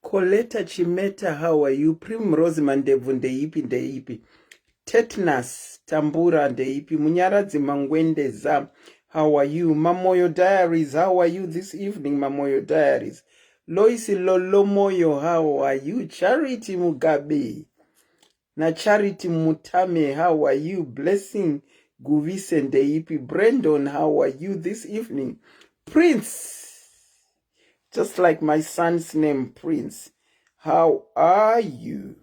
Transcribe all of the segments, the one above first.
Coletta Chimeta, how are you? Primrose Mandebvu, ndeipi ndeipi? Tetanus Tambura, ndeipi? Munyaradzi Mangwendeza, how are you? Mamoyo Diaries, how are you this evening? Mamoyo Diaries. Lois Lolomoyo, how are you? Charity Mugabe naCharity Mutame, how are you? Blessing Guvise, ndeipi? Brandon, how are you this evening? Prince, just like my son's name, Prince, how are you?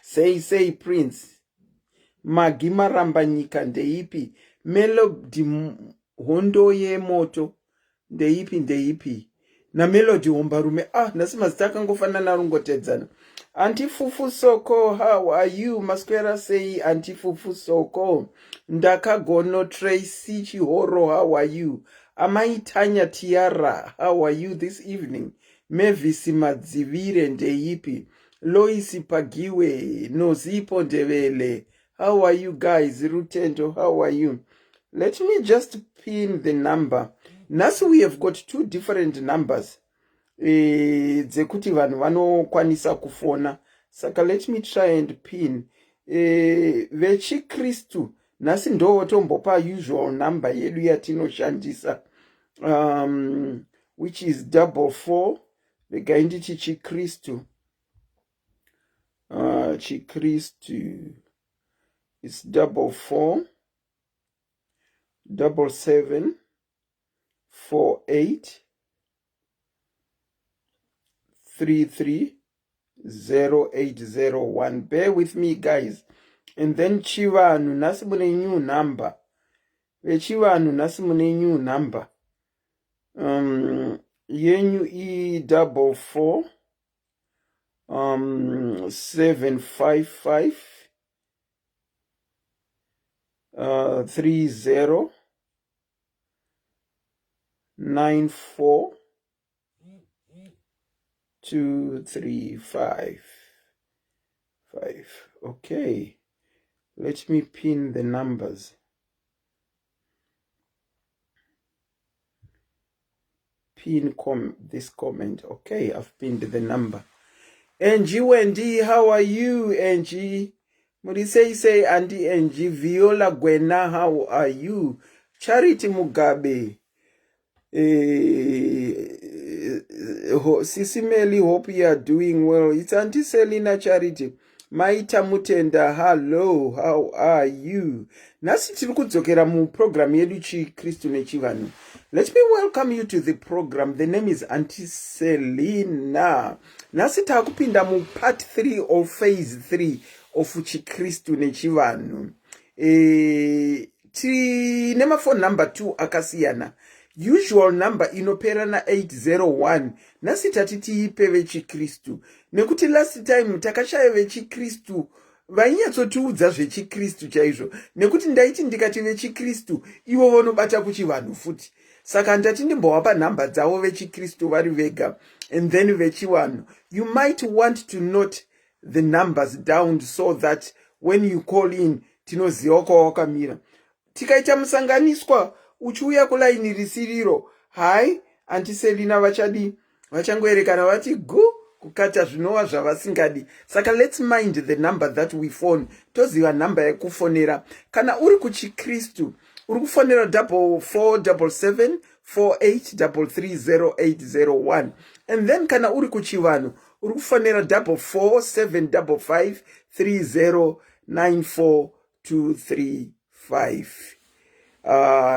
Say, say, Prince. Magi Marambanyika, ndeipi? Melody Hondo Yemoto, ndeipi ndeipi? NaMelody Hombarume. Ah, nhasi mazita akangofanana, arongotedzana. Auntie Fufu Soko, how are you? Maswera sei, Auntie Fufu Soko? Ndakagono Tracy Chihoro, how are you? Amai Tanya Tiara, how are you this evening? Mavis Madzivire, ndeipi? Lois Pagiwe, Nozipo Ndevele, how are you guys? Rutendo, how are you? Let me just pin the number. Nhasi we have got two different numbers dzekuti vanhu vanokwanisa kufona, saka let me try and pin. Vechikristu nhasi ndo tombopa usual number yedu yatinoshandisa, which is 44. Regai nditi chikristu, chikristu is 44 77 48 33 0801. Bear with me, guys. And then chivanhu, nhasi mune new number. Vechivanhu, nhasi mune new number yenyu i 44 755 30 94 2 3 5 5. Okay, let me pin the numbers. Pin this comment. Okay, I've pinned the number. Angie Wendy, how are you, Angie? Muri sei sei, Auntie Angie? Viola Gwena, how are you? Charity Mugabe, Sisi Meli, hope you are doing well. It's Auntie Selina Charity. Maita Mutenda, hello, how are you? Nhasi tiri kudzokera muprogram yedu Chikristu nechivanhu. Let me welcome you to the program. The name is Auntie Selina. Nhasi taakupinda mupart 3 of phase 3 of Chikristu nechivanhu. Tine mafone number 2 akasiyana. Usual number inopera na801, nhasi tati tiipe vechikristu, nekuti last time takashaya vechikristu vainyatsotiudza zvechikristu chaizvo, nekuti ndaiti ndikati vechikristu, ivo vanobata kuchivanhu futi. Saka ndati ndimbovapa nhamba dzavo vechikristu vari vega, and then vechivanhu, you might want to note the numbers down so that when you call in, tinoziva kwawakamira. Tikaita musanganiswa uchiuya kulaini risiriro, hai, Auntie Selina vachadi vachangoerekana vati gu kukata, zvinova zvavasingadi. Saka let's mind the number that we phone. Toziva nhamba yekufonera. Kana uri kuchikristu, uri kufonera 4477 48330801, and then kana uri kuchivanhu, uri kufonera 44755 3094235.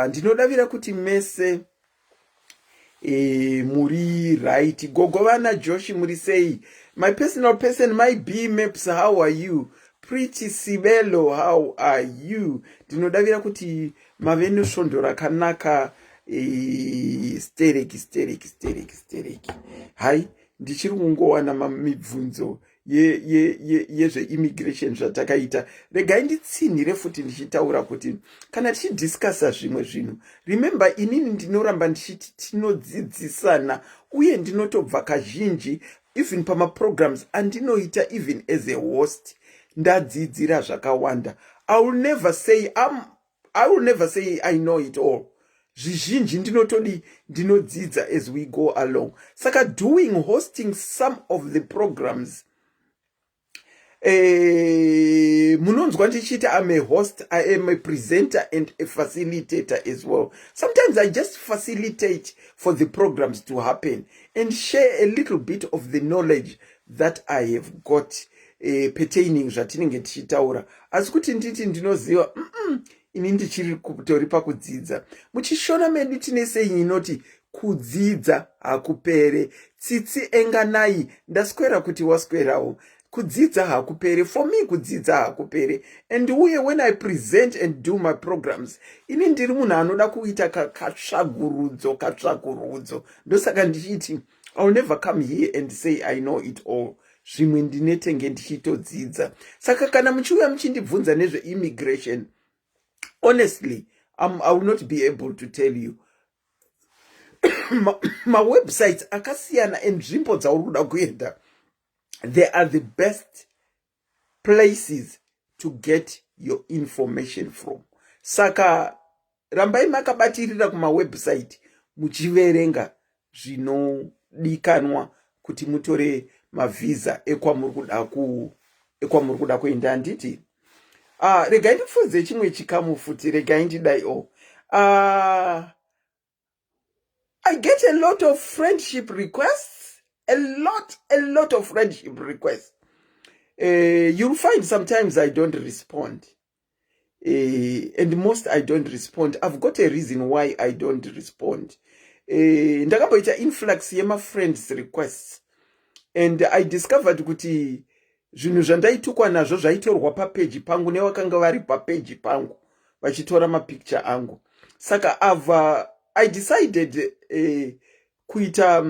Ndinodavira kuti mese muri right. Gogo vana Joshi, muri sei? My personal person, my B Maps, how are you? Pretty Sibelo, how are you? Ndinodavira kuti mave nesvondo rakanaka. Stereki stereki stereki stereki. Hai, ndichiri kungowana mibvunzo yezveimmigration zvatakaita. Regai nditsinhire futi ndichitaura kuti kana tichidiscussa zvimwe zvinhu, remember, inini ndinoramba ndichiti tinodzidzisana, uye ndinotobva kazhinji even pamaprograms andinoita, even as a host, ndadzidzira zvakawanda. I will never say I will never say I know it all. Zvizhinji ndinotodi ndinodzidza as we go along. Saka doing hosting some of the programs, munonzwa ndichiti I'm a host, I am a presenter and a facilitator as well. Sometimes I just facilitate for the programs to happen and share a little bit of the knowledge that I have got pertaining zvatinenge tichitaura. Asi kuti nditi ndinoziva, Ini ndichiri kutori pakudzidza. Muchishona medu tine saying inoti kudzidza hakupere. Tsitsi enganai, ndaswera kuti waswerawo. Kudzidza hakupere. For me, kudzidza hakupere. And uye when I present and do my programs, ini ndiri munhu anoda kuita katsvagurudzo katsvagurudzo. Ndosaka ndichiti I will never come here and say I know it all. Zvimwe ndinetenge ndichitodzidza. Saka kana muchiuya muchindibvunza nezveimmigration, honestly, I will not be able to tell you. Mawebsites akasiyana enzvimbo dzauri kuda kuenda, they are the best places to get your information from. Saka rambai makabatirira kumawebsite muchiverenga zvinodikanwa kuti mutore mavhisa ekwamuri kuda kuenda, handiti? Regai ndipfuudze chimwe chikamu futi. Regai ndidai o I get a lot of friendship requests, a lot of friendship requests. You'll find sometimes I don't respond, and most I don't respond. I've got a reason why I don't respond. Ndakamboita influx yemafriends requests and I discovered kuti zvinhu zvandaitukwa nazvo zvaitorwa papeji pangu nevakanga vari papeji pangu vachitora mapicture angu. Saka ava I decided kuita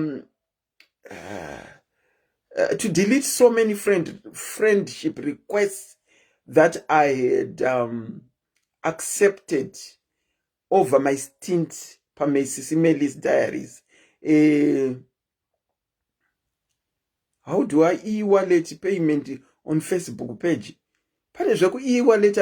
to delete so many friendship requests that I had accepted over my stint paMasis Melis Diaries. How do I e-wallet payment on Facebook page? Pane zveku e-wallet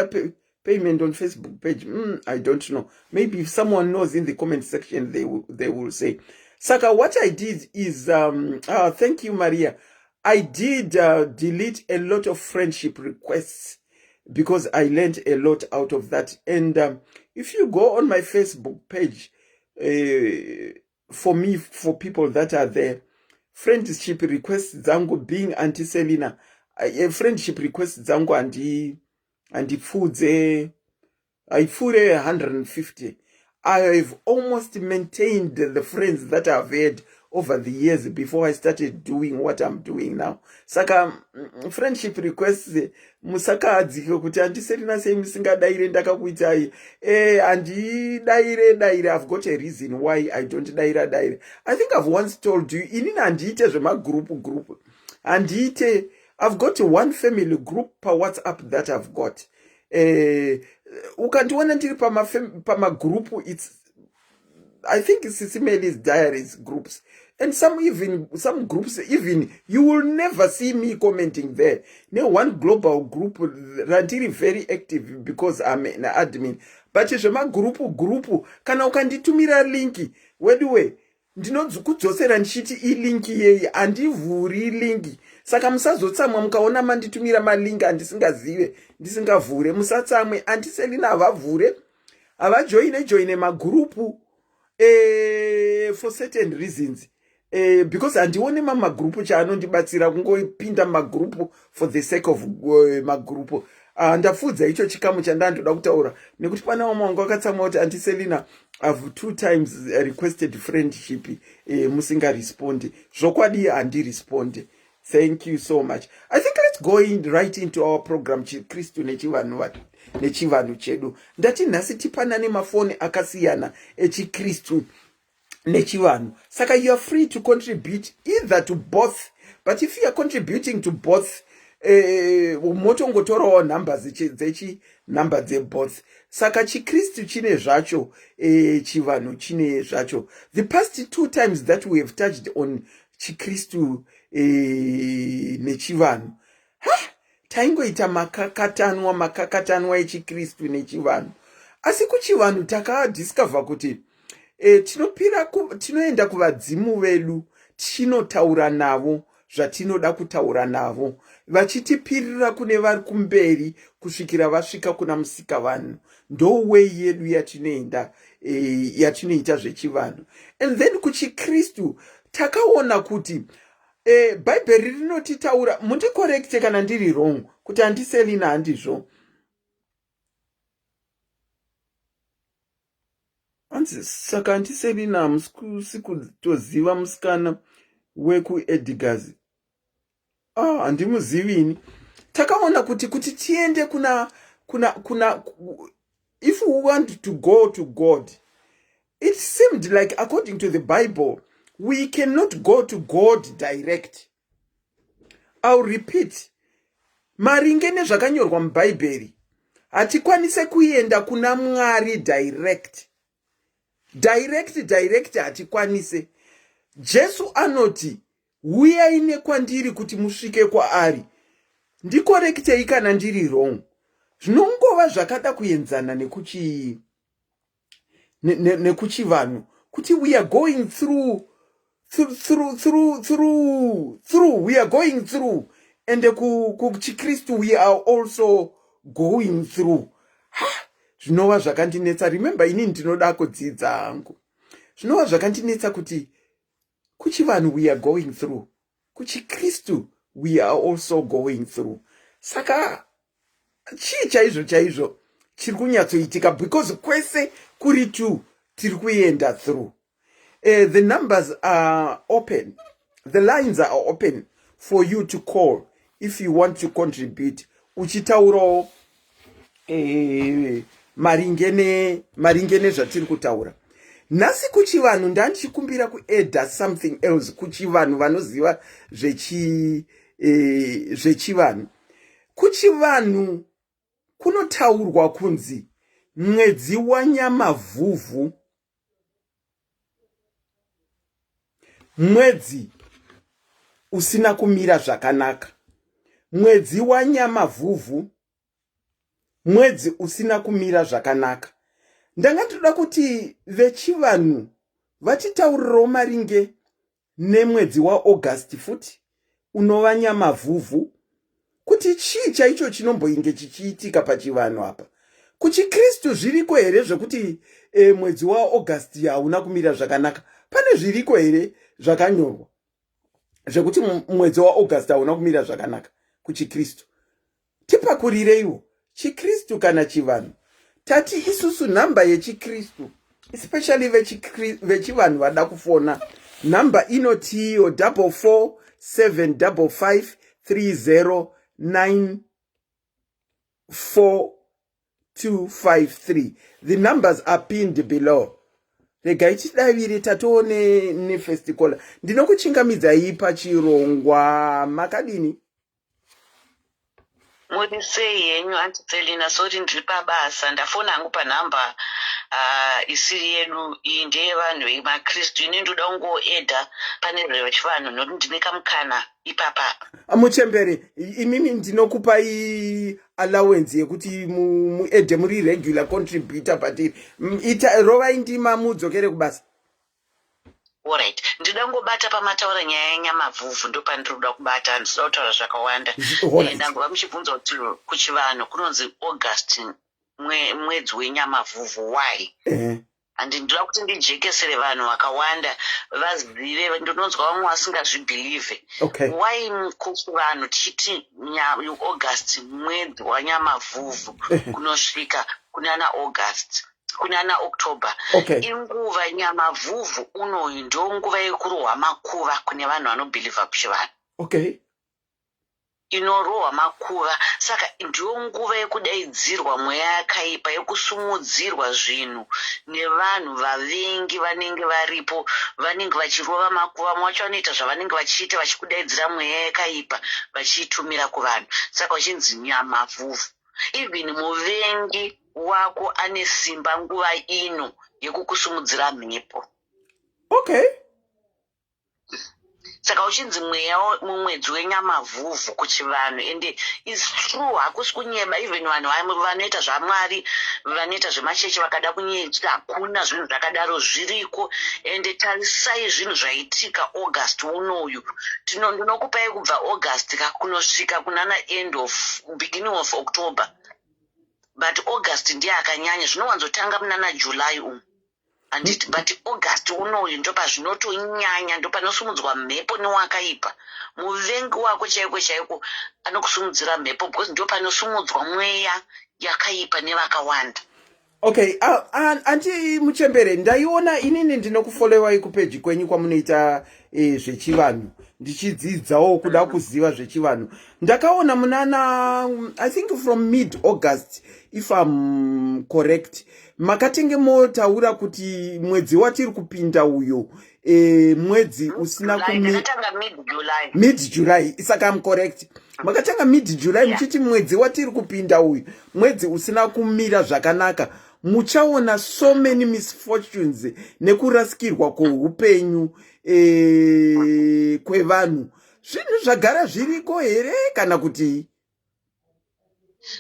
payment on Facebook page? I don't know. Maybe if someone knows in the comment section, they will say. Saka what I did is, thank you, Maria. I did delete a lot of friendship requests because I learned a lot out of that. And if you go on my Facebook page, for me, for people that are there, friendship requests dzangu, being Auntie Selina, friendship requests dzangu handipfuudze, haipfuure 150. I have almost maintained the friends that I've had over the years before I started doing what I'm doing now. Saka friendship requests, musakadzike kuti Auntie Selina sei musingadaire ndakakuitai. Handidaire daire. I've got a reason why I don't daira daire. I think I've once told you, inini handiite zvemagroup group, handiite. I've got one family group paWhatsApp that I've got. Ukandiona ndiri pamagroup, it's, I think, Sisi Melis Diaries groups and some, even some groups even you will never see me commenting there. Ne one global group randiri very active because I'm an admin. But zvemagroup group, kana ukanditumira link, weduwe, ndinokudzosera ndichiti ilink yei? Handivhuri link. Saka musazotsamwa mukaona manditumira malink andisingazive, ndisingavhure. Musatsamwe, Auntie Selina havavhure, havajoine joine magroup for certain reasons, because handioni mamagroup chaanondibatsira kungopinda mumagroup for the sake of magroup. Ndapfuudza icho chikamu chandandoda kutaura nekuti pane vamwe vanga vakatsamwa kuti Auntie Selina, I've two times requested friendship, musingarespondi. Zvokwadi handirespondi. Thank you so much. I think let's go right into our program, Chikristu nechivanhu chedu. Ndati nhasi tipanane mafoni akasiyana echikristu nechivanhu. Saka you are free to contribute either to both, but if you are contributing to both, motongotorawo nhamba dzechinhamba dzeboth. Saka chikristu chine zvacho, chivanhu chine zvacho. The past two times that we have touched on chikristu nechivanhu, ha, taingoita makakatanwa makakatanwa echikristu nechivanhu. Asi kuchivanhu takadiscover kuti E, tinopira ku, tinoenda kuvadzimu vedu tichinotaura navo zvatinoda kutaura navo vachitipirira kune vari kumberi kusvikira vasvika kuna musikavanhu ndoway yedu yatinoenda e, yatinoita zvechivanhu and then kuchikristu takaona kuti e, bhaibheri rinotitaura mundikorekte kana ndiri wrong kuti handiselina handizvo hanzi saka handiselina hamusi kutoziva musikana wekuedgars ah, handimuzivi ini takaona kuti kuti tiende kuna kuna kuna if we want to go to god it seemed like according to the bible we cannot go to god direct ill repeat maringe nezvakanyorwa mubhaibheri hatikwanise kuenda kuna mwari direct direct direct hatikwanise jesu anoti huyai nekwandiri kuti musvike kwaari ndikorekitei kana ndiri wrong zvinongova zvakada kuenzana nekuchi nekuchivanhu ne, ne kuti we are going through through through through through through we are going through and kuchikristu we are also going through ha zvinova zvakandinetsa remember inini ndinoda kudzidza hangu zvinova zvakandinetsa kuti kuchivanhu we are going through kuchikristu we are also going through saka chii chaizvo chaizvo chiri kunyatsoitika because kwese kuri two tiri kuenda through the numbers are open the lines are open for you to call if you want to contribute uchitaurawo eh, maringe ne maringe nezvatiri kutaura nhasi kuchivanhu ndandichikumbira kuedha something else kuchivanhu vanoziva zvechi eh, zvechivanhu kuchivanhu kunotaurwa kunzi mwedzi wanyamavhuvhu mwedzi usina kumira zvakanaka mwedzi wanyamavhuvhu mwedzi usina kumira zvakanaka ndanga ndinoda kuti vechivanhu vatitaurirewo maringe nemwedzi waaugust futi unova nyamavhuvhu kuti chii chaicho chinomboinge chichiitika pachivanhu apa kuchikristu zviriko here zvekuti e, mwedzi waaugust hauna kumira zvakanaka pane zviriko here zvakanyorwa zvekuti mwedzi waaugust hauna kumira zvakanaka kuchikristu tipakurireiwo chikristu kana chivanhu tati isusu nhamba yechikristu especially vechivanhu vada kufona nhamba inotiyo 44 755 30 94 253 the numbers are pinned below regai tidavire tatoone nefirst caller ndinokuchingamidzai pachirongwa makadini muri sei henyu anti Selina sorry ndiri pabasa ndafona hangu panhamba isiri yedu iyi ndeyevanhu vemakristu ini ndoda kungoedha pane zvechivanhu nokuti ndine kamukana ipapa muchembere imimi ndinokupai allowance yekuti muedhe muri regular contributor patiri ita rovai ndima mudzokere kubasa Alright, ndinoda kungobata pamataura nyaya yenyamavhuvhu ndopandiri kuda kubata handisida kutaura zvakawanda. Eh, ndangova muchibvunza kuti kuchivanhu kunonzi August mwedzi wenyamavhuvhu why? Eh. Handi ndinoda kuti ndijekesere vanhu vakawanda vazive ndinonzwa vamwe vasingazvibhilivhe. Okay. Why kuchivanhu tichiti August mwedzi wanyamavhuvhu eh. kunosvika kunana August? kunana October okay. Inguva nyamavhuvhu unoyu ndonguva yekurohwa makuva kune vanhu vanobhilivha kuchivanhu okay. Inorohwa makuva saka ndiyo nguva yekudaidzirwa mweya yakaipa yekusumudzirwa zvinhu nevanhu vavengi vanenge varipo vanenge vachirova makuva vamwe vacho vanoita zvavanenge vachiita vachikudaidzira mweya yakaipa vachiitumira kuvanhu saka vachinzi nyamavhuvhu even muvengi wako ane simba nguva ino yekukusumudzira mhepo okay Saka uchinzi mweya mumwedzi wenyamavhuvhu kuchivanhu, ende it's true, hakusi kunyeba. Even vanhu vanoita zvaMwari, vanoita zvemachechi, vakada kunyetya, hakuna zvinhu zvakadaro, zviriko. Ende tarisai zvinhu zvaitika August unoyu. Ndinokupai kubva August ka kunosvika kunana end of, beginning of October, but August ndiye akanyanya. Zvinowanzotanga munana July umu, handiti? But August unoyu ndopazvinotonyanya, ndopanosumudzwa mhepo newakaipa. Muvengi wako chaiko chaiko anokusumudzira mhepo, because ndopanosumudzwa mweya yakaipa nevakawanda. Okay, auntie Muchembere, ndaiona inini ndinokufollowai kupeji kwenyu kwamunoita zvechivanhu, ndichidzidzawo kuda kuziva zvechivanhu. Ndakaona munana, I think from mid August, if I'm correct, makatenge motaura kuti mwedzi watiri kupinda uyo, mwedzi usina July, ndakatanga mid July. Mid July, saka I'm correct, makatanga mid July muchiti mwedzi watiri kupinda uyu mwedzi usina kumira zvakanaka, muchaona so many misfortunes nekurasikirwa kweupenyu kwevanhu. Zvinhu zvagara zviriko here kana kuti?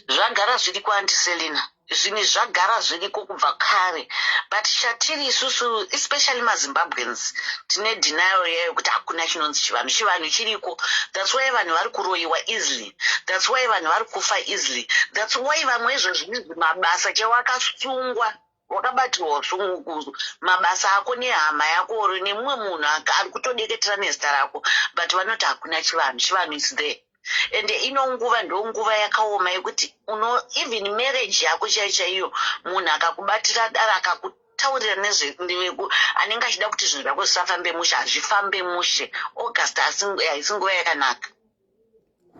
Zvagara zviriko, Auntie Selina. Zvinhu zvagara zviriko kubva kare, but chatiri isusu, especially maZimbabweans, tine denial yayo kuti hakuna chinonzi chivanhu. Chivanhu chiriko. That's why vanhu vari kuroyiwa easily, that's why vanhu vari kufa easily, that's why vamwe izvozvi mabasa chewakasungwa, wakabatirwa sungukuzu mabasa ako nehama yako or nemumwe munhu ari kutodeketera nezita rako, but vanoti hakuna chivanhu. Chivanhu is there. Ende ino nguva ndo nguva yakaoma yekuti uno even marriage yako chaiyo chaiyo, munhu akakubatira dara, akakutaurira nezve anenge achida kuti zvinhu zvako zvisafambe mushe, hazvifambe mushe. August haisi nguva yakanaka.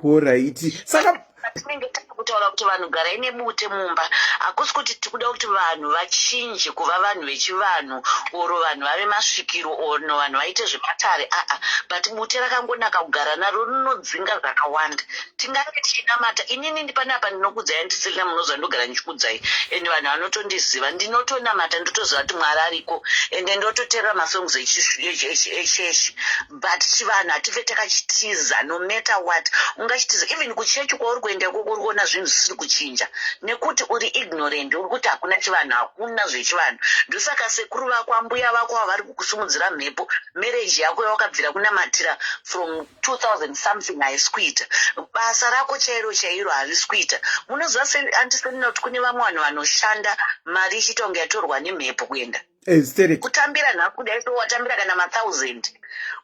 Alright, saka patinenge takutaura kuti vanhu garai nebute mumba, hakusi kuti tikuda kuti vanhu vachinje kuva vanhu vechivanhu or vanhu vave masvikiro or no vanhu vaite zvematare, aa. But bute rakangonaka kugara naro, rinodzinga zvakawanda. Tingange tichinamata. Inini panapa ndinokudzai, Auntie Selina, munoziva ndogara ndichikudzai, and vanhu vanotondiziva, ndinotonamata, ndotoziva kuti Mwari ariko, ende ndototeerera masongs echechi, but chivanhu hatife takachitiza. No matter what, ungachitiza. Even kuchechi kwauri kuenda ikoko, uri kuona zvinhu zvisiri kuchinja nekuti uri ignorant, uri kuti hakuna chivanhu, hakuna zvechivanhu. Ndosaka sekuru vako, ambuya vako ava vari kukusumudzira mhepo. Marriage yako yawakabvira kunamatira from 2000 something haisi kuita. Basa rako chairo chairo harisi kuita. Munoziva, Auntie Selina, kuti kune vamwe vanhu vanoshanda, mari ichiita kunge yatorwa nemhepo kuenda. Sterek. Kutambira nhasi kudai so, watambira kana mathousand,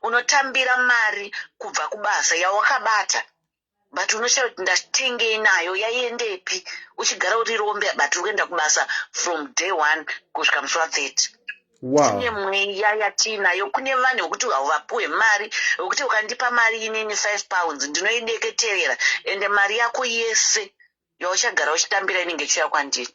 unotambira mari kubva kubasa yawakabata, but unoshaya kuti ndatengei nayo, yaiendepi, uchigara uri rombe, but uri kuenda kubasa from day one kusvika musi wa30. Tine mweya yatiinayo. Kune vanhu vekuti hauvapuwe mari, vekuti ukandipa mari inini £5, ndinoideketerera, ende mari yako yese yauchagara uchitambira inenge ichiuya kwandiri.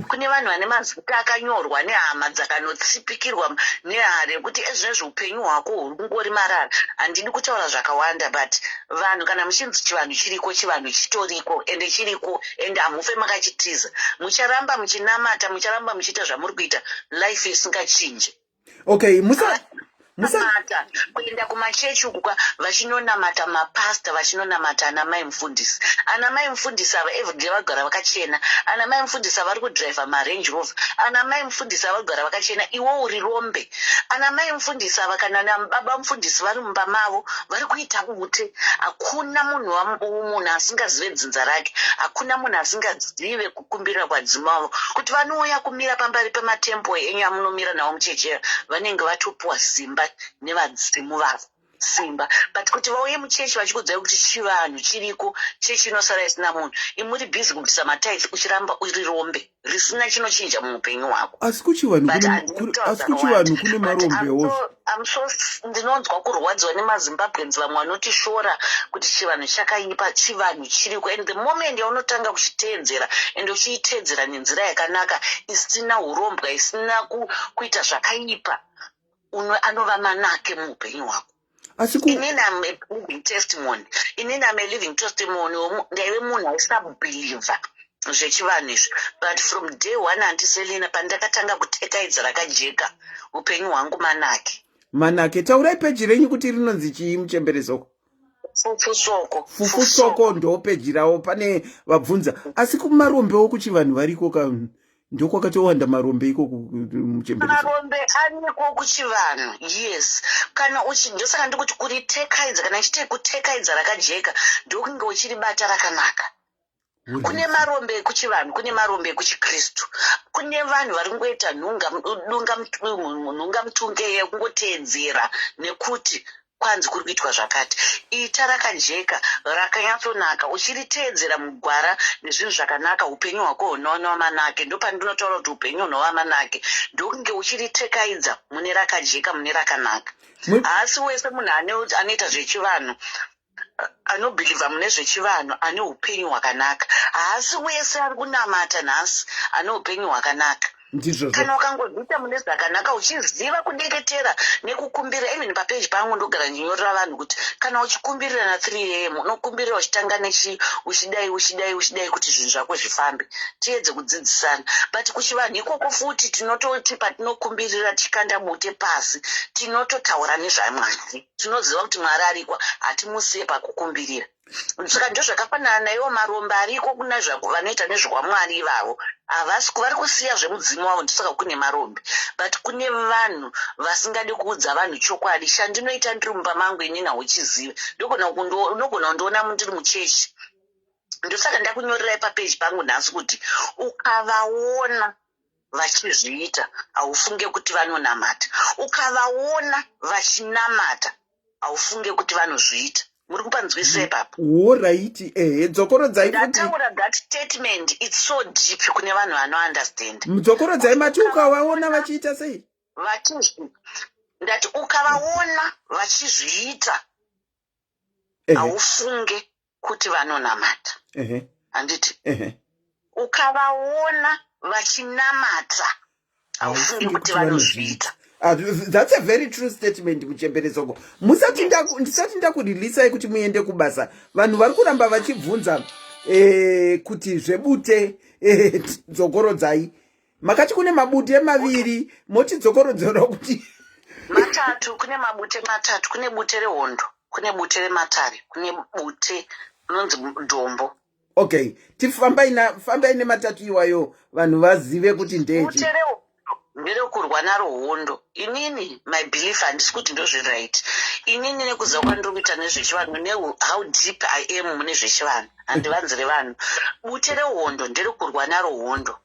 Kune vanhu vane mazita akanyorwa nehama dzakanotsipikirwa nehari yekuti ezvinezvi upenyu hwako huri kungori marara. Handidi kutaura zvakawanda, but vanhu, kana muchinzi chivanhu chiriko, chivanhu chitoriko, ende chiriko, ende hamufe makachitiza. Mucharamba muchinamata, mucharamba muchiita zvamuri kuita, life isingachinji. Okay, musa musa Namata, kuenda kumachechi uku kwa vachinonamata mapasta, vachinonamata ana mai mufundisi. Ana mai mufundisi ava everyday vagara vakachena. Ana mai mufundisi ava vari kudhiraivha maRange Rover. Ana mai mufundisi ava vagara vakachena, iwo uri rombe. Ana mai mufundisi ava kana nababa mufundisi vari mumba mavo vari kuita bute. Hakuna munhu asingazive dzinza rake, hakuna munhu asingazive kukumbirira kwadzima wavo kuti vanouya kumira pamberi pematempo enyu amunomira nawo muchechera. Vanenge vatopiwa simba nevadzimu vavo, simba, but kuti vauye muchechi vachikudzai kuti chivanhu chiriko, chechi inosara isina munhu. Imuri busy kubvisa matithe, uchiramba uri rombe risina chinochinja muupenyu hwako. Asi kuchivanhu But kune handidi kutaura asi kuchivanhu zvakawanda. Kune But marombewo. I'm so ndinonzwa kurwadziwa nemaZimbabweans vamwe vanotishora kuti chivanhu chakaipa. Chivanhu chiriko, and the moment yaunotanga kuchiteedzera and uchiiteedzera nenzira yakanaka, isina urombwa, isina kuita zvakaipa, anova manake muupenyu hwako. Asi ku Inini am a living testimony. Inini am a living testimony. Ndaive munhu aisabhilivha zvechivanhu izvi, but from day one, Auntie Selina, pandakatanga kutekaidza rakajeka, upenyu hwangu manake. Manake. Taurai peji renyu kuti rinonzi chii, muchemberesoko? Fufu Soko. Fufu Soko ndo peji ravo. Pane vabvunza, asi kumarombewo kuchivanhu variko ka? Ndokwakatowanda marombe ikoko, muchemberesoko. Marombe ariko kuchivanhu, yes. Kana uchi, ndosaka ndikuti kuritekaidza, kana ichiti kutekaidza rakajeka, ndokunge uchiribata rakanaka. Kune marombe ekuchivanhu, kune marombe ekuchikristu, kune vanhu vari kungoita nhunga dunga nhunga mutunge yekungoteedzera nekuti kwanzi kuri kuitwa zvakati. Ita rakajeka, rakanyatsonaka, uchiriteedzera mugwara nezvinhu zvakanaka, upenyu hwako hunova manake. Ndopandinotaura kuti upenyu hunova manake, ndokunge uchiritekaidza mune rakajeka, mune rakanaka. Haasi wese munhu anoita zvechivanhu, anobhilivha mune zvechivanhu, ane upenyu hwakanaka. Haasi wese ari kunamata nhasi ane upenyu hwakanaka. Ndizvozvo. Kana ukangozviita mune zvakanaka, uchiziva kudeketera nekukumbira, even papeji pangu ndogara ndinyorera vanhu kuti kana uchikumbirira na3 am, unokumbirira uchitanga nechi, uchidai, uchidai, uchidai, kuti zvinhu zvako zvifambe. Tiedze kudzidzisana. But kuchivanhu ikoko futi tinototi patinokumbirira, tichikanda bute pasi, tinototaura nezvaMwari. Tinoziva kuti Mwari arikwa, hatimusiye pakukumbirira. Saka ndo zvakafanana naiwo marombe ariko, kuna vanoita nezvekwamwari ivavo, havasi vari kusiya zvemudzimu wavo. Ndosaka kune marombe. But kune vanhu vasingadi kuudza vanhu chokwadi. Chandinoita ndiri mumba mangu inini hauchizive. Unogona kundiona ndiri muchechi. Ndosaka ndakunyorerai papeji pangu nhasi kuti ukavaona vachizviita, haufunge kuti vanonamata. Ukavaona vachinamata, haufunge kuti vanozviita. Muri kupanzwisisa ipapo? Alright, ehe, dzokorodzai futi. Ndataura that statement, it's so deep kune vanhu vanounderstand. Dzokorodzai. Mati ukavaona vachiita sei? Vachizvi, ndati ukavaona vachizviita, haufunge kuti vanonamata. Handiti? Ehe. Ukavaona vachinamata, haufunge kuti vanozviita. Ah, that's a very true statement, muchemberesoko. Musati ndisati ndakurilisai kuti muende kubasa, vanhu vari kuramba vachibvunza kuti zvebute, dzokorodzai. Makati kune mabute maviri, moti dzokorodzera kuti Matatu. Kune mabute matatu. Kune bute rehondo, kune bute rematare, kune bute rinonzi dombo. Okay, tifambai fambai nematatu iwayo, vanhu vazive kuti ndechi. Bute rehondo nderekurwa naro hondo. Inini my belief, handisi kuti ndozviright, inini nekuziva kwandiri kuita nezvechivanhu, nehow deep I am mune zvechivanhu, handivanzire vanhu. Bute rehondo nderekurwa naro hondo,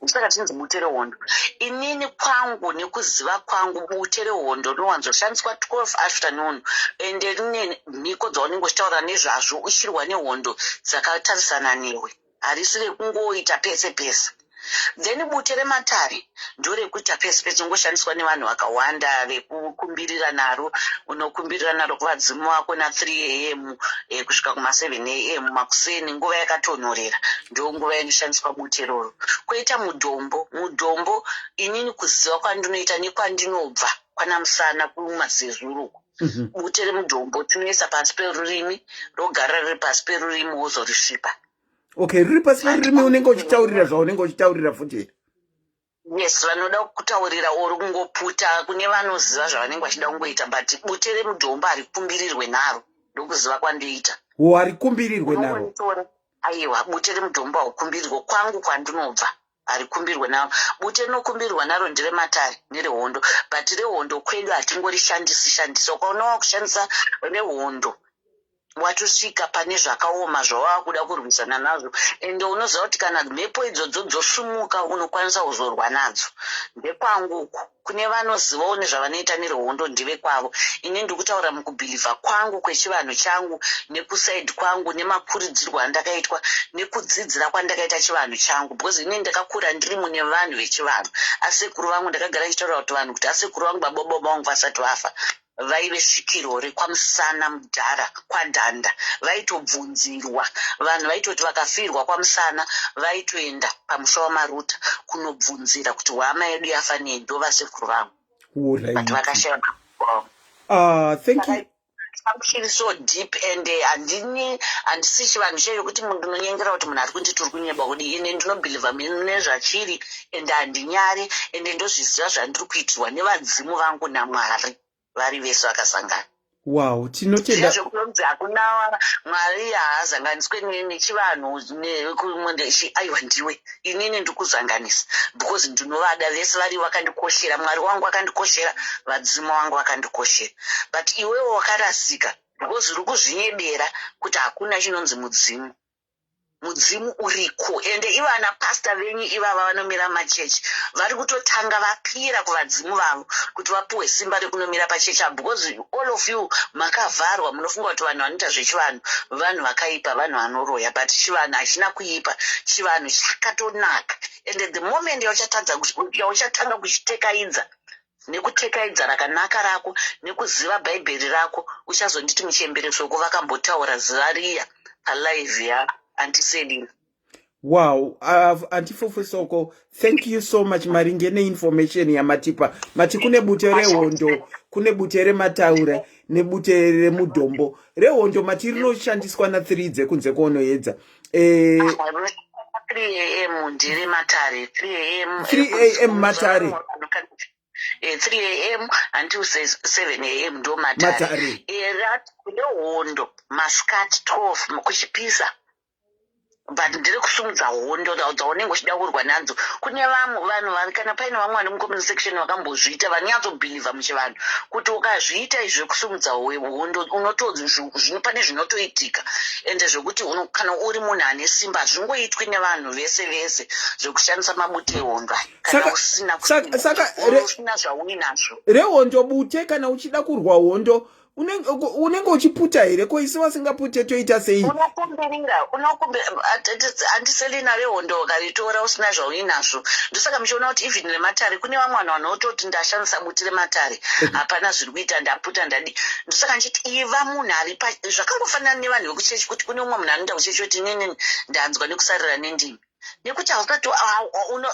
saka tinzi bute rehondo. Inini kwangu, nekuziva kwangu, bute rehondo rinowanzoshandiswa 12 afternoon, ende rine mhiko dzaunenge uchitaura nezvazvo uchirwa nehondo dzakatarisana newe. Harisi rekungoita pese pese. Then bute rematare ndorekuita pese pese, ungoshandiswa nevanhu vakawanda, rekukumbirira naro. Unokumbirira naro kuvadzimu vako na3 am kusvika kuma7 am makuseni, nguva yakatonhorera, ndo nguva inoshandiswa bute iroro. Kwoita mudhombo. Mudhombo, inini kuziva kwandinoita nekwandinobva, kwanaMusana kumazezuru uko, bute remudhombo tinoisa pasi perurimi, rogara riri pasi perurimi, wozorisvipa. Okay, riri pasi perurimi, unenge uchitaurira zvaunenge uchitaurira futi here? Yes, vanoda kutaurira or kungoputa, kune vanoziva zvavanenge vachida kungoita. But bute remudhombo harikumbirirwe naro, ndokuziva kwandoita. O, harikumbirirwe naro? Unongoritora. Aiwa, bute remudhombo haukumbirirwe kwangu kwandinobva, harikumbirwe naro. Bute rinokumbirwa naro nderematare nerehondo, but rehondo kwedu hatingorishandisi shandisi. Ukaona wakushandisa rehondo, watosvika pane zvakaoma zvawava kuda kurwisana nazvo, ende unoziva kuti kana mhepo idzodzo dzosumuka, unokwanisa kuzorwa nadzo. Ndekwangu uku. Kune vanozivawo nezvavanoita nerehondo, ndive kwavo. Ini ndiri kutaura mukubhilivha kwangu kwechivanhu changu, nekusaidi kwangu, nemakuridzirwo andakaitwa, nekudzidzira kwandakaita chivanhu changu, because inini ndakakura ndiri mune vanhu vechivanhu. Asekuru vangu, ndakagara ndichitaura kuti vanhu kuti asekuru vangu, baba baba vangu vasati vafa, vaive svikiro rekwaMusana mudhara kwaDhanda. Vaitobvunzirwa vanhu, vaitoti vakafirwa kwaMusana, vaitoenda pamusha waMaruta kunobvunzira kuti hama yedu yafa nei. Ndo vasekuru vangu, but vakashaya. Thank you. Changu chiri so deep and handini, handisi chivanhu cheyo kuti munhu ndinonyengera kuti munhu ari kunditi uri kunyeba kudi. Ine ndinobhilivha mune zvachiri and handinyari, ende ndozviziva zvandiri kuitirwa nevadzimu vangu naMwari vari vese vakasangana. Wow, tinotenda. Zvekunonzi hakuna Mwari, haazanganiswe nechivanhu. Aiwa, ndiwe inini ndiri kuzanganisa because ndinovada vese vari vakandikoshera. Mwari wangu akandikoshera, vadzimu vangu vakandikoshera, but iwewo wakarasika because uri kuzvinyebera kuti hakuna chinonzi mudzimu. Mudzimu uriko, ende ivana pasta venyu ivava vanomira machechi vari kutotanga vapira kuvadzimu vavo kuti vapuhwe simba rekunomira pachechi avo, because all of you makavharwa. Munofunga kuti vanhu vanoita zvechivanhu vanhu vakaipa, vanhu vanoroya, but chivanhu hachina kuipa. Chivanhu chakatonaka, ende the moment yauchatanga kuchitekaidza nekutekaidza rakanaka rako nekuziva Bhaibheri rako, uchazonditi muchemberesoko vakambotaura zuva riya palive yaAuntie Selina. Wow, Auntie Fufusoko, thank you so much maringe neinformation yamatipa. Mati kune bute rehondo, kune bute remataura nebute remudhombo. Rehondo mati rinoshandiswa na3 dzekunze kwonoedza. 3 am ndiri matare, 3 am. 3 am matare. 3 am until 7 am ndo matare. Matare. Kune hondo masikati 12 kuchipisa, but ndiri kusumudza hondo dzaunenge uchida kurwa nadzo. Kune vamwe vanhu vari, kana paine vamwe vari mucomment section vakambozviita, vanonyatsobhilivha muchivanhu kuti ukazviita izvi zvekusumudza hondo, pane zvinotoitika, ende zvekuti kana uri munhu ane simba, hazvingoitwi nevanhu vese vese zvekushandisa mabute ehondo aya kana usina usina zvauinazvo. Rehondo bute, kana uchida kurwa hondo unenge uchiputa here? Ko isi vasingapute toita sei? Unokumbirira, Auntie Selina, rehondo ukaritora usina zvauinazvo, ndosaka muchiona kuti even rematare kune vamwe vanhu vanototi ndashandisa buti rematare, hapana zviri kuita, ndaputa, ndadi. Ndosaka ndichiti iva munhu ari zvakangofanana nevanhu vekuchechi, kuti kune umwe munhu anoenda kuchechi kuti inini ndanzwa nekusarira nendimi, nekuti hausati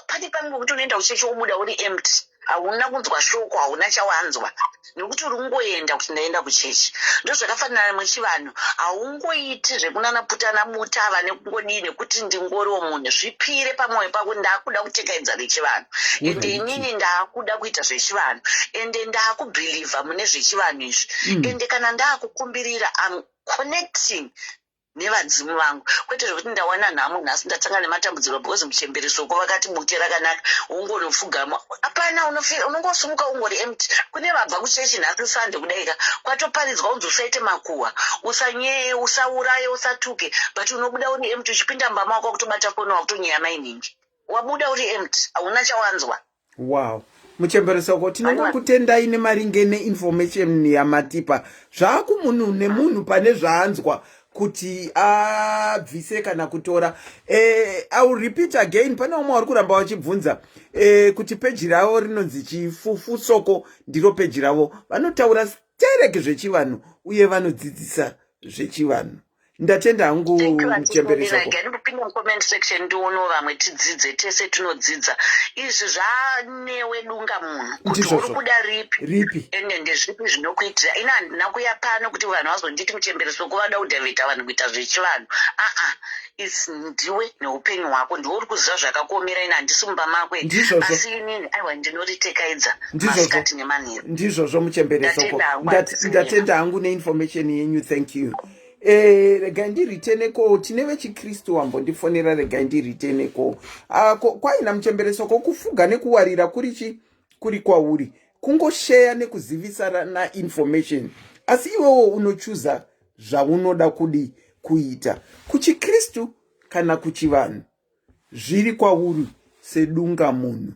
pane pamwe pekuti unoenda kuchechi wobuda uri empty, hauna kunzwa shoko, hauna chawanzwa, nekuti uri kungoenda kuti ndaenda kuchechi. Ndozvakafanana muchivanhu, haungoiti zvekunanaputana butava nekungodii nekuti ndingoriwo munhu. Zvipire pamwoyo pako, ndaakuda kutekaidza rechivanhu, ende inini ndaakuda kuita zvechivanhu, ende ndaakubhilivha mune zvechivanhu izvi, ende kana ndaakukumbirira, am connecting nevadzimu vangu, kwete zvekuti ndawana nhamo nhasi, ndatanga nematambudziko because muchemberesoko vakati bute rakanaka, ungonopfugama. Hapana, unongosumuka ungori empty. Kune vabva kuchechi nhasi Sunday kudaika, kwatoparidzwa unzi usaite makuhwa, usanyeye, usauraye, usatuke, but unobuda uri empty, uchipinda mumba mako wakutobata foni, wakutonyeya mainingi, wabuda uri empty, hauna chawanzwa. Wow, muchemberesoko, tinongokutendai nemaringe neinformation yamatipa. Zvaakumunhu nemunhu pane zvaanzwa kuti abvise kana kutora. I will repeat again, pane vamwe vari kuramba vachibvunza kuti peji ravo rinonzi Chifufu Soko. Ndiro peji ravo, vanotaura stereki zvechivanhu uye vanodzidzisa zvechivanhu. Ndatenda hangu, muchemberesoko. Ndipinda mucomment section ndionewo vamwe, tidzidze tese. Tinodzidza izvi zvanewe dunga munhu kuti uri kuda ripi. Ripi. Ende ndezvipi zvinokuitira. Ina handina kuya pano kuti vanhu vazonditi muchemberesoko vada kudhavhita vanhu kuita zvechivanhu. Aa, its ndiwe neupenyu hwako, ndiwe uri kuziva zvakakuomera. Ina handisi mumba makwe, asi inini aiwa, ndinoritekaidza masikati nemanheru. Ndizvozvo, muchemberesoko. Ndatenda hangu neinformation yenyu, thank you. Regai ndiriteneko, tine vechikristu wambondifonera. Regai ndiriteneko. Kwaina muchemberesoko, kufuga nekuwarira kuri chi kuri kwauri, kungosheya nekuzivisana information, asi iwewo unochuza zvaunoda kudi kuita, kuchikristu kana kuchivanhu, zviri kwauri sedunga munhu.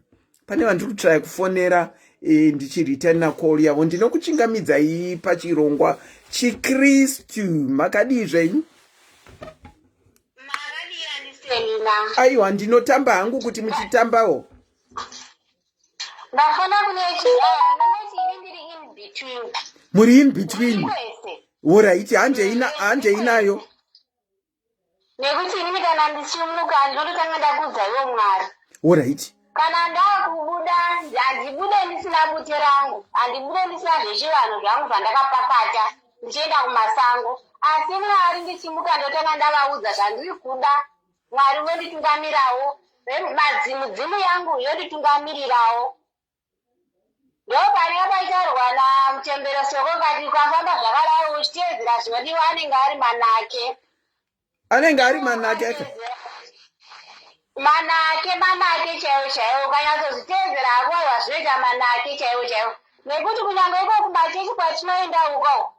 Pane vandiri kutraya kufonera, ndichireturna call yavo. Ndinokuchingamidzai pachirongwa chikristu. Makadii zvenyu? Aiwa, ndinotamba hangu kuti muchitambawo. Ndafona kune ndangoti ini ndiri in between. Muri in between. Alright, handei nayo. Nekuti inini kana ndichimuka ndinototanga ndakudza iwo Mwari. Kana ndakubuda, handibude ndisina bute rangu, handibude ndisina zvechivanhu zvangu zvandakapakata. Ndichienda kumasango, asi Mwari ndichimuka ndotanga ndavaudza zvandiri kuda. Mwari vonditungamirawo, madzimudzimu yangu yonditungamirirawo. Ndopanenge paitaurwa naMuchembere Soko kati ukafamba zvakadaro uchiteedzera zvinodiwa, anenge ari manake. Anenge ari manake aka. Manake, manake chaiwo chaiwo. Ukanyatsozviteedzera hako, aiwa, zvinoita manake chaiwo chaiwo, nekuti kunyange iko kumachechi kwatinoenda uko,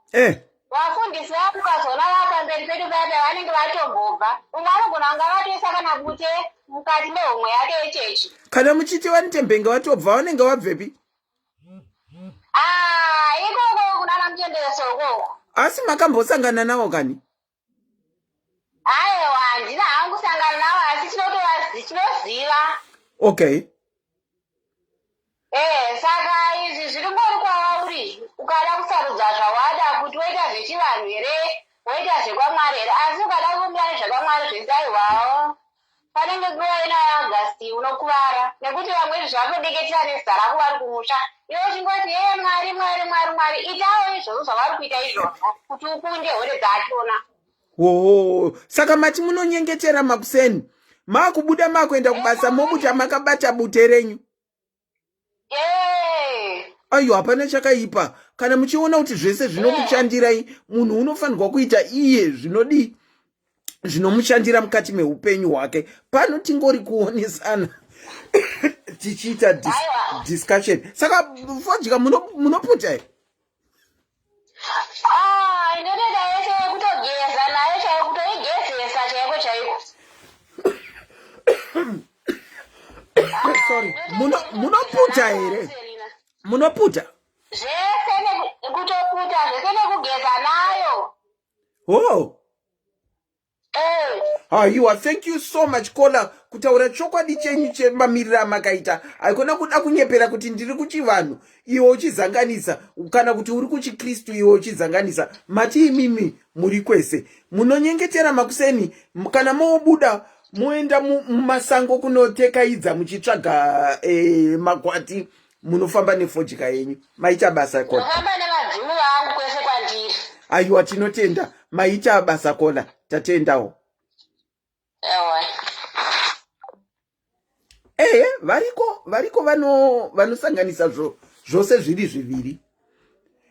vafundisi vavo ukazoona vapamberi pedu paya, vanenge vatombobva. Umwe anogona kunge vatoisa kana bute mukati mehomwe yake yechechi. Kana muchiti vanitembenge vatobva, vanenge vabvepi? Ah, ikoko kunana Muchembere Soko. Asi makambosangana nawo kani? Aiwa, handina hangu kusangana navo, asi tinoziva. Saka izvi zviri ngori kwawauri, ukada kusarudza zvawada kuti woita zvechivanhu here, woita zvekwamwari here. Asi ukada kumira nezvekwamwari zvese, aiwawo, panenge nguva ina August unokuvara, nekuti vamwe izvi zvakudikitira nezita rako vari kumusha, iwe uchingoti, "Ye Mwari, Mwari, Mwari, Mwari." Itawo izvozvo zvavari kuita izvozvo kuti ukunde hore dzachona. Woho, saka mati munonyengetera makuseni, maakubuda maakuenda kubasa, mobuta makabata bute renyu? Aiwa, hapana chakaipa kana muchiona kuti zvese zvinokushandirai. Munhu unofanirwa kuita iye zvinodii, zvinomushandira mukati meupenyu hwake. Pano tingori kuonesana tichiita discussion. Saka fodya munoputa here? Ah, inotoita yese yekutogeza nayo chaiko, kutoigezesa chaiko chaiko. Sorry, munoputa here? Munoputa? Zvese, kutoputa zvese nekugeza nayo. Oh. Aiwa, thank you so much, caller, kutaura chokwadi chenyu chemamiriro amakaita. Haikona kuda kunyepera kuti ndiri kuchivanhu iwe uchizanganisa, kana kuti uri kuchikristu iwe uchizanganisa. Mati imimi muri kwese, munonyengetera makuseni, kana moobuda moenda mumasango kunotekaidza muchitsvaga magwati, munofamba nefodya yenyu. Maita basa, caller. Ndofamba nevadzimu vangu kwese kwandiri. Aiwa, tinotenda. Maita basa, caller, tatendawo. Ewa. Ehe, variko, variko vanosanganisa zvose zviri zviviri.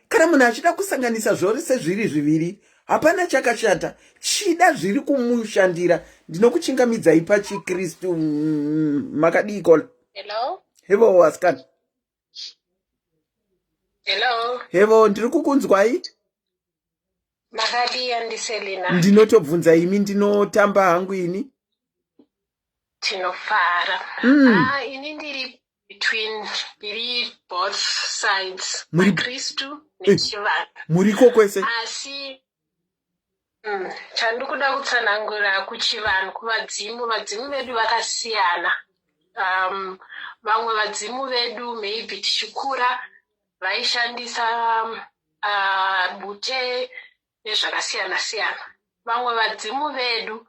Kana munhu achida kusanganisa zvose zviri zviviri, hapana chakashata. Chida zviri kumushandira. Ndinokuchingamidzai pachikristu. Makadii, caller? Hello. Hevo, asikana. Hello. Hevo, ndiri kukunzwai. Makadii, Auntie Selina? Ndinotobvunza imi, ndinotamba hangu ini. Tinofara. Ah, ini ndiri between, ndiri both sides. MaKristu nechivanhu. Muriko kwese. Asi chandiri kuda kutsanangura, kuchivanhu, kuvadzimu, vadzimu vedu vakasiyana. Vamwe vadzimu vedu maybe tichikura vaishandisa bute nezvakasiyana siyana. Vamwe vadzimu vedu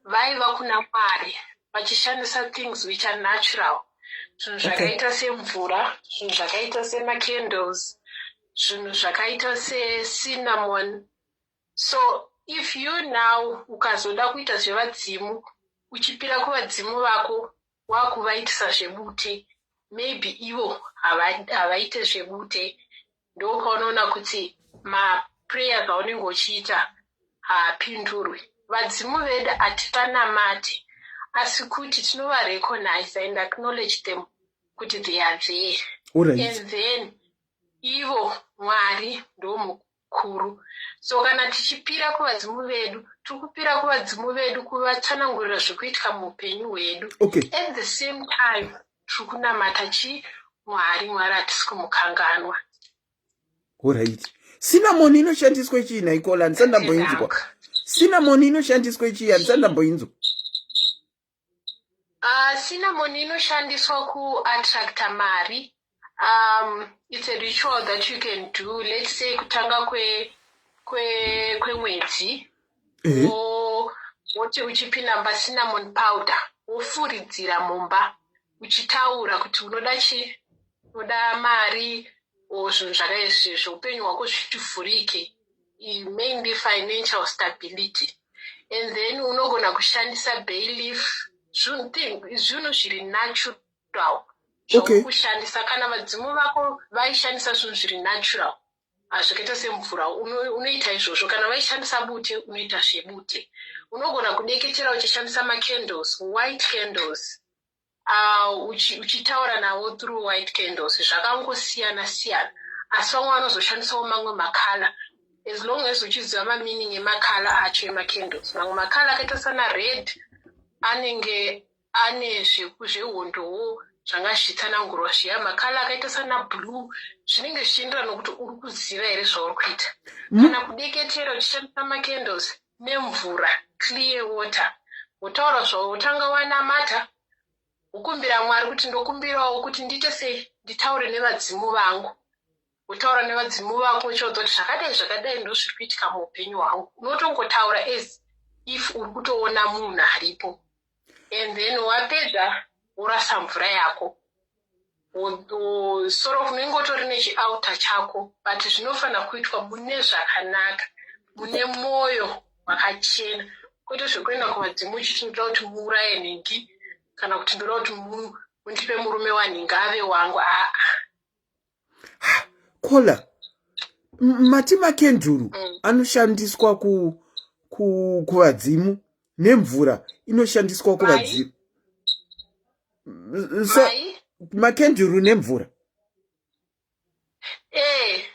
vaiva kuna Mwari vachishandisa things which are natural, zvinhu zvakaita semvura, zvinhu zvakaita semacandles, zvinhu zvakaita secinnamon. So if you now ukazoda kuita zvevadzimu, uchipira kuvadzimu vako, wakuvaitisa zvebute, maybe ivo havaite zvebute. Ndopaunoona kuti maprayers aunenge uchiita haapindurwi. Vadzimu vedu hativanamate, asi kuti tinovarecognize and acknowledge them kuti they are there. And then ivo Mwari ndomukuru. So kana tichipira kuvadzimu vedu, tiri kupira kuvadzimu vedu kuvatsanangurira zvekuitika muupenyu hwedu. At the same time tiri kunamata chi Mwari. Mwari hatisi kumukanganwa. Alright. Cinnamon inoshandiswa chii nhai, caller? Handisati ndamboinzwa. Cinnamon inoshandiswa chii? Handisati ndamboinzwa. Cinnamon inoshandiswa kuattracta mari. It's a ritual that you can do, let's say kutanga kwemwedzi, woti uchipinda mumba, cinnamon powder wofuridzira mumba uchitaura kuti unoda chi, unoda mari o zvinhu zvakaizvi, zveupenyu hwako zvichivhurike. Mainly financial stability. And then unogona kushandisa bay leaf, zvinhu zviri natural zvokushandisa. Kana vadzimu vako vaishandisa zvinhu zviri natural, zvakaita semvura, unoita izvozvo. Kana vaishandisa bute, unoita zvebute. Unogona kudeketera uchishandisa macandles, white candles, uchitaura navo through white candles. Zvakangosiyana siyana, asi vamwe vanozoshandisawo mamwe macolour, as long as uchiziva mameaning emacolour acho emacandles. Mamwe macolour akaita sana red anenge ane zvehondowo zvanga zvichitsanangurwa zviya. Macolour akaita sana blue, zvinenge zvichienderana nokuti uri kuziva here zvauri kuita. Kana kudeketera uchishandisa macandles nemvura, clear water, wotaura zvawotanga wanamata, wokumbira Mwari kuti ndokumbirawo kuti ndiite sei, nditaure nevadzimu vangu. Wotaura nevadzimu vako uchiudza kuti zvakadai zvakadai ndo zviri kuitika muupenyu hwangu. Unotongotaura as if uri kutoona munhu aripo, and then wapedza worasa mvura yako. Sort of unenge utori nechialtar chako, but zvinofanira kuitwa mune zvakanaka, mune mwoyo wakachena, kwete zvekuenda kuvadzimu uchiti ndoda kuti muuraye nhingi, kana kuti ndoda kuti mundipe murume wanhingi ave wangu. Aa. Kola mati makenduru anoshandiswa kuvadzimu, nemvura inoshandiswa kuvadzimu. So makenduru nemvura? Eh.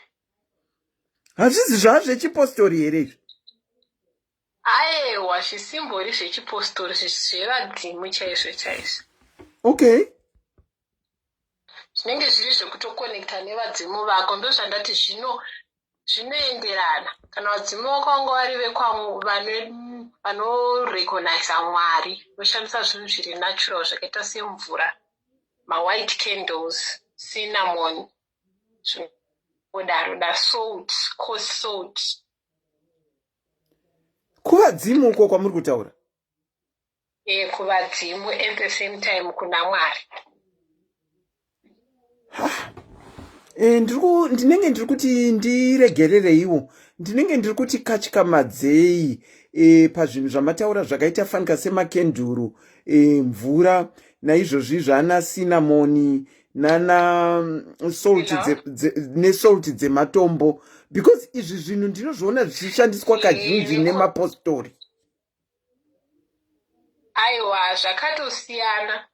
Hazvizi zvaa zvechipostori here izvi? Aiwa, zvisimbori zvechipostori, zvevadzimu chaizvo chaizvo. Zvinenge zviri zvekutoconnecta nevadzimu vako. Ndozvandati, zvino zvinoenderana. Kana vadzimu vako vanga vari vanorecogniza Mwari, voshandisa zvinhu zviri natural zvakaita semvura, mawhite candles, cinnamon, zvinodaro da, salt, coarse salt. Kuvadzimu uko kwamuri kutaura? E, kuvadzimu, at the same time kuna Mwari. E, ndinenge ndiri kuti ndiregerereiwo, ndinenge ndiri kuti katyamadzei pazvinhu zvamataura zvakaita fanika semakenduru, mvura, naizvozvi zvana cinnamon nana salt nesalt dzematombo, because izvi zvinhu ndinozviona zvichishandiswa kazhinji nemapostori. Aiwa, zvakatosiyana.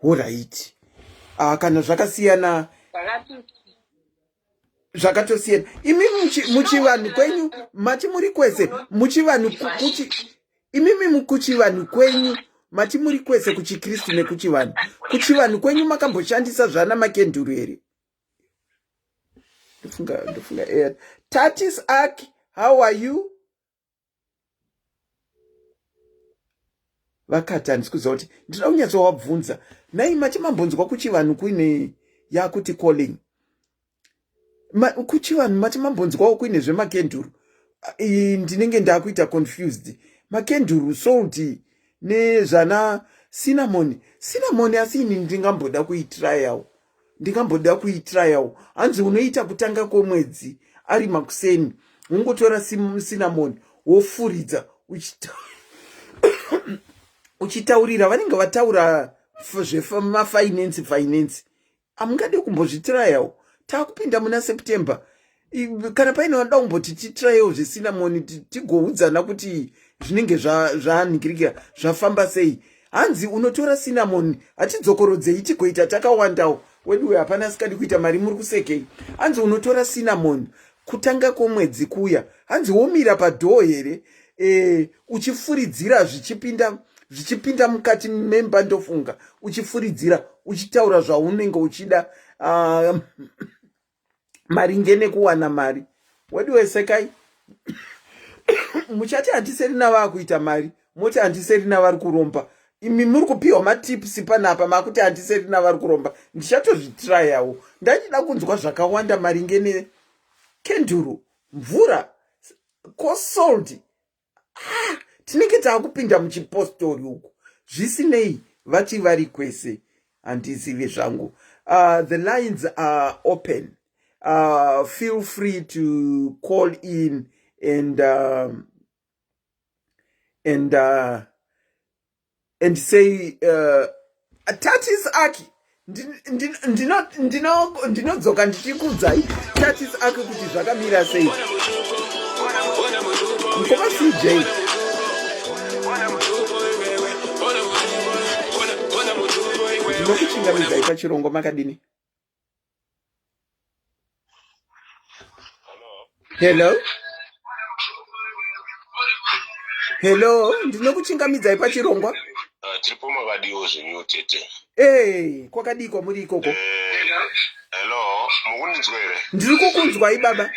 Alright, ah, kana zvakasiyana, zvakatosiyana. Imi muchivanhu kwenyu mati muri kwese muchivanhu, imimi kuchivanhu kwenyu mati muri kwese, kuchiKristu nekuchivanhu. Kuchivanhu kwenyu makamboshandisa zvana makenduru here? Ndofunga Tatis Ark, how are you? Vakati handisi kuziva kuti ndinoda kunyatsovabvunza. Nai mati mambonzwa kuchivanhu kuine yakuti calling? Kuchivanhu mati mambonzwawo kuine zvemakenduru? Ndinenge ndakuita confused. Makenduru, salt, nezvana cinnamon. Cinnamon, asi ini ndingamboda kuitrayawo, ndingamboda kuitrayawo. Hanzi unoita kutanga kwomwedzi, ari makuseni, wongotora cinnamon, wofuridza uchitaurira vanenge vataura zvemafinance finance. Hamungadi kumbozvitrayawo? Taakupinda muna September. Kana paine vanoda kumboti titrayewo zvecinnamon, tigoudzana kuti zvinenge zvanhingirikira, zvafamba sei. Hanzi unotora cinnamon, hatidzokorodzei, tigoita takawandawo. Weduwe, hapana asikadi kuita mari. Muri kusekei? Hanzi unotora cinnamon kutanga kwomwedzi kuya, hanzi womira padoor here, uchifuridzira zvichipinda, zvichipinda mukati memba. Ndofunga uchifuridzira uchitaura zvaunenge uchida maringe nekuwana mari. Weduwe, sekai. Muchati handiserina vaakuita mari, moti handiserina vari kuromba. Imi muri kupiwa matips panapa, makuti handiserina vari kuromba. Ndichatozvitrayawo. Ndachida kunzwa zvakawanda maringe nekenduru, mvura, cosalt. Ah, tinenge taakupinda muchipostori uku. Zvisinei, vati vari kwese, handizivi zvangu. The lines are open. Feel free to call in. and and and say Tatis Aki ndinodzoka ndichikudzai Tatis Aki kuti zvakamira sei mukoma CJ. Ndinokuchingamidzai pachirongwa makadini? Hello? Hello, ndinokuchingamidzai pachirongwa. Tiripo makadiwo zvenyu tete. Hey, kwakadii kwamuri ikoko? Hello, mukundinzwa here? Ndiri kukunzwai baba.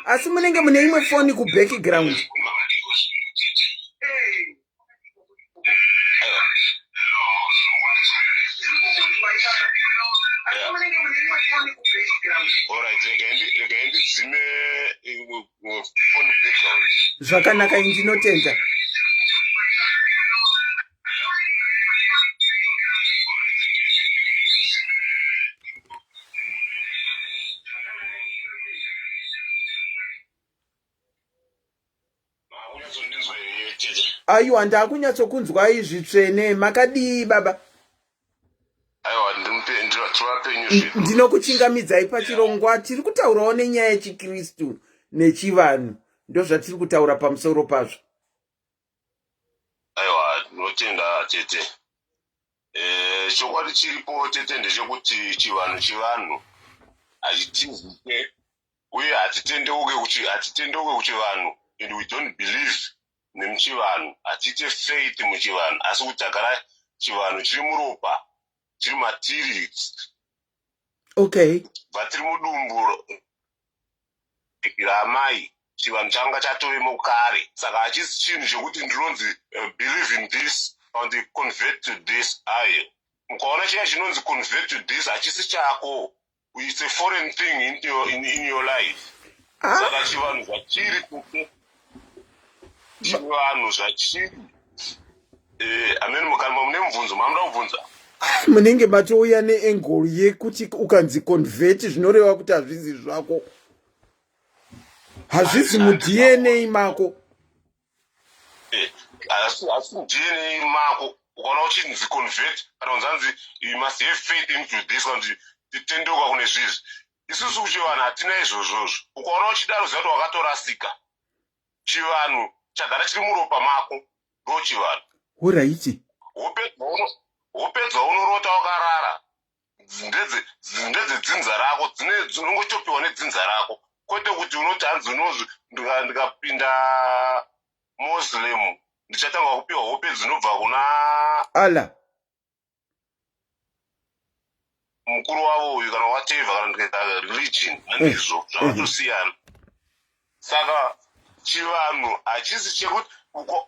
Asi munenge mune imwe foni kubackground. Zvakanaka, ndinotenda. Aiwa, ndakunyatsokunzwai zvitsvene. Makadii baba? Aiwa, tirivapenyu zvedu. Ndinokuchingamidzai pachirongwa. Tiri kutaurawo nenyaya yechikristu nechivanhu, ndozvatiri kutaura pamusoro pazvo. Aiwa, ndinotenda tete. Chokwadi chiripo tete ndechekuti chivanhu chivanhu, hachitizike uye hatitendeuke kuchivanhu, and we don't believe nemuchivanhu. Hatiite faith muchivanhu, asi kuti tagara chivanhu chiri muropa, chiri matiri. Bva tiri mudumbu raamai, chivanhu changa chatovemo kare. Saka hachisi chinhu chekuti ndinonzi believe in this and convert to this. Ayo, mukaona chiya chinonzi convert to this, hachisi chako. It's a foreign thing in your life. Saka chivanhu zvachiri tete, chivanhu zvachiri. Amene mukana mune mubvunzo mamuda kubvunza. Munenge matouya neangle yekuti ukanzi convert zvinoreva kuti hazvizi zvako, hazvisi muDNA mako. Asi muDNA mako. Ukaona uchinzi convert kana kunzanzi you must have faith into this kana kuti titendeuka kune zvizvi, isusu kuchivanhu hatina izvozvozvo. Ukaona uchidaro, ziva kuti wakatorasika. Chivanhu chagara chiri muropa mako, ndo chivanhu. Alright. Hope dzaunorota wakarara ndedzedzinza rako, dzinongotopiwa nedzinza rako, kwete kuti unoti hanzi unozvi ndikapinda Muslim ndichatanga kupiwa hope dzinobva kuna Allah. Mukuru wavo uyu kana whatever, kana ndikaita religion, handizvo, zvakatosiyana. Saka chivanhu hachisi chekuti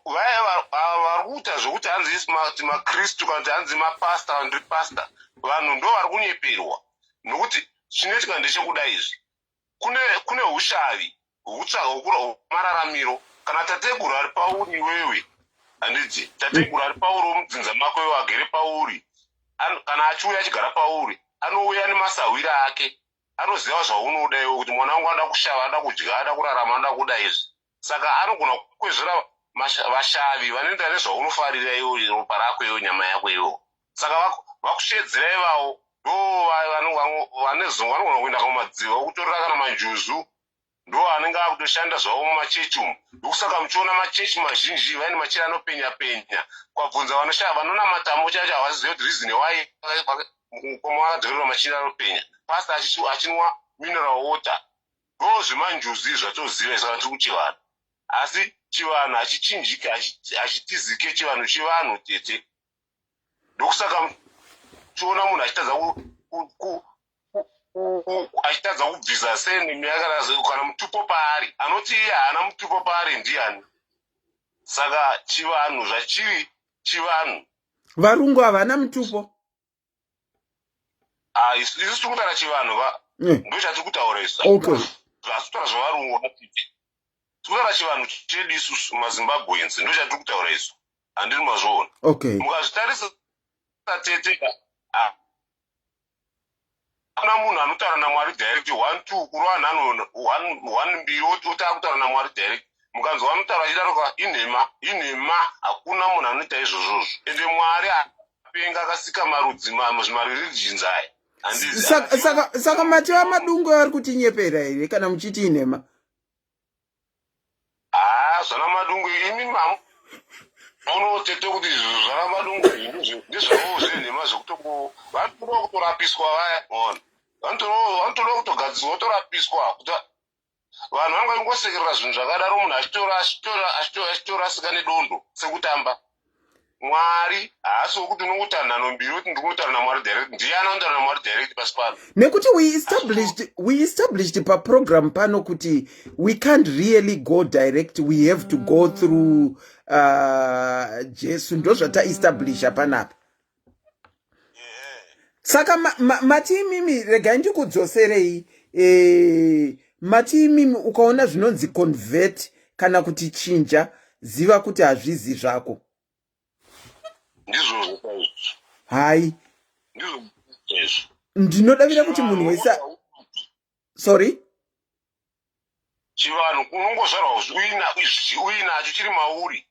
vaya vari kuita zvekuti hanzi makristu kana kuti hanzi mapasta kana ndiri pasta, vanhu ndo vari kunyeperwa, nokuti chinoitika ndechekuda izvi, kune ushavi hwekutsvaga mararamiro. Kana tateguru ari pauri iwewe, handiti tateguru ari pauri womudzinza mako iwe agere pauri, kana achiuya achigara pauri, anouya nemasahwira ake, anoziva zvaunoda iwe, kuti mwana wangu anoda kushava, anoda kudya, anoda kurarama, anoda kuda izvi. Saka anogona kukwezvera vashavi vanoenda nezvaunofarira iwe, ropa rako iwe, nyama yako iwe. Saka vakushedzera ivavo ndo vanogona kuenda kumadziva okutorera kana manjuzu, ndo anenge akutoshanda zvavo mumachechi umu. Ndokusaka muchiona machechi mazhinji vaine machira anopenya penya. Kwabvunza vanonamatamo chacho, havazizivi kuti reason why mukoma wakadzokerwa machira anopenya, pasta achinwa mineral water. Ndo zvemanjuzu zvatoziva saka tiri kuchivanhu. Asi chivanhu hachichinjike, hachitizike. Chivanhu chivanhu tete. Ndokusaka muchiona munhu achitadza kubvisa surname kana mutupo paari, anoti iye haana mutupo paari, ndiani? Saka chivanhu zvachiri chivanhu. Varungu havana mutupo. Isu tiri kutaura chivanhu va, ndo chatiri kutaura isu. Asi kutaura zvavarungu, tiri kutaura chivanhu chedu isusu maZimbabweans, ndo chatiri kutaura isu, handiri mazvoona? Okay. Mukazvitarisa tete, Hakuna munhu anotaura naMwari direct, one two, kurova nhanho one one mbiri, oti akutaura naMwari direct. Mukanzwa vanotaura vachidaroka, inhema, inhema. Hakuna munhu anoita izvozvozvo. Ende Mwari apenga akasika marudzi, zvimareligions aya. Handizi. Saka mati vaMadungwe vari kutinyepera here kana muchiti inhema? Haa, zvana Madungwe, imi munotete kuti zvana Madungwe ndezvavowo zvenhema, zvekutongo vanotoda kutorapiswa vaya. Ona, vanotoda kutogadziswa, votorapiswa, kuti vanhu vanga vangosekerera zvinhu zvakadaro, munhu achitorasika nedondo sekutamba. Mwari haasi wekuti unongotaura nhanho mbiri kuti ndinotaura naMwari direct. Ndiani anotaura naMwari direct pasi pano? Nekuti we established paprogram pano kuti we can't really go direct, we have to go through Jesu. Ndo zvataestablisha panapa. Saka mati imimi, regai ndikudzoserei, mati imimi ukaona zvinonzi convert kana kuti chinja, ziva kuti hazvizi zvako. Ndizvozvo chaizvo. Hai. Ndizvo chaizvo. Ndinodavira kuti munhu wese, sorry. Chivanhu unongozvarwa uinacho, chiri mauri.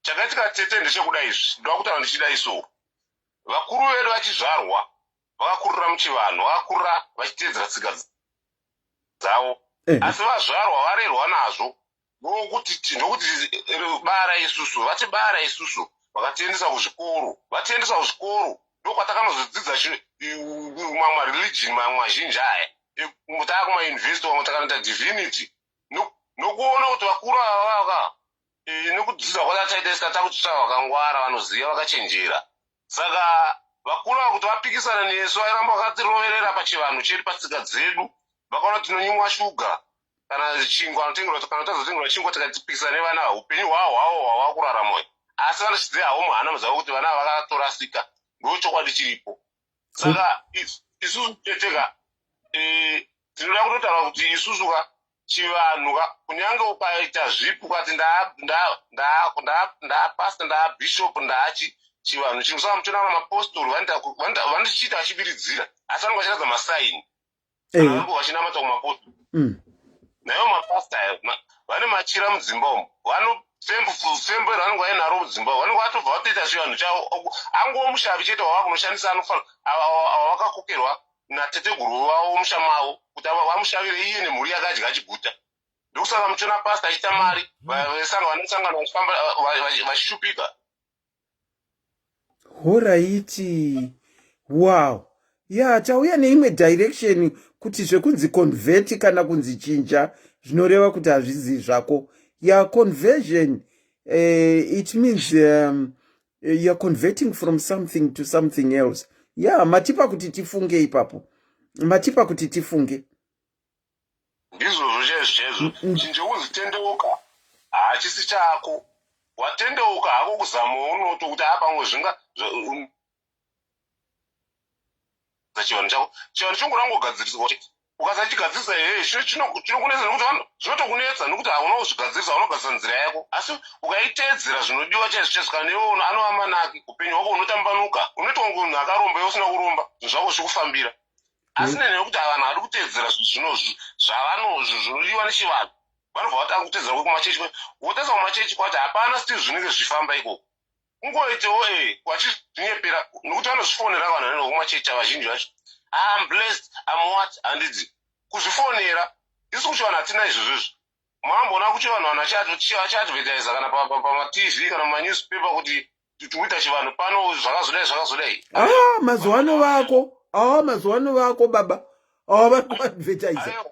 Chakaitika, tete, ndechekuda izvi, ndoda kutaura ndichida so. Vakuru vedu vachizvarwa vakakurira muchivanhu, vakakurira vachiteedzera tsika dzavo. Asi vazvarwa varerwa nazvo, ndokuti bara isusu, vatibara isusu, vakatiendesa kuzvikoro. Vatiendesa kuzvikoro, ndokwatakanozvidzidza mamwe mareligion, mamwe mazhinji aya. Taakumayunivhesiti, vamwe takanoita divinity, nokuona kuti vakuru ava vaka nekudzidza kwatataita isi, tatakutsva vakangwara, vanoziva, vakachenjera. Saka vakuru ava kuti vapikisane nesu, vairamba vakatiroverera pachivanhu chedu, patsika dzedu. Vakaona kuti tinonyimwa shuga kana chingwa, anotengerwa kana tazotengerwa chingwa, tikatipikisana nevana ava, upenyu hwavo hwavo hwava kurarama. Asi vanochiziva havo muhana dzavo kuti vana ava vakatorasika. Ndo chokwadi chiripo. Saka isusu teteka tinoda kutotaura kuti isusu ka, chivanhu ka, kunyange ukaita zvipi, ukati ndapasta, ndaabhishop, ndaachi, chivanhu chinhu. Saka muchiona kana mapostori vanochiita vachibiridzira, asi vanenge vachiratidza masaini kana vanenge vachinamata kumapostori. Naivo mapasta ayo vane machira mudzimba umu, vanofembo ravanenge vainaro mudzimba umu, vanenge vatobva vatoita chivanhu chavo. Angova mushavi chete wava kunoshandisa, anofanira ava vakakokerwa nateteguru vavo musha mavo kuti vamushavire iye nemhuri yakadya achiguta. Ndokusaka muchiona pasta achiita mari, vanesangano vachifamba vachishupika. Alright, wow, ya, tauya neimwe direction kuti zvekunzi convert kana kunzi chinja zvinoreva kuti hazvizi zvako. Ya, conversion, it means you're converting from something to something else. Ya, matipa kuti tifunge ipapo, matipa kuti tifunge. Ndizvozvo chaizvo chaizvo. Chinhu chekunzi tendeuka hachisi chako. Watendeuka hako kuzama unoto kuti apamwe zvinga chivanhu chako, chivanhu chongorangogadziriswa. Ukasachigadzirisa, hehe, chinokunetsa, nekuti vanhu zvinotokunetsa nekuti hauna kuzvigadzirisa. Unogadzirisa nzira yako, asi ukaiteedzera zvinodiwa chaizvo chaizvo, kana newe anova manaki upenyu hwako, unotambanuka, unoitwa kunge munhu akaromba iwe usina kuromba, zvinhu zvako zvichikufambira. Asi nenyaya yekuti vanhu havadi kuteedzera zvinodiwa nechivanhu, vanobva vatanga kuteedzera kumachechi. Wotarisa kumachechi kwacho, hapana still zvinenge zvichifamba ikoko. Kungoitewo vachizvinyepera, nekuti vanozvifonera vanhu vanoenda kumachechi vazhinji vacho, "I'm blessed, I'm what," handidzi kuzvifonera. Isu kuchivanhu hatina izvozvo izvo. Makamboona kuchivanhu vanhu vachiadvertisa kana pamatv kana mumanewspaper kuti tikuita chivanhu pano, zvakazodai, zvakazodai? Ah, mazuva ano vako, ah, mazuva ano vako baba, ava vari kuadvertisa.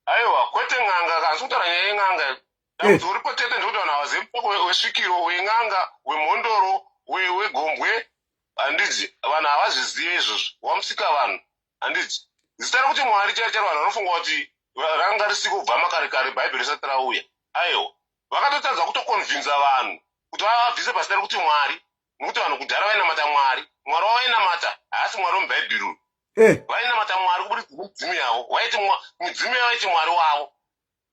Aiwa, kwete n'anga. Kasi kutaura nyaya yen'anga, dambudziko ripo, tete, ndekuti vanhu havazivi mutoko wesvikiro, wen'anga, wemhondoro, wegombwe, handidzi? Vanhu havazvizive izvozvo. Wamusika vanhu, handidzi? Zita rekuti Mwari chero chero, vanhu vanofunga kuti ranga risiko kubva makare kare, Bhaibheri risati rauya. Aiwa, vakatotadza kutoconvinza vanhu kuti vavabvise pazita rekuti Mwari, nekuti vanhu kudhara vainamata Mwari. Mwari wavainamata haasi Mwari wemubhaibheri uyu. Vainamata Mwari kuburikidza nemidzimu yavo. Vaiti midzimu yavo vaiti Mwari wavo,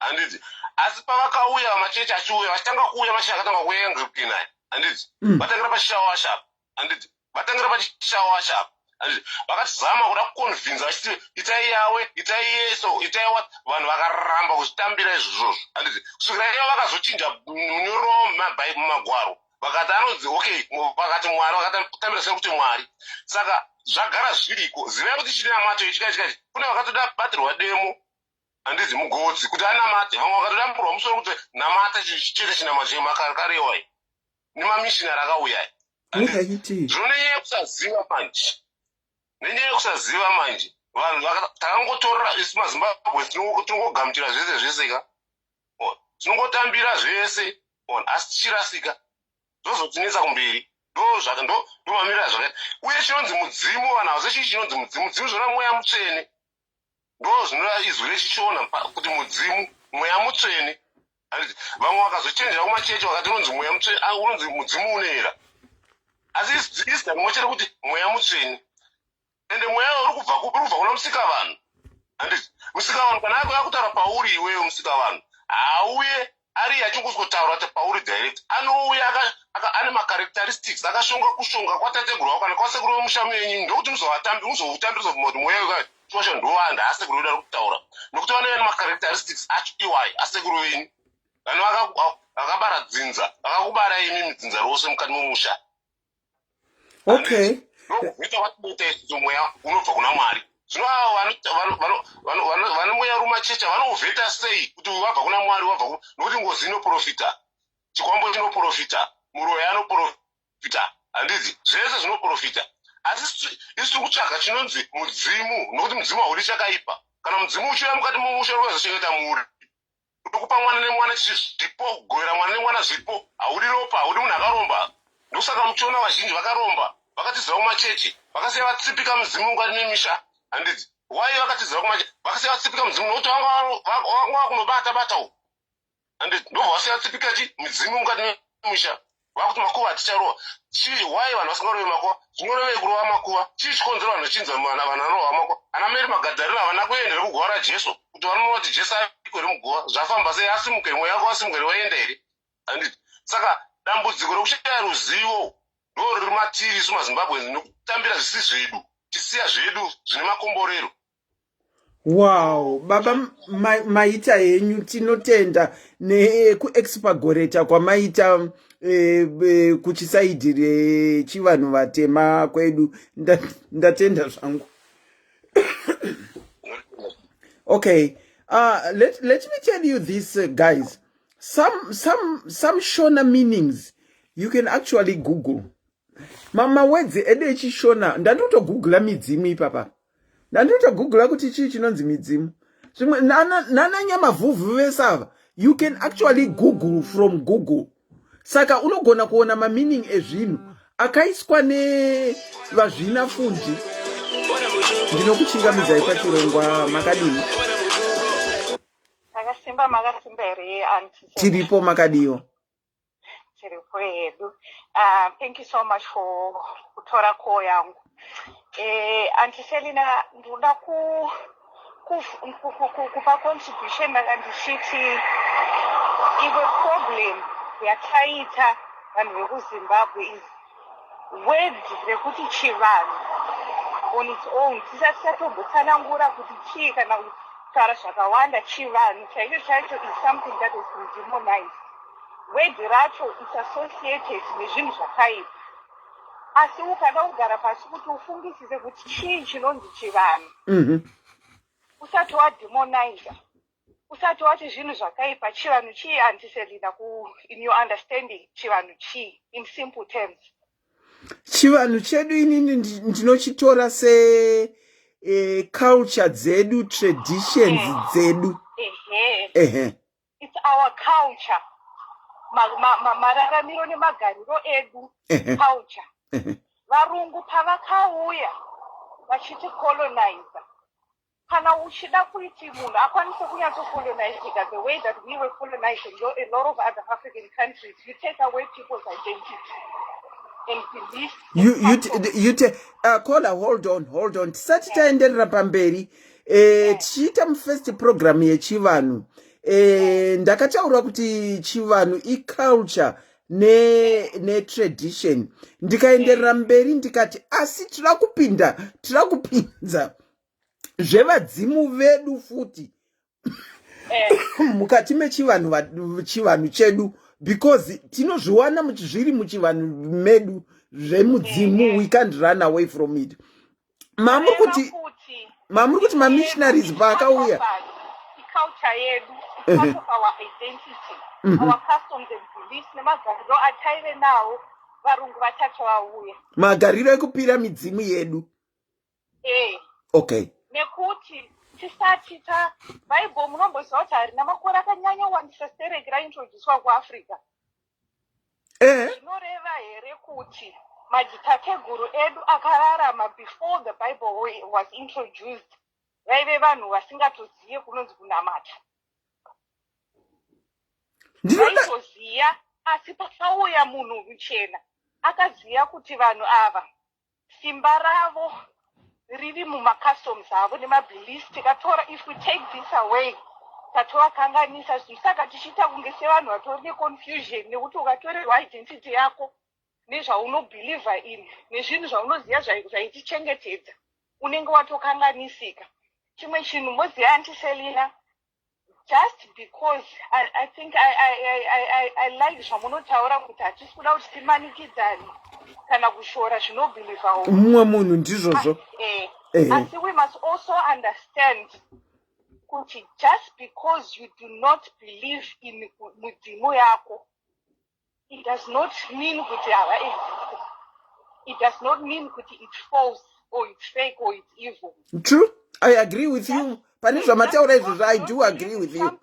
handidzi? Asi pavakauya machechi achiuya, vachitanga kuuya, machechi akatanga kuuya Anglican aya, handidzi? Vatangira pachishawasha apa, handidzi? Vatangira pachishawasha apa, Vakatizama kuda kuconvinza vachiti itai Yawe, itai Yeso, itai what. Vanhu vakaramba kuzvitambira izvozvozvo, handiti? Kusvikira ivo vakazochinja munyoro mumagwaro, vakati anonzi, okay, vakati Mwari, vakatambira sekuti Mwari. Saka zvagara zviriko. Zivai kuti chinamato ichi kachikachi kune vakatoda batirwa demo, handiti, mugotsi kuti anamate. Vamwe vakatodamburwa musoro kuti namata chete chinamato chemakakarewai nemamishinari akauya. Zvino nenyaya yekusaziva manje, nenyaya yekusaziva manje, vanhu takangotorera isu maZimbabwe, tinongogamuchira zvese zvese ka, tinongotambira zvese, asi tichirasika. Zvozotinetsa kumberi. Ndomamirira zvakaita. Uye chinonzi mudzimu, vanhu havase chii chinonzi mudzimu. Mudzimu zvona mweya mutsvene, ndo zvinoreva izwi rechiShona kuti mudzimu, mweya mutsvene. Vamwe vakazochenjera kumachechi vakati unonzi mweya mutsvene, unonzi mudzimu unoera, asi izita rimwe chete kuti mweya mutsvene. Ende mweya uri kubva kupi? Uri kubva kuna Musikavanhu, handiti? Musikavanhu kana akuya kutaura pauri iwewe, Musikavanhu haauye ari achingoswotaura kuti pauri direct. Anouya ane macharacteristics, akashonga kushonga kwatateguru wako kana kwasekuru vemusha menyu, ndokuti muzovatambi, muzoutambira, uzobvuma kuti mweya chosho ndowanda asekuru vedu ari kutaura, nokuti vanouya nemacharacteristics acho iwai asekuru venyu, vanhu vakabara dzinza, vakakubara imi, dzinza rose mukati memusha. Ndokuita kwatinoita isusu. Mweya unobva kuna Mwari. Zvino avo vane mweya rumachecha vanouvheta sei kuti wabva kuna Mwari? Wabva nokuti ngozi inoprofita, chikwambo chinoprofita, muroyi anoprofita, handiti? Zvese zvinoprofita, asi isu tiri kutsvaga chinonzi mudzimu, nokuti mudzimu haudi chakaipa. Kana mudzimu uchiuya mukati momusha, ukazochengeta mhuri, ndokupa mwana nemwana zvipo, kugovera mwana nemwana zvipo. Haudi ropa, haudi munhu akaromba. Ndosaka muchiona vazhinji vakaromba vakatizira kumachechi, vakasiya vatsipika mudzimu mukati memisha, handiti? Wai vakatizira kumachechi, vakasiya vatsipika mudzimu? Nokuti vanga vakunobata bata uku, handiti? Ndobva vasiya vatsipika chi midzimu mukati memisha. Vakuti makuva haticharohwa. Chii? Wai vanhu vasingarovi makuva? Zvinorevei kurova makuva? Chii chikonzero vanhu vachinzi vanhu vanorova makuva? Ana Mary Magadharina havana kuenda here kuguva raJesu kuti vanoona kuti Jesu ariko here muguva? Zvafamba sei? Asimuka here? Mweya wake wasimuka here? Waenda here, handiti? Saka dambudziko rekushaya ruzivo ndo riri matiri isu maZimbabwe, nokutambira zvisi zvedu, tisiya zvedu zvine makomborero. Wow, baba, maita henyu. Tinotenda nekuexpagoreta kwamaita kuchisaidhi rechivanhu vatema kwedu. Ndatenda zvangu. Okay, let me tell you this, guys, some Shona meanings you can actually Google. Mamawords edu echiShona, ndandotogoogle midzimu ipapa, ndandotogoogle kuti chii chinonzi midzimu. Zvimwe nana nyamavhuvhu vese ava, you can actually Google from Google. Saka unogona kuona mameaning ezvinhu akaiswa nevazvina fundi. Ndinokuchingamidzai pachirongwa. Makadini? Takasimba. Makasimba here, aunty? Tiripo. Makadiwo? Tiripo hedu. Thank you so much for kutora call yangu. Aunty Selina, ndoda kupa contribution. Ndanga ndichiti imwe problem yataita vanhu vekuZimbabwe is word rekuti chivanhu on its own. Tisati tatombotsanangura kuti chii kana kutaura zvakawanda, chivanhu chaicho chaicho is something that has been demonized. Word racho is associated nezvinhu zvakaipa, asi ukada kugara pasi kuti ufungisise kuti chii chinonzi chivanhu, usati wademoniza, usati wati zvinhu zvakaipa, chivanhu chii, Aunty Selina? In your understanding, chivanhu chii in simple terms? Chivanhu chedu inini ndinochitora se culture dzedu, traditions dzedu. Ehe, it's our culture, mararamiro nemagariro edu, culture. Varungu pavakauya vachiticoloniza, kana uchida kuti munhu akwanise kunyatsocolonizika the way that we were colonized in a lot of other African countries, you take away people's identity and beliefs. You, you, you te, uh, caller, hold on, hold on. Tisati taenderera pamberi, tichiita mufirst program yechivanhu, ndakataura kuti chivanhu iculture. Netradition ne ndikaenderera mberi ndikati asi tira kupinda, tira kupinza zvevadzimu vedu futi mukati mechivanhu, chivanhu chedu, because tinozviwana zviri muchivanhu medu zvemudzimu. We can't run away from it. Mamuri kuti mamissionaries paakauya Iculture yedu, part of our identity, our customs and beliefs, nemagariro ataive nawo varungu vatatu vauya. Magariro ekupira midzimu yedu. Nekuti tisati ta Bible, munomboziva kuti harina makore akanyanya wandisa stereki raintroducwa kuAfrica. Zvinoreva here kuti madzitateguru edu akararama before the Bible was introduced vaive vanhu vasingatozive kunonzi kunamata? Vaitoziva, asi pakauya munhu muchena akaziva kuti vanhu ava simba ravo riri mumacustoms avo nemabeliefs. Tikatora, if we take this away, tatovakanganisa zvinhu. Saka tichiita kunge sevanhu vatori neconfusion, nekuti ukatorerwa identity yako nezvaunobhelievha in nezvinhu zvaunoziva zvaitichengetedza, unenge watokanganisika. Chimwe chinhu moziva, Auntie Selina, just because I think I like zvamunotaura kuti hatisi kuda kuti timanikidzane kana kushora zvinobhilivhawo mumwe munhu, ndizvozvo. Asi we must also understand kuti just because you do not believe in mudzimu yako, it does not mean kuti havaexist. It does not mean kuti it's false or it's fake or it's evil. True, I agree with you. Pane zvamataura izvozvo, I do agree with you.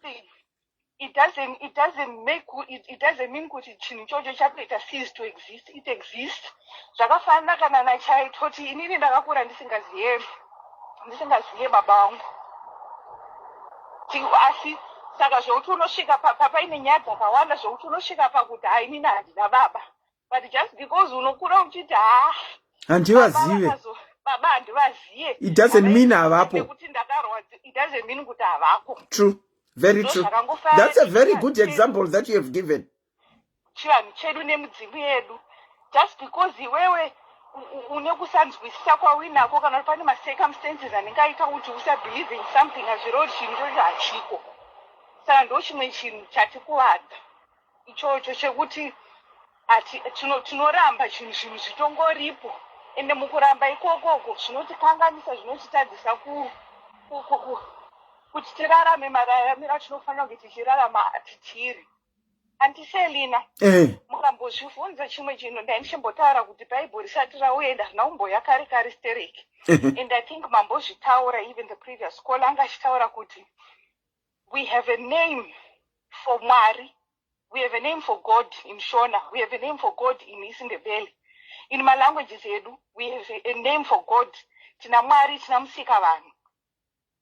It doesn't make it, it doesn't mean kuti chinhu ichocho chatoita cease to exist. It exists. Zvakafanana kana nachaitoti inini ndakakura ndisingaziye baba vangu. Asi saka zvokuti unosvika paine nyaya dzakawanda zvokuti unosvika pakuti, "Ha, inini handina baba," but just because unokura uchiti, "Ha, handivazive." Baba handivaziye. It doesn't mean havapo. Nekuti ndakarwadzi, it doesn't mean kuti havako. True, very true. That's a very good example that you have given. Chivanhu chedu nemidzimu yedu, just because iwewe une kusanzwisisa kwauinako kana kuti pane macircumstances anenge aita kuti usabelieve in something, hazvireva kuti chinhu ichocho hachiko. Saka ndo chimwe chinhu chatikuvadza ichocho chekuti tinoramba chinhu, zvinhu zvitongoripo. Ende mukuramba ikokoko zvinotikanganisa, zvinotitadzisa kuti tirarame mararamiro atinofanira kunge tichirarama tichiri. Auntie Selina, mukambozvibvunza chimwe chinhu, ndaindichimbotaura kuti Bhaibheri risati rauenda rina kumboya kare kare stereki. And I think mambozvitaura, even the previous call anga achitaura kuti we have a name for Mwari, we have a name for God in Shona, we have a name for God in isiNdebele, in malanguages edu we have a name for God. Tina Mwari, tina Musika vanhu.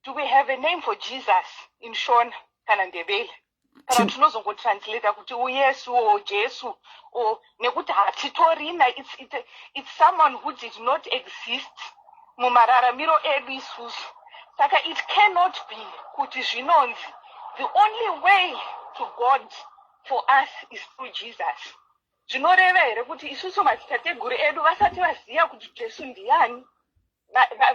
Do we have a name for Jesus in Shona kana Ndebele? Kana tinozongotranslata kuti uYesu or Jesu or nekuti hatitorina. It's someone who did not exist mumararamiro edu isusu. Saka it cannot be kuti zvinonzi the only way to God for us is through Jesus. Zvinoreva here kuti isusu madzitateguru edu vasati vaziva kuti Jesu ndiani,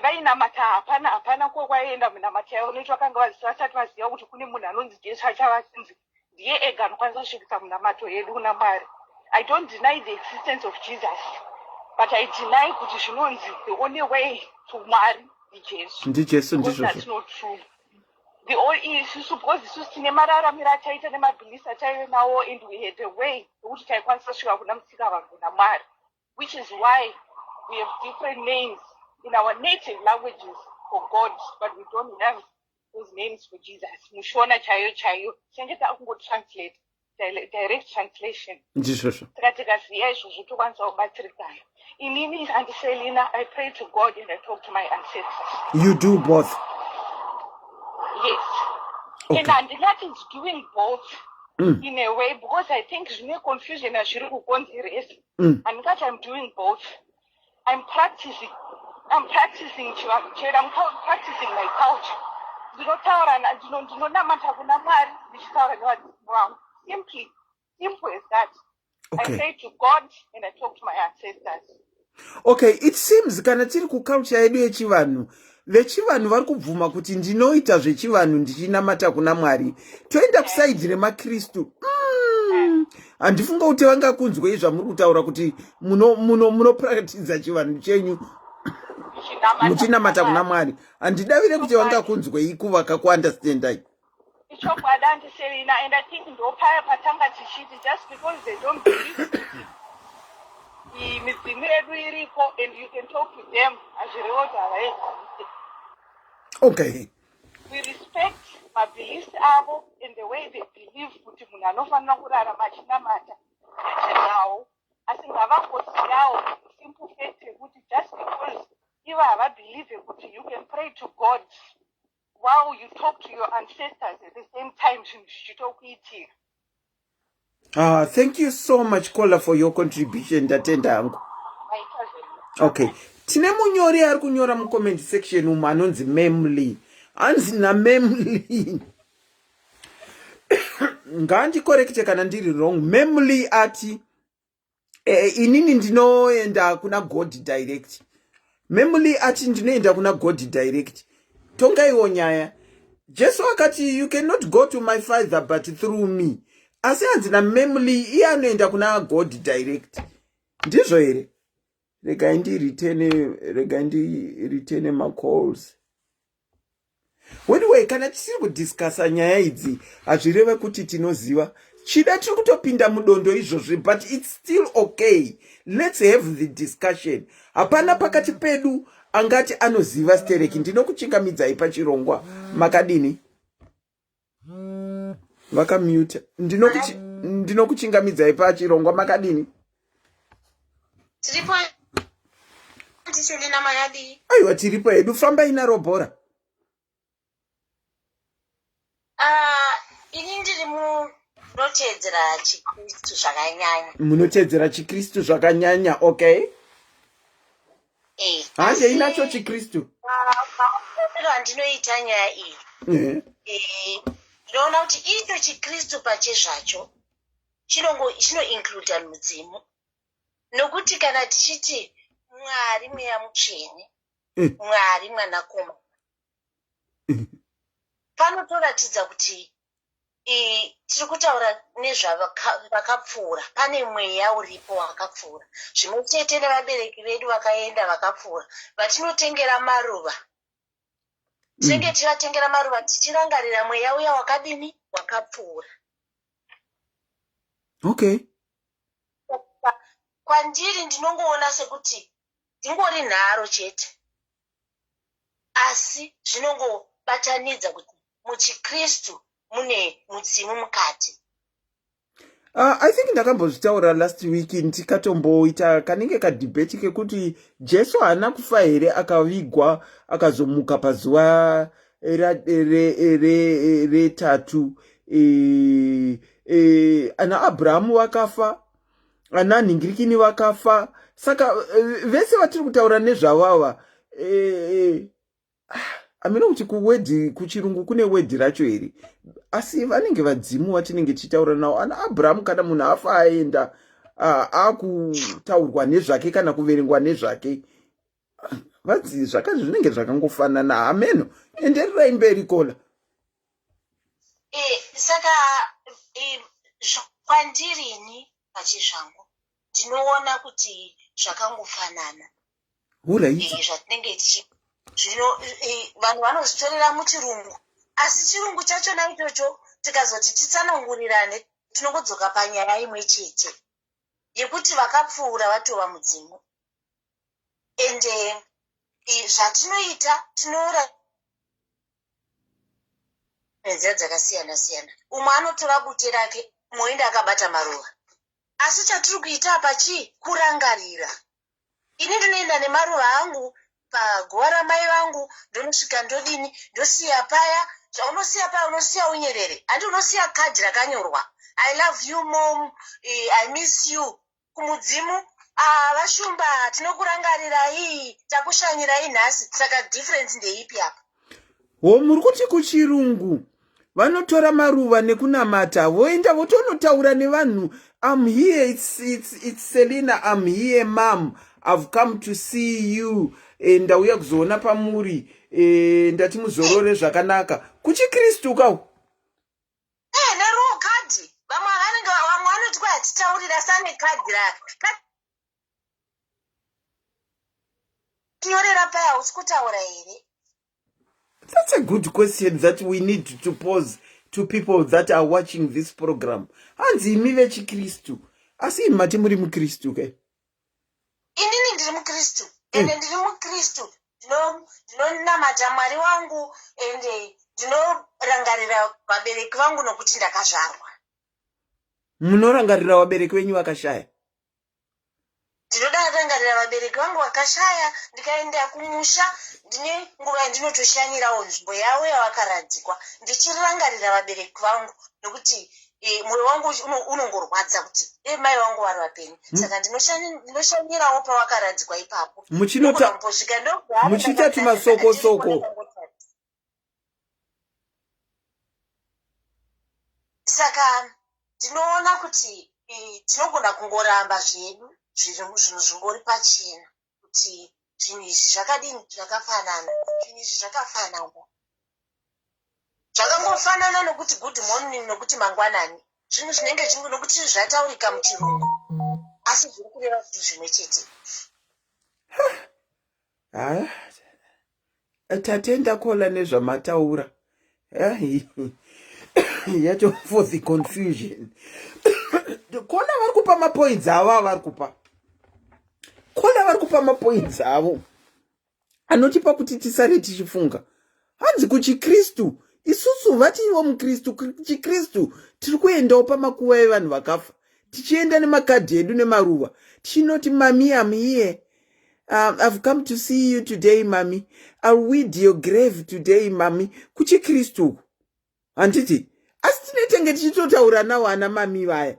vainamata? Hapana kwaienda munamata yavo, nekuti vakanga vasati vaziva kuti kune munhu anonzi Jesu achavasinzi ndiye ega anokwanisa kusvikisa munamato yedu kuna Mwari. I don't deny the existence of Jesus, but I deny kuti zvinonzi the only way to Mwari ndiJesu. NdiJesu. Because Ndizvozvo. that's not true. The isusu, because isusu tine mararamiro ataita nemabeliefs ataive nawo, and we had a way yekuti taikwanisa kusvika kuna Musika vanhu, kuna Mwari, which is why we have different names in our native languages for God, but we don't have those names for Jesus. MuShona chaiyo chaiyo tinenge takungotranslate, direct translation. Ndizvozvo. Saka tikaziva izvozvo tokwanisa kubatsirikana. Inini, Auntie Selina, I pray to God and I talk to my ancestors. You do both? Yes. And handingati it's doing both in a way, because I think zvine confusion yazviri kukonzeresa. Handingati I'm doing both. I'm practicing chivanhu chedu. I'm practicing my culture. Ndinotaura ndinonamata kuna Mwari ndichitaura nevadzimu vangu. Simply, simple as that. I pray to God and I talk to my ancestors. Okay, it seems kana tiri kuculture yedu yechivanhu, vechivanhu vari kubvuma kuti ndinoita zvechivanhu ndichinamata kuna Mwari. Toenda kusaidi remaKristu, handifunga kuti vangakunzwei zvamuri kutaura kuti munopractiza chivanhu chenyu muchinamata kuna Mwari. Handidavire kuti vangakunzwei kuvaka kuunderstandai. Ichokwadi, Auntie Selina, and I think ndopaya patanga tichiti just because they don't believe kuti midzimu yedu iriko and you can talk to them, hazvirevo kuti havaexiste. We respect mabeliefs avo and the way they believe kuti munhu anofanira kurarama achinamata nawo, asi ngavangozivawo simple fact yekuti just because ivo havabelieve kuti you can pray to God while you talk to your ancestors at the same time, zvinhu zvichitokuitika. Ah, thank you so much, caller, for your contribution. Ndatenda hangu. Maita zvenyu. Okay, tine munyori ari kunyora mucomment section umu anonzi Memly. Hanzi naMemly, ngaandicorrecte kana ndiri wrong. Memly ati inini ndinoenda kuna God direct. Memly ati ndinoenda kuna God direct. Tongaiwo nyaya. Jesu akati, "You cannot go to my Father but through me." Asi hanzi naMemly iye anoenda kuna God direct. Ndizvo here? Regai ndiretene macalls. Anyway, kana tisiri kudiscussa nyaya idzi, hazvireve kuti tinoziva. Chida tiri kutopinda mudondo izvozvi, but it's still okay, let's have the discussion. Hapana pakati pedu angati anoziva stereki. Ndinokuchingamidzai pachirongwa. Makadini? Vakamuta. Ndinokuchingamidzai pachirongwa. Makadini? Tiripo, Auntie Selina, makadii? Aiwa, tiripo hedu. Fambai naro bhora. Ah, ini ndiri munoteedzera chiKristu zvakanyanya. Munoteedzera chiKristu zvakanyanya, okay. Eh, handei asi, nacho chiKristu. Ah, maonero andinoita nyaya iyi, ndinoona kuti icho chiKristu pachezvacho chinoincluda mudzimu, nokuti kana tichiti Mwari Mweya Mutsvene, Mwari Mwanakomana, panotoratidza kuti tiri kutaura nezvavakapfuura. Pane mweya uripo wakapfuura, zvimwe chete nevabereki vedu vakaenda vakapfuura, vatinotengera maruva. Tinenge tivatengera maruva tichirangarira mweya uya wakadini, wakapfuura. Kwandiri ndinongoona sekuti dzingori nharo chete, asi zvinongobatanidza kuti muchiKristu mune mudzimu mukati. I think ndakambozvitaura last week, ndikatomboita kanenge kadebate kekuti Jesu haana kufa here, akavigwa, akazomuka pazuva retatu? Ana Abrahamu vakafa, ana nhingirikini vakafa, saka vese vatiri kutaura nezvavava, amene kuti kuword kuchirungu kune word racho here, asi vanenge vadzimu vatinenge tichitaura navo, ana Abrahamu. Kana munhu afa aenda, akutaurwa nezvake kana kuverengwa nezvake, vadzi zvaka zvinenge zvakangofanana. Hameno, endererai mberi, caller. Saka kwandirini pachizvangu ndinoona kuti zvakangofanana. Zvatinenge tichi zvino vanhu vanozvitorera muchirungu, asi chirungu chachona ichocho tikazoti titsanangurirane, tinongodzoka panyaya imwe chete yekuti vakapfuura vatova mudzimu. Ende zvatinoita tinoora nenzira dzakasiyana siyana. Umwe anotora bute rake, umwe oenda akabata maruva, asi chatiri kuita apa chii? Kurangarira. Ini ndinoenda nemaruva angu paguva ramai vangu, ndonosvika, ndodini, ndosiya paya. Zvaunosiya paya, unosiya unyerere, handi? Unosiya kadhi rakanyorwa "I love you, Mom, I miss you" kumudzimu. Ah, vashumba, tinokurangarirai, takushanyirai nhasi. Saka difference ndeipi apa? Ho, muri kuti kuchirungu vanotora maruva nekunamata, voenda votonotaura nevanhu. I'm here, it's, it's, it's Selina, I'm here mom, I've come to see you. E, ndauya kuzoona pamuri e, ndati muzorore zvakanaka. KuchiKristu kau? Eh, neruo kadhi. Vamwe vanenge vamwe vanoti kwai hatitaurira sane kadhi ra. Tinyorera paya hausi kutaura here? That's a good question that we need to pose to people that are watching this program. Hanzi imi vechiKristu, asi imi mati muri muKristu ke? Inini ndiri muKristu ende eh. ndiri muKristu ndinonamata Mwari wangu ende ndinorangarira vabereki vangu nokuti ndakazvarwa. Munorangarira vabereki venyu vakashaya? Ndinoda rangarira vabereki vangu vakashaya ndikaenda kumusha ndine nguva yandinotoshanyirawo nzvimbo yavo yavakaradzikwa ndichirangarira vabereki vangu nokuti e, mwoyo wangu unongorwadza kuti e mai vangu vari vapenyu hmm. saka ndinoshanyirawo pavakaradzikwa ipapo muchinotambosvika muchiita tumasokosoko Saka ndinoona kuti tinogona kungoramba zvedu zvinhu zvingori pachena kuti zvinhu izvi zvakadini zvakafanana zvinhu izvi zvakafanana zvakangofanana nokuti good morning nokuti mangwanani zvinhu zvinenge chingu nokuti zvataurika muchirungu asi zviri kureva zvinhu zvimwe chete Haya, tatenda kola nezvamataura. Yacho for the confusion. Kola vari kupa mapoints avo avari kupa. Kola vari kupa mapoints avo anotipa kuti tisare tichifunga. Hanzi kuchiKristu isusu vati ivo muKristu chiKristu tiri kuendawo pamakuva evanhu vakafa tichienda nemakadhi edu nemaruva tichinoti mami am here Um, I've come to see you today, mommy. I'll weed your grave today, mommy. KuchiKristu uku. Handiti? Asi tinetenge tichitotaura nawo ana mami vaya.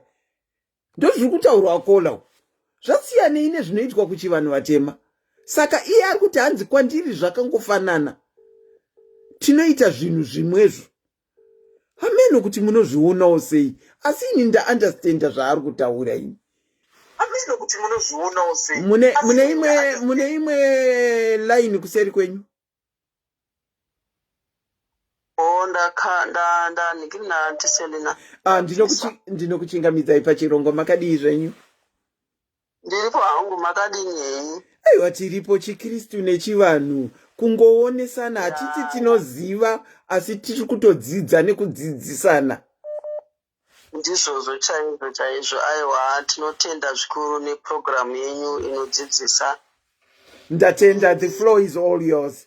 Ndozviri kutaurwa kola uku. Zvasiyanei nezvinoitwa kuchivanhu vatema. Saka iye ari kuti hanzi kwandiri zvakangofanana. Tinoita zvinhu zvimwezvo. Hameno kuti munozvionawo sei asi ini ndaunderstanda zvaari kutaura ini. Hameno kuti munozvionawo sei. Mune mune imwe mune imwe line kuseri kwenyu. Oh, ndaka nda nda ndikiri na Aunty Selina. Ah, ndinokuchingamidzai pachirongwa makadii zvenyu? Ndiripo hangu makadini henyu? Aiwa tiripo chiKristu nechivanhu kungoonesana hatiti tinoziva asi tiri kutodzidza nekudzidzisana. Ndizvozvo chaizvo chaizvo aiwa tinotenda zvikuru neprogram yenyu inodzidzisa. Ndatenda the floor is all yours.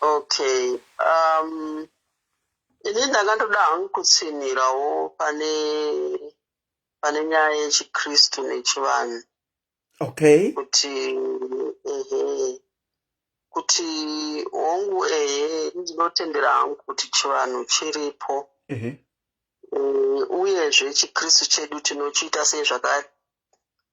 Okay um, ini ndanga ndoda hangu kutsinhirawo pane pane nyaya yechiKristu nechivanhu. Okay. Kuti ehe kuti hongu ehe ndinotendera hangu kuti chivanhu chiripo. Ehe. Eh, uyezve chiKristu chedu tinochiita sei zvakare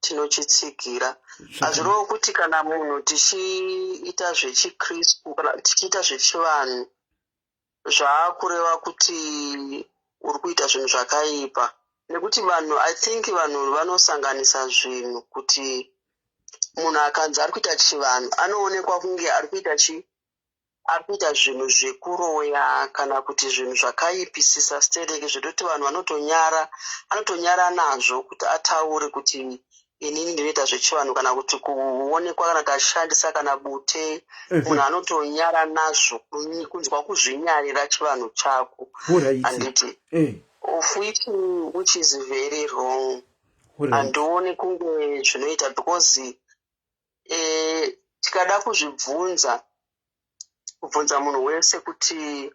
tinochitsigira. Hazvirevo kuti kana munhu tichiita zvechiKristu kana tichiita zvechivanhu zvaakureva kuti uri kuita zvinhu zvakaipa nekuti vanhu i think vanhu vanosanganisa zvinhu kuti munhu akanzi ari kuita chivanhu anoonekwa kunge ari kuita chi ari kuita zvinhu zvekuroya kana kuti zvinhu zvakaipisisa stereki zvekuti vanhu vanotonyara anotonyara nazvo kuti ataure kuti inini ndinoita zvechivanhu kana kuti kuonekwa kana tashandisa kana bute mhm. munhu anotonyara nazvo kunzwa kuzvinyarira chivanhu chako handiti eh. of which, which is very wrong handioni kunge zvinoita because eh, tikada kuzvibvunza kubvunza munhu wese kuti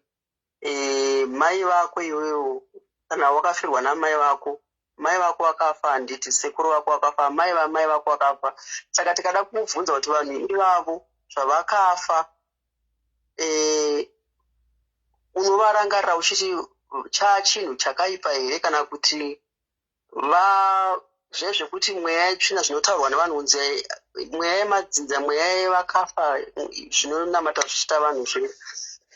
e, mai vako iwewo kana wakafirwa namai vako mai vako vakafa handiti sekuru vako vakafa mai vamai vako vakafa saka tikada kumubvunza kuti vanhu ivavo zvavakafa e, unovarangarira uchiti chaa chinhu chakaipa here kana kuti Va zve zvekuti mweya yetsvina zvinotaurwa nevanhu kunzi mweya yemadzinza mweya yevakafa zvinonamata zvichiita vanhu zve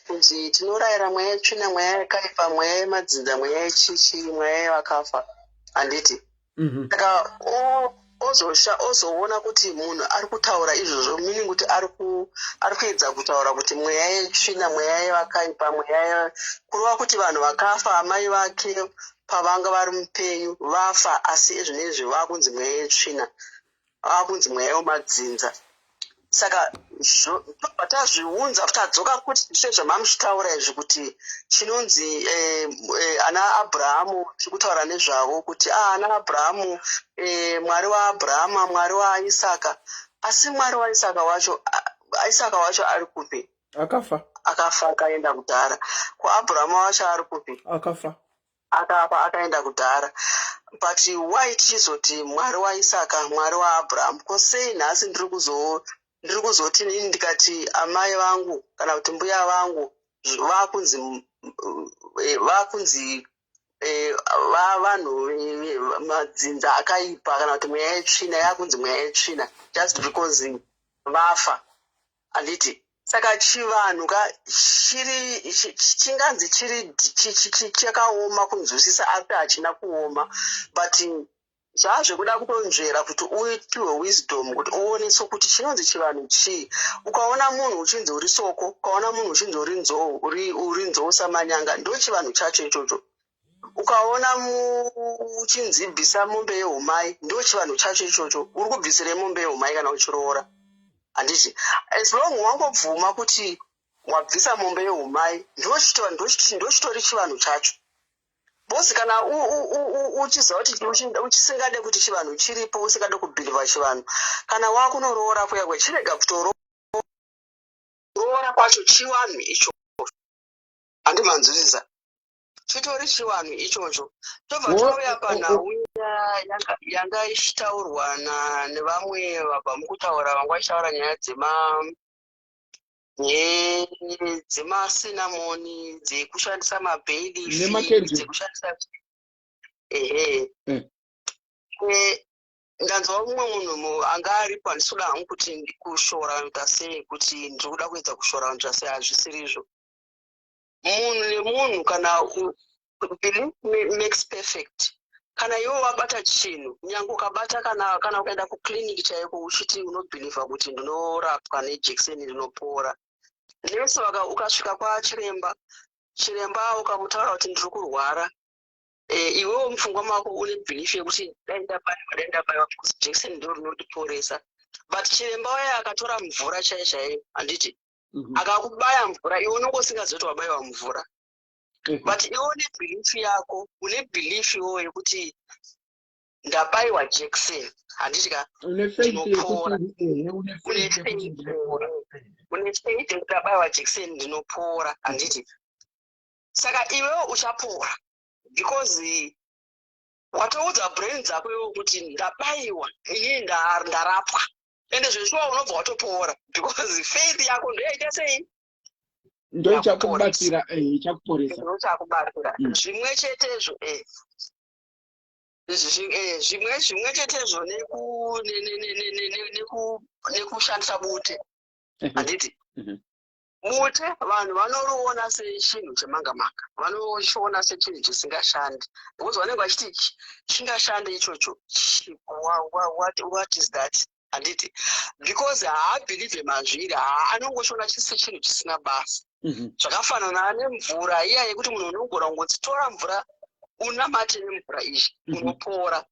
kunzi tinorayira mweya yetsvina mweya yakaipa mweya yemadzinza mweya yechichi mweya yevakafa. Handiti? Saka ozoona kuti munhu ari kutaura izvozvo, meaning kuti ari kuedza kutaura kuti mweya yetsvina, mweya yevakaipa, mweya kureva kuti vanhu vakafa, amai vake pavanga vari mupenyu vafa, asi izvinezvi vakunzi mweya yetsvina, vakunzi mweya wemadzinza. Saka tobva tazviunza, tadzoka kuti sezvamamuchitaura izvi kuti chinonzi ana Abrahamu, tiri kutaura nezvavo kuti ana Abrahamu, Mwari waAbrahama, Mwari waIsaka. Asi Mwari waIsaka wacho, Isaka wacho ari kupi? Akafa. Akafa, akaenda kudhara. KuAbrahama wacho ari kupi? Akafa. Akafa, akaenda kudhara. But why tichizoti Mwari waIsaka, Mwari waAbrahamu? Ko sei nhasi ndiri kuzoti inini ndikati amai vangu kana kuti mbuya vangu vakunzi vanhu madzinza akaipa, kana kuti mweya yetsvina, yakunzi mweya yetsvina just because vafa, handiti? Saka chivanhu ka chiri chinganzi chiri chakaoma kunzwisisa, asi hachina kuoma, but zvazvekuda kutonzvera kuti upiwe wisdom kuti uoneswe kuti chinonzi chivanhu chii. Ukaona munhu uchinzi uri soko, ukaona munhu uchinzi uri nzou, uri nzou samanyanga, ndo chivanhu chacho ichocho. Ukaona uchinzi bvisa mombe yehumai, ndo chivanhu chacho ichocho. Uri kubvisire mombe yehumai kana uchiroora, handiti? As long wangobvuma kuti wabvisa mombe yehumai, ndochitori chivanhu chacho. Bosi kana uchiziva kuti uchisingade kuti chivanhu chiripo, usingade kubhilivha chivanhu, kana wakunoroora kuya kuya, chirega kutoroora kwacho. Chivanhu ichocho, handimanzwisisa, chitori chivanhu ichocho. Tobva tauya panhau yanga ichitaurwa nevamwe vabva mukutaura, vanga vachitaura nyaya dzemacinnamon, dzekushandisa mabay leaf, Nemakenduru. dzekushandisa, ehe. Ndanzwa mumwe munhu anga aripo. Handisi kuda hangu kuti kushora kuita sei, kuti ndiri kuda kuedza kushora kuita sei, hazvisirizvo. Munhu nemunhu, kana belief makes perfect. Kana iwe wabata chinhu, nyange ukabata, kana ukaenda kuclinic chaiko uchiti unobhilivha kuti ndinorapwa nejekiseni, ndinopora, nesi ukasvika kwachiremba, chiremba ukamutaura kuti ndiri kurwara, iwewo mupfungwa mako une belief yekuti dai ndabayiwa, dai ndabayiwa, because jekiseni ndo rinondiporesa. But chiremba waye akatora mvura chaiyo chaiyo, handiti? Akakubaya mvura, iwe unonge usingazivi kuti wabayiwa mvura. But iwe une belief yako, une belief iwowo yekuti ndabayiwa jekiseni, handiti ka? Une faith Ndinopora. yekuti, ehe, une Une faith yekuti faith, ndinopora. Une faith yekuti ndabayiwa jekiseni, ndinopora, handiti? Saka iwewo uchapora because watoudza brain dzako iwewo kuti ndabayiwa inini, ndarapwa. Ende zveshuwa unobva watopora because faith yako ndoyaita sei? Ndo ichakubatsira, ichakuporesa. Ndochakubatsira. Zvimwe chetezvo zvimwe chetezvo nekushandisa bute, handiti? Bute vanhu vanoriona sechinhu chemanga manga, vanochiona sechinhu chisingashandi because vanenge vachiti chingashande ichocho? What is that, handiti? Because haabhilivhe mazviri, anongochiona sechinhu chisina basa. Zvakafanana nemvura iya yekuti munhu unogona kungodzitora mvura, unamate nemvura iyi, unopora.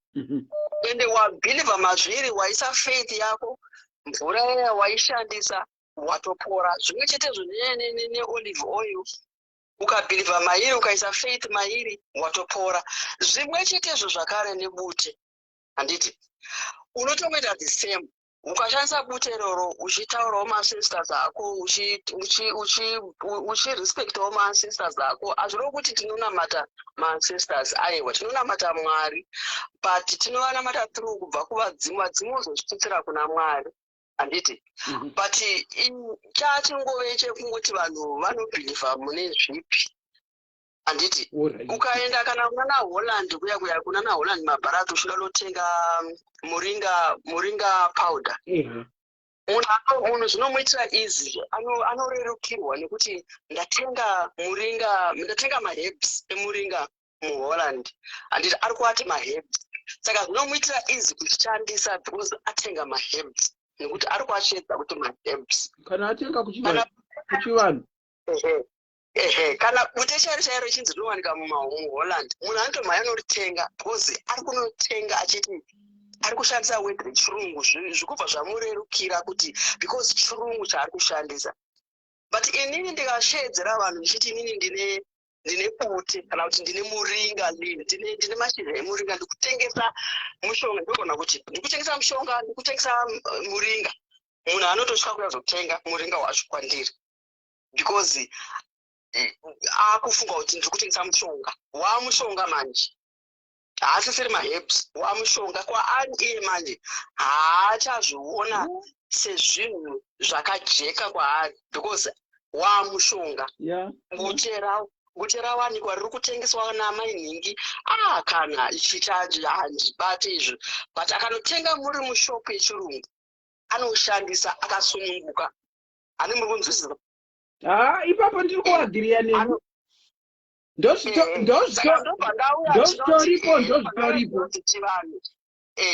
Ende wabhilivha mazviri, waisa faith yako, mvura iya waishandisa, watopora. Zvimwe chetezvo neolive oil, ukabhilivha mairi, ukaisa faith mairi, watopora. Zvimwe chetezvo zvakare nebute, handiti? Unotongoita the same. Ukashandisa bute iroro uchitaurawo maancestors ako, uchirespectawo maancestors ako. Hazvirevo kuti tinonamata maancestors, aiwa, tinonamata Mwari, but tinovanamata through kubva kuvadzimu, vadzimu vozozvitutsira kuna Mwari, handiti? But chachingove chekungoti vanhu vanobhilivha mune zvipi, handiti? Ukaenda kana kunana Holland kuya kuya, kunana Holland mabharati, uchida unotenga muringa powder, munhu zvinomuitira easy, anorerukirwa nekuti ndatenga muringa, ndatenga maherbs emuringa. muHolland, handiti? Ari kuati maherbs, saka zvinomuitira easy kushandisa because atenga maherbs, nekuti ari kuashevedza kuti maherbs. Kana atenga kuchivanhu. Ehe, kana bute chairo chairo richinzi rinowanika muHolland, munhu anotomhanya noritenga because ari kunotenga achiti ari kushandisa word rechirungu. Zvikubva zvamurerukira kuti because chirungu chaari kushandisa. But inini ndikasheedzera vanhu ndichiti inini ndine bute kana kuti ndine muringa, ndine mashizha emuringa, ndikutengesa mushonga, ndogona kuti ndikutengesa mushonga, ndikutengesa muringa, munhu anotosvika kuyazotenga muringa wacho kwandiri because akufunga kuti ndiri kutengesa mushonga. Wamushonga manje, haasisiri maherbs, wamushonga kwaari iye manje. Haachazviona sezvinhu zvakajeka kwaari because wamushonga. Bute rawanikwa riri kutengeswa namainhingi, ah, kana ichichaji handibate izvo, but akanotenga muri mushopu yechirungu anoshandisa akasununguka. Ane muri kunzwisisa? Ha, ipapo ndiri kuagreea nemi. Ndozvitoripo, ndozvitoripo. Chivanhu,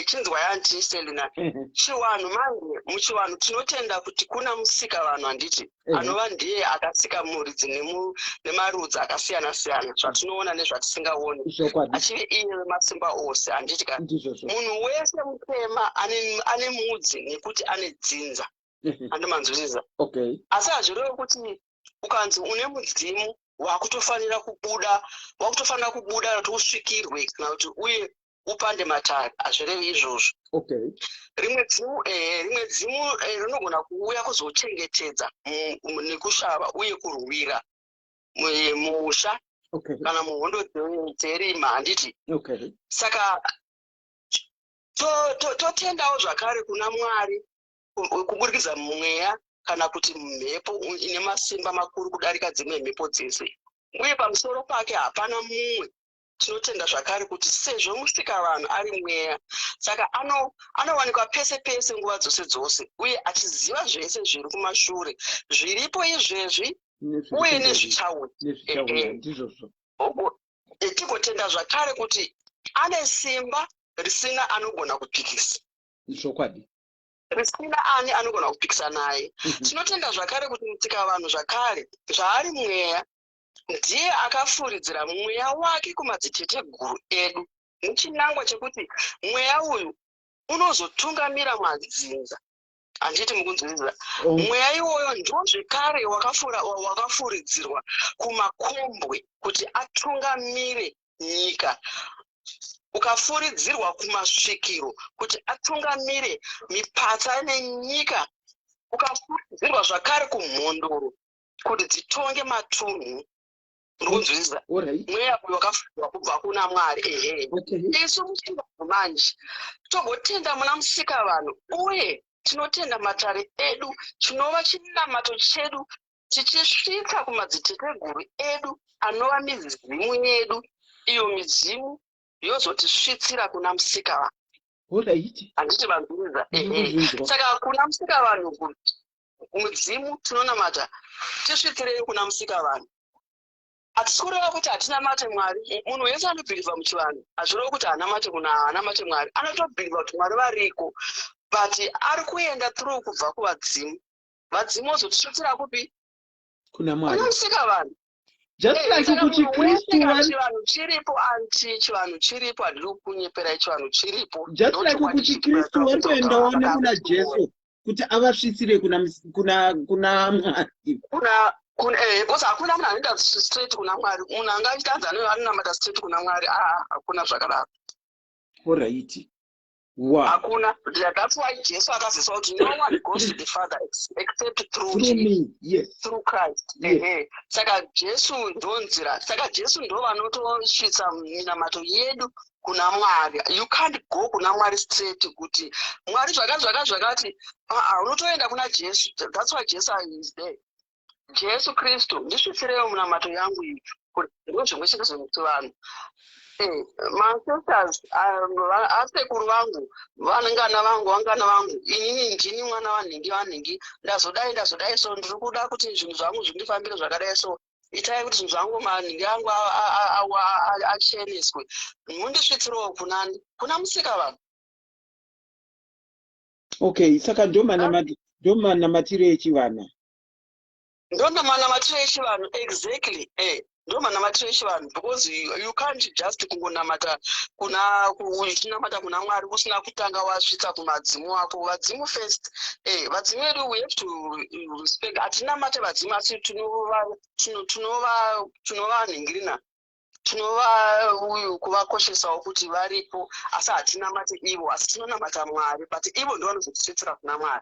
chinzwa yanti Selina, chivanhu manje, muchivanhu tinotenda kuti kuna musika vanhu, handiti? Anova ndiye akasika muridzi nemarudzi akasiyana siyana, zvatinoona nezvatisingaoni, achive iye wemasimba ose, handiti ka? Munhu wese mutema ane mudzi nekuti ane dzinza, andimanzwisisa? Asi hazvirevi kuti ukanzi une mudzimu wakutofanira kubuda, wakutofanira kubuda kuti usvikirwe kana kuti uye upande matare. Hazvirevi izvozvo. Rimwe dzimu rinogona kuuya kuzochengetedza nekushava uye kurwira mumusha kana muhondo dzerima, handiti? Saka totendawo zvakare kuna Mwari kuburikidza mumweya kana kuti mhepo ine masimba makuru kudarika dzimwe mhepo dzese, uye pamusoro pake hapana mumwe. Tinotenda zvakare kuti sezvo musikavanhu ari mweya, saka anowanikwa pese pese, nguva dzose dzose, uye achiziva zvese zviri kumashure, zviripo izvezvi uye nezvichauya. Tigotenda zvakare kuti ane simba risina anogona kupikisa. Risina ani anogona kupikisa naye. Tinotenda zvakare kuti musikavanhu zvakare, zvaari mweya, ndiye akafuridzira mweya wake kumadziteteguru edu nechinangwa chekuti mweya uyu unozotungamira madzinza, handiti mukunzwisisa? Mweya iwoyo ndo zvekare wakafuridzirwa kumakombwe kuti atungamire nyika, ukafuridzirwa kumasvikiro kuti atungamire mipatsa nenyika, ukafuridzirwa zvakare kumhondoro kuti dzitonge matunhu. Urikunzwisisa? Mweya uyu wakafuridzirwa kubva kuna Mwari, ehe. Isu muchivanhu manje togotenda muna musikavanhu, uye tinotenda matare edu, chinova chinamato chedu tichisvitsa kumadziteteguru edu anova midzimu yedu, iyo midzimu yozotisvitsira kuna musikavanhu. Handiti vanzwisisa? Ehe, saka kuna musikavanhu, mudzimu tinonamata, tisvitsirei kuna musikavanhu. Hatisi kureva kuti hatinamate Mwari. Munhu wese anobelieva muchivanhu hazvirevi kuti haanamate kuna haanamate Mwari. Anotobelieva kuti Mwari variko, but ari kuenda through kubva kuvadzimu, vadzimu vozotisvitsira kupi? Kuna Mwari. Kuna musikavanhu. Just like kuti Kristu Chivanhu chiripo, anti, chivanhu chiripo, handidi kukunyeperai, chivanhu chiripo. Just like kuti Kristu vari kuendawo nekuna Jesu kuti avasvitsire kuna Mwari. Kuna because hakuna munhu anoenda straight kuna Mwari. Munhu anga achitanzi anonamata straight kuna Mwari, aa, hakuna zvakadaro. Alright, wow. Hakuna. That's why Jesu akaziswa kuti no one goes to the Father except through, through me, yes. Through Christ. Ehe, saka Jesu ndo nzira, saka Jesu ndo vanotosvitsa minamato yedu kuna Mwari. You can't go kuna Mwari straight kuti Mwari zvakati zvakati zvakati. Aa, unotoenda kuna Jesu. That's why Jesu is there. Jesu Kristu, ndisvitsirewo munamato yangu iyi. Ndo zvimwe chete zvekuti vanhu, maancestors, asekuru vangu, vangana vangu, vangana vangu, inini ndini mwana vanhingi vanhingi, ndazodai ndazodai, so ndiri kuda kuti zvinhu zvangu zvindifambire zvakadai. So Itai kuti zvinhu zvangu, manhingi angu acheneswe, mundisvitsirewo kunani, kuna Musika vanhu. Okay, saka ndomanamatiro echivanhu. Ndomanamatiro echivanhu, exactly. Ndo manamatiro echivanhu, because you can't just kungonamata kuna uchinamata kuna Mwari usina kutanga wasvitsa kumadzimu ako, vadzimu first. Vadzimu vedu, we have to respect. Hatinamate vadzimu, asi tinovanhingirina, tinova uyu kuvakoshesawo kuti varipo, asi hatinamate ivo, asi tinonamata Mwari, but ivo ndo vanozotisvitsira kuna Mwari.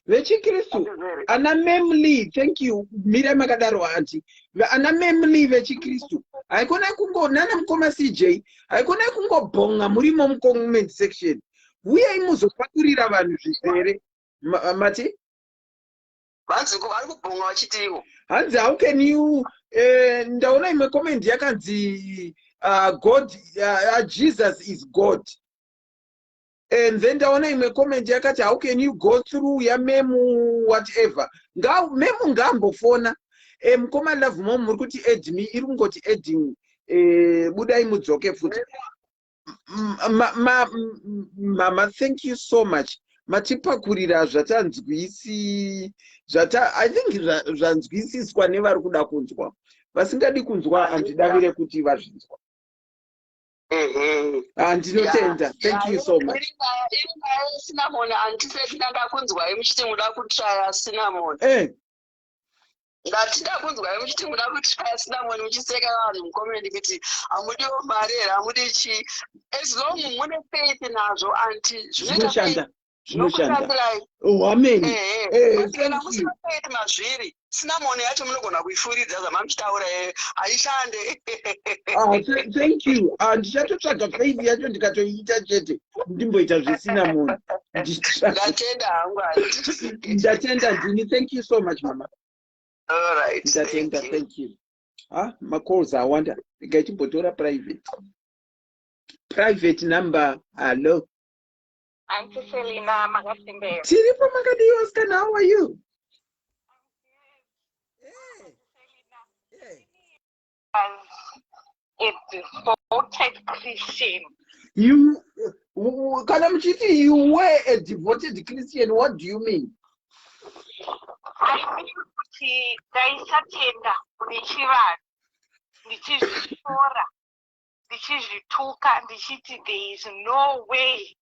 Vechikristu, ana Memly, thank you. Mirai makadaro, aunty. Ana Memly vechikristu, haikona kungo nana mukoma CJ, haikona kungobhonga murimo mucomment section. Uyai muzopakurira vanhu zvizere. Mati? Vanzi vari kubhonga vachitiwo. Hanzi, how can you, ndaona imwe comment yakanzi God, Jesus is God, and then ndaona imwe comment yakati, how can you go through yamemu whatever. Memu ngaambofona. Mukoma Love Mom, muri kuti add me, iri kungoti adding. Budai mudzoke futi. Mama, thank you so much. Matipakurira zvatanzwisi zvata, I think zvanzwisiswa nevari kuda kunzwa. Vasingadi kunzwa, handidavire kuti vazvinzwa. Handinotenda, thank you so much. Iri nyaya yecinnamon, handisati ndakunzwai muchiti muda kutraya cinnamon. Ndati ndakunzwai muchiti muda kutraya cinnamon, muchiseka vanhu mucomment kuti hamudiwo mari here, hamudi chii. As long mune faith nazvo, aunty, zvinoshanda, zvinoshanda. Oh, amen. Kana musina faith mazviri, cinnamon yacho munogona kuifuridza zvamamuchitaura, haishande. Ah, thank you. Ah, ndichatotsvaga faith yacho, ndikatoiita chete, ndimboita zvecinnamon. Ndatenda hangu. Ndatenda ndini. Thank you so much, mama. Alright. Ndatenda, thank you. Ah, macalls awanda, regai timbotora private number. Hallo. Auntie Selina, makasimbera? Tiripo, makadii, Oscar? How are you? Hey. As a devoted Christian. You, kana muchiti you were a devoted Christian, what do you mean? I mean kuti ndaisatenda kune chivanhu, ndichizvishora, ndichizvituka, ndichiti there is no way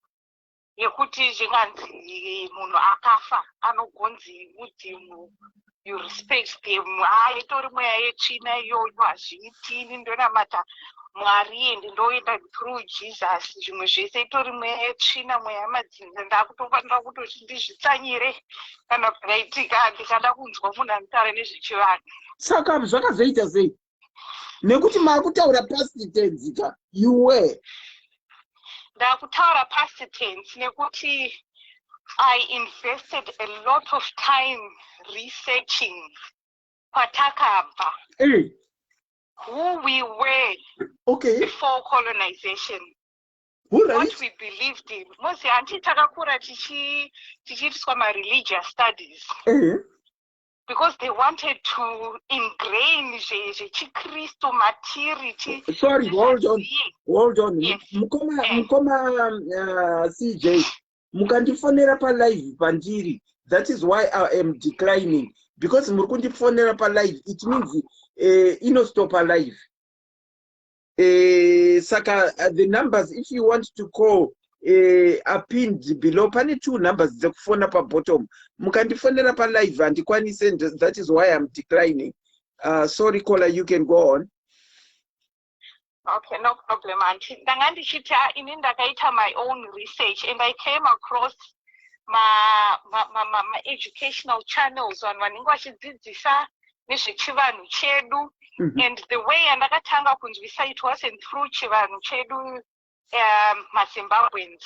yekuti zvinganzi munhu akafa anogonzi mudzimu, you respect them. Ha, itori mweya yetsvina iyoyo, hazviiti. Ini ndonamata Mwari and ndoenda through Jesus. Zvimwe zvese itori mweya yetsvina, mweya yemadzinza. Ndakutofanira kutoti ndizvitsanyire kana zvakaitika ndikada kunzwa munhu anotaura nezvechivanhu. Saka zvakazoita sei, nekuti maakutaura past tense ka, you were? Ndakutaura past tense nekuti I invested a lot of time researching kwatakabva, who we were before colonization, what we believed in. Mozi hanti takakura tichiitiswa mareligious studies because they wanted to ingrain zvechikristu matiri. Sorry, hold on, hold on. Yes. Mukoma, mukoma CJ, mukandifonera palive pandiri, that is why I am declining, because muri kundifonera palive, it means inostopa live. Saka the numbers, if you want to call, are pinned below. Pane two numbers dzekufona pabottom. Mukandifonera palive handikwanise, and that is why I'm declining. Sorry caller, you can go on. Okay, no problem, aunty. Ndanga ndichiti, ah, ini ndakaita my own research and I came across ma educational channels, vanhu vanenge vachidzidzisa nezvechivanhu chedu. And the way yandakatanga kunzwisa, it wasn't through chivanhu chedu, maZimbabweans,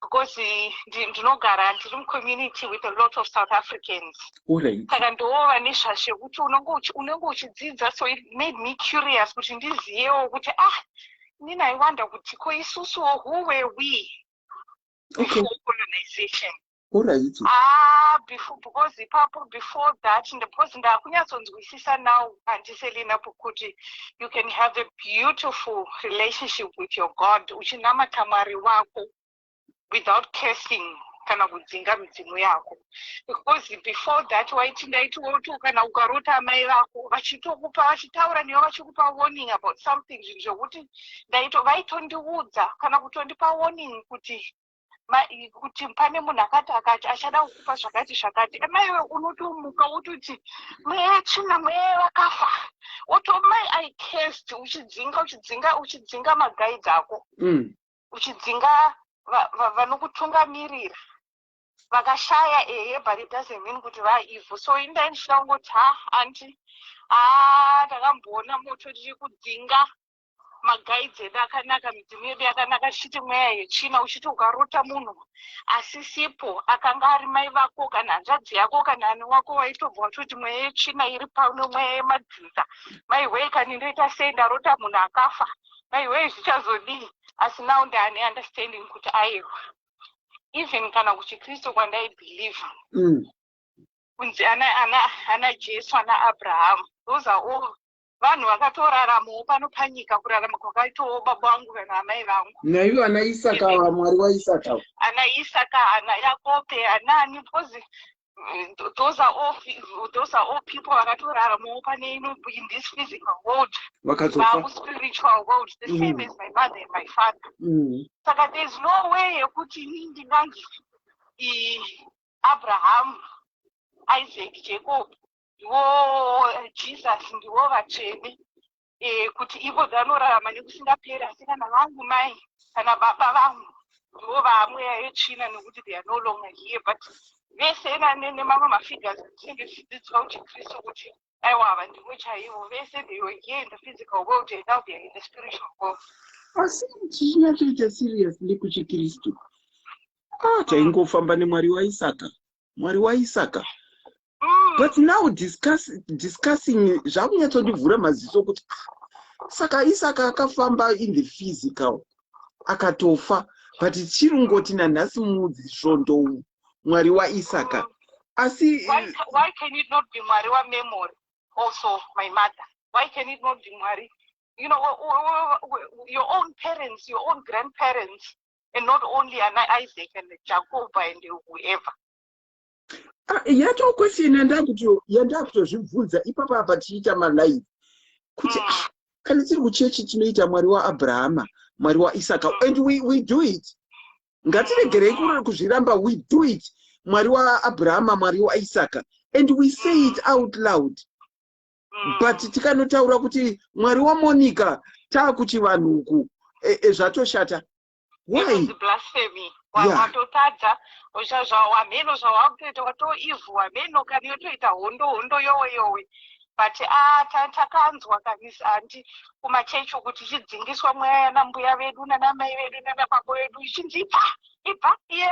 because ndinogara ndiri mucommunity with a lot of South Africans. Saka ndova nezvazvekuti unenge uchidzidza, so it made me curious kuti ndiziyewo kuti, ah, inini I wonder kuti ko isusuwo, who were we before colonization? Alright. Ah, before, because ipapo before that, because ndakunyatsonzwisisa now, Auntie Selina, kuti you can have a beautiful relationship with your God, uchinamata Mwari wako without cursing kana kudzinga midzimu yako. Because before that waiti, ndaiti woti kana ukarota amai vako vachitokupa, vachitaura newe, vachikupa warning about something, zvinhu zvokuti ndaito vaitondiudza kana kutondipa warning kuti pane munhu akati akati achada kukupa zvakati zvakati. Amaiwe, unotomuka wototi mweya tsvina, mweya vakafa, wotomai I cursed, uchidzinga, uchidzinga, uchidzinga maguides ako, uchidzinga vanokutungamirira vakashaya. Ehe, but it doesn't mean kuti vaevil. So indai ndichida kungoti, ha, auntie, ha, ndakamboona moto tichikudzinga maguides edu akanaka, midzimu yedu yakanaka, tichiti mweya yetsvina. Uchiti ukarota munhu asisipo, akanga ari mai vako kana hanzvadzi yako kana ani wako, waitobva watoti mweya yetsvina iri pano, mweya yemadzinza. Maiwei, kani ndoita sei? Ndarota munhu akafa, maiwei, zvichazodii? Asi now ndaane understanding kuti aiwa, even kana kuchiKristu kwandaibhilivha, kunzi ana Jesu, ana Abrahamu, those are all vanhu vakatoraramawo pano panyika, kurarama kwakaitawo baba vangu kana amai vangu. Naivo ana Isaka, Mwari waIsaka. Ana Isaka, ana Yakobe, anani, because those are all people vakatoraramawo pane ino, in this physical world. Vakazofa. Vakuspiritual world, the same as my mother and my father. Saka there's no way yekuti ini ndinganzi Abraham, Isaac, Jacob ndiwo Jesus, ndiwo vatsvene, kuti ivo vanorarama nekusingaperi, asi kana vangu mai kana baba vangu ndivo vaamweya yetsvina nekuti they are no longer here. But vese nemamwe mafigures atinenge tichidzidziswa kuchiKristu kuti aiwa, ava ndivo chaivo, vese they were here in the physical world and now they are in the spiritual world. Asi tichinyatsoita seriously kuchiKristu, ah, taingofamba neMwari waIsaka, Mwari waIsaka. But now discussing zvakunyatsondivhura maziso kuti, ah, saka Isaka akafamba in the physical, akatofa, but tichirungoti nanhasi mudzisvondo umu Mwari waIsaka, asi Why can it not be Mwari wamemory also, my mother? Why can it not be Mwari, your own parents, your own grandparents, and not only ana Isaac and Jacob and whoever? Ah, yato question yandakutozvibvunza ipapa apa tichiita malive kuti, ah, kana tiri kuchechi tinoita Mwari waAbrahama, Mwari waIsaka, and we do it. Ngatiregerei kuzviramba. We do it, Mwari waAbrahama, Mwari waIsaka, and we say it out loud. But tikanotaura kuti Mwari waMonica, taakuchivanhu uku, zvatoshata. Why? Inonzi blasphemy. Watotadza wamheno zvawakutoita, watoivhu wamheno, kana yotoita hondo, hondo yowe yowe. But ah, takanzwa kanisi, auntie, kumachechi uku tichidzingiswa mweya yana mbuya vedu, nanamai vedu, nanababa vedu, ichinzi ibva, ibva. Iye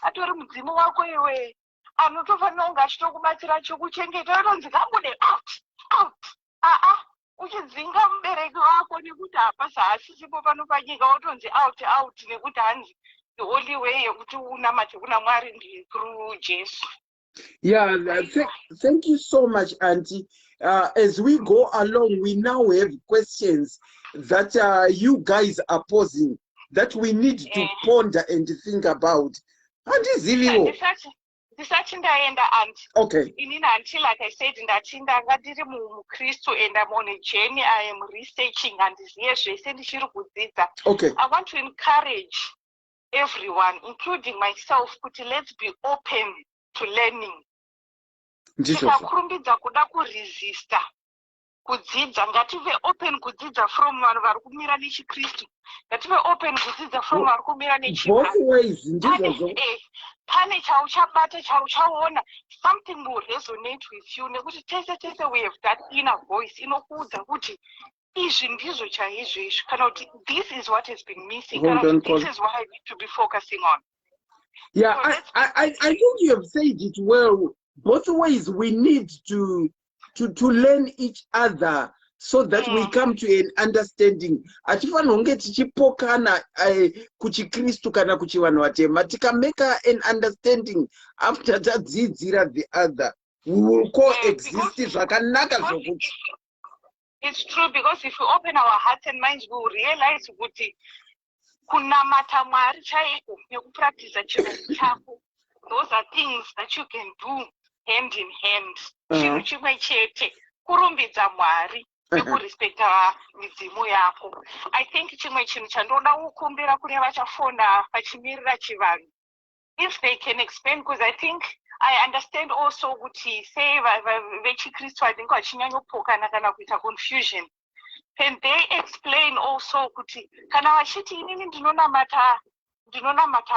atori mudzimu wako iwe, anotofanira kunge achitokubatsira, achikuchengeta, yotonzi kabude, out, out. Aa, uchidzinga mubereki wako nekuti hapasi haasisipo pano panyika, wotonzi out, out, nekuti hanzi the only way yekuti unamate kuna Mwari ndi through Jesu. Yeah, thank you so much, Auntie. As we go along, we now have questions that you guys are posing that we need to ponder and think about. Handiziviwo. Ndisati ndaenda, auntie, inini, auntie, like I said, ndati ndanga ndiri muKristu and I'm on a journey. I am researching, handiziye zvese, ndichiri kudzidza. I want to encourage everyone, including myself, kuti let's be open to learning. Ndizvozvo. Tikakurumbidza kuda kuresista kudzidza, ngative open kudzidza from vanhu vari kumira nechiKristu, ngative open kudzidza from vari kumira Both nechivanhu. ways, ndizvozvo. Pane chauchabata, chauchaona, something will resonate with you, nekuti tese tese we have that inner voice inokuudza kuti izvi ndizvo chaizvo izvi, kana kuti this is what has been missing, Hold kana on, kuti this call. is what I need to be focusing on. Yeah, So let's I think you have said it well. Both ways we need to learn each other. So that we come to an understanding. Hatifanirwa kunge tichipokana kuchiKristu kana kuchivanhu vatema. Tikamake an understanding after tadzidzira the other, we will coexist zvakanaka zvokuti. It's true, because if we open our hearts and minds, we will realize kuti kunamata Mwari chaiko nekupractiza chirungu chako, those are things that you can do hand in hand. Chinhu chimwe chete, kurumbidza Mwari nekurespekta midzimu yako. I think chimwe chinhu chandoda kukumbira kune vachafona vachimirira chivanhu, if they can explain, because I think I understand also kuti sei vechikristu vanenge vachinyanyopokana kana kuita confusion. Can they explain also kuti kana vachiti, "Inini ndinonamata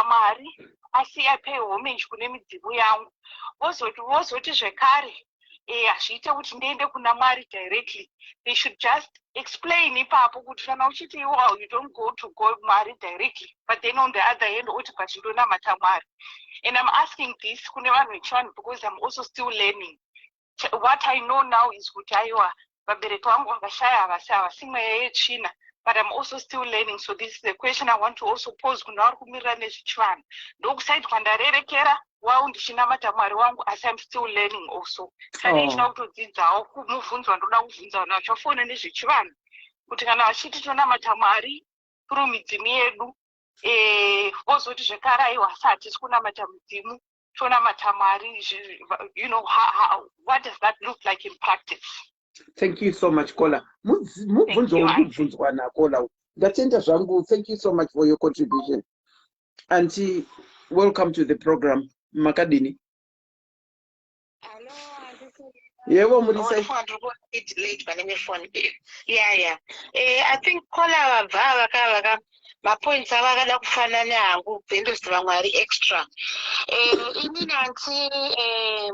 Mwari, asi I pay homage kune midzimu yangu," vozoti zvekare, "Hazviite kuti ndiende kuna Mwari directly"? They should just explain ipapo kuti kana uchiti iwo you don't go to God, Mwari directly, but then on the other hand oti, "But ndonamata Mwari." And I'm asking this kune vanhu vechivanhu because I'm also still learning. What I know now is kuti aiwa, vabereki vangu vakashaya, havasi mweya yetsvina, but I'm also still learning. So this is the question I want to also pose kune vari kumirira nezvechivanhu. Ndokuside kwandarerekera wau ndichinamata Mwari wangu, asi I'm still learning also, saka ndichida kutodzidzawo. Kumubvunzo wandoda kubvunza vanhu vachafona nezvechivanhu kuti kana vachiti tonamata Mwari through midzimu yedu, vozoti zvekare, aiwa, asi hatisi kunamata midzimu, tonamata Mwari, what does that look like in practice? Thank you so much, caller. Mubvunzo uri kubvunzwa nacaller. Ndatenda zvangu. Thank you so much for your contribution. Auntie, welcome to the program. Makadini? Yebo, muri sei? Late pane foni. Yeah, I think caller vabva vaka mapoints avo akada kufanana hangu, bvendozi vamwe ari extra. Inini auntie,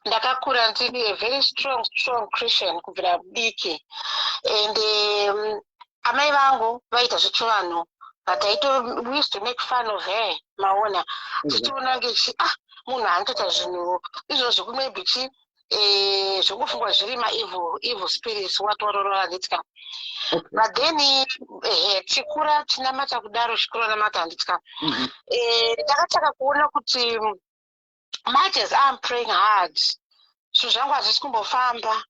ndakakura ndiri a very strong, strong Christian kubvira diki, and amai vangu vaita zvechivanhu, but we used to make fun of her, maona, tichiona ngechi munhu anotoita zvinhu izvozvo, maybe chi zvekufungwa zviri maevil, evil spirits, watororora, handitya. But then ehe, chikura chinamata kudaro, chikura namata, handitya. Ndakataka kuona kuti much as I'm praying hard, zvinhu zvangu hazvisi kumbofamba,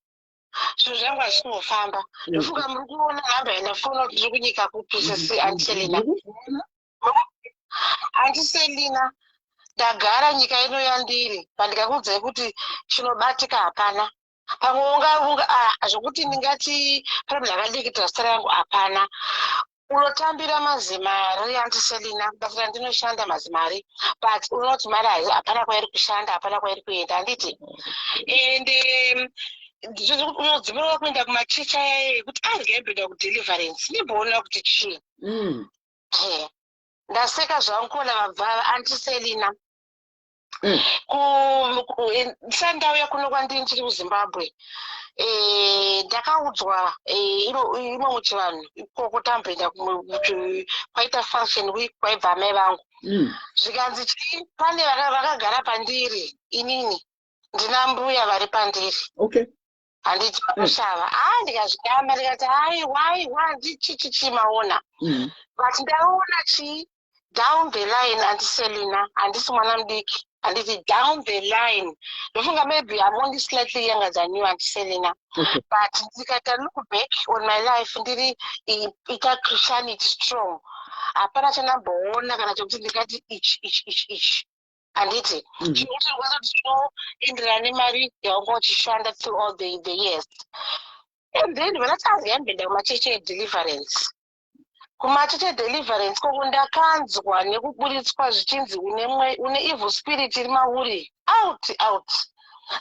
zvinhu zvangu hazvisi kumbofamba. Ndofunga muri kuona nhamba yandafona kuti ndiri kunyika kupi, sisi Auntie Selina. Auntie Selina, ndagara nyika ino yandiri, pandikakuudzai kuti chinobatika hapana. Pamwe unga zvokuti ndingati pane munhu akadikitira zita rangu, hapana. Unotambira mazimari, Auntie Selina, basa randinoshanda mazimari, but unoti mari hapana kwairi kushanda, hapana kwairi kuenda, handiti? And unodzimirwa kuenda kumachechi aya ekuti aryaimboenda kudeliverance, ndimboona kuti chii. Ndaseka zvangu kuona vabva, Auntie Selina. Ndisati ndauya kuno kwandiri, ndiri kuZimbabwe, ndakaudzwa imo muchivanhu ikoko, tamboenda kuti kwaita function week kwaibva amai vangu, zvikanzi chii, pane vakagara pandiri, inini ndina mbuya vari pandiri, handiti, vakushava. A, ndikazvidamba, ndikati, "Aiwa, aiwa, ndichichichi," maona. But ndaona chii, down the line, Auntie Selina, handisi mwana mudiki, handiti? Down the line, ndofunga maybe I'm only slightly younger than you, Auntie Selina, but ndikaita look back on my life, ndiri ita Christianity strong, hapana chandamboona kana chekuti ndingati ichi, ichi, ichi, ichi, handiti? Chinokuti ndikwanisa kuti chinoenderana nemari yaunga uchishanda through all the years. And then vanati yamboenda kumachechi edeliverance, kumachechi edeliverance koko ndakanzwa nekuburitswa zvichinzi une evil spirit iri mauri, out, out,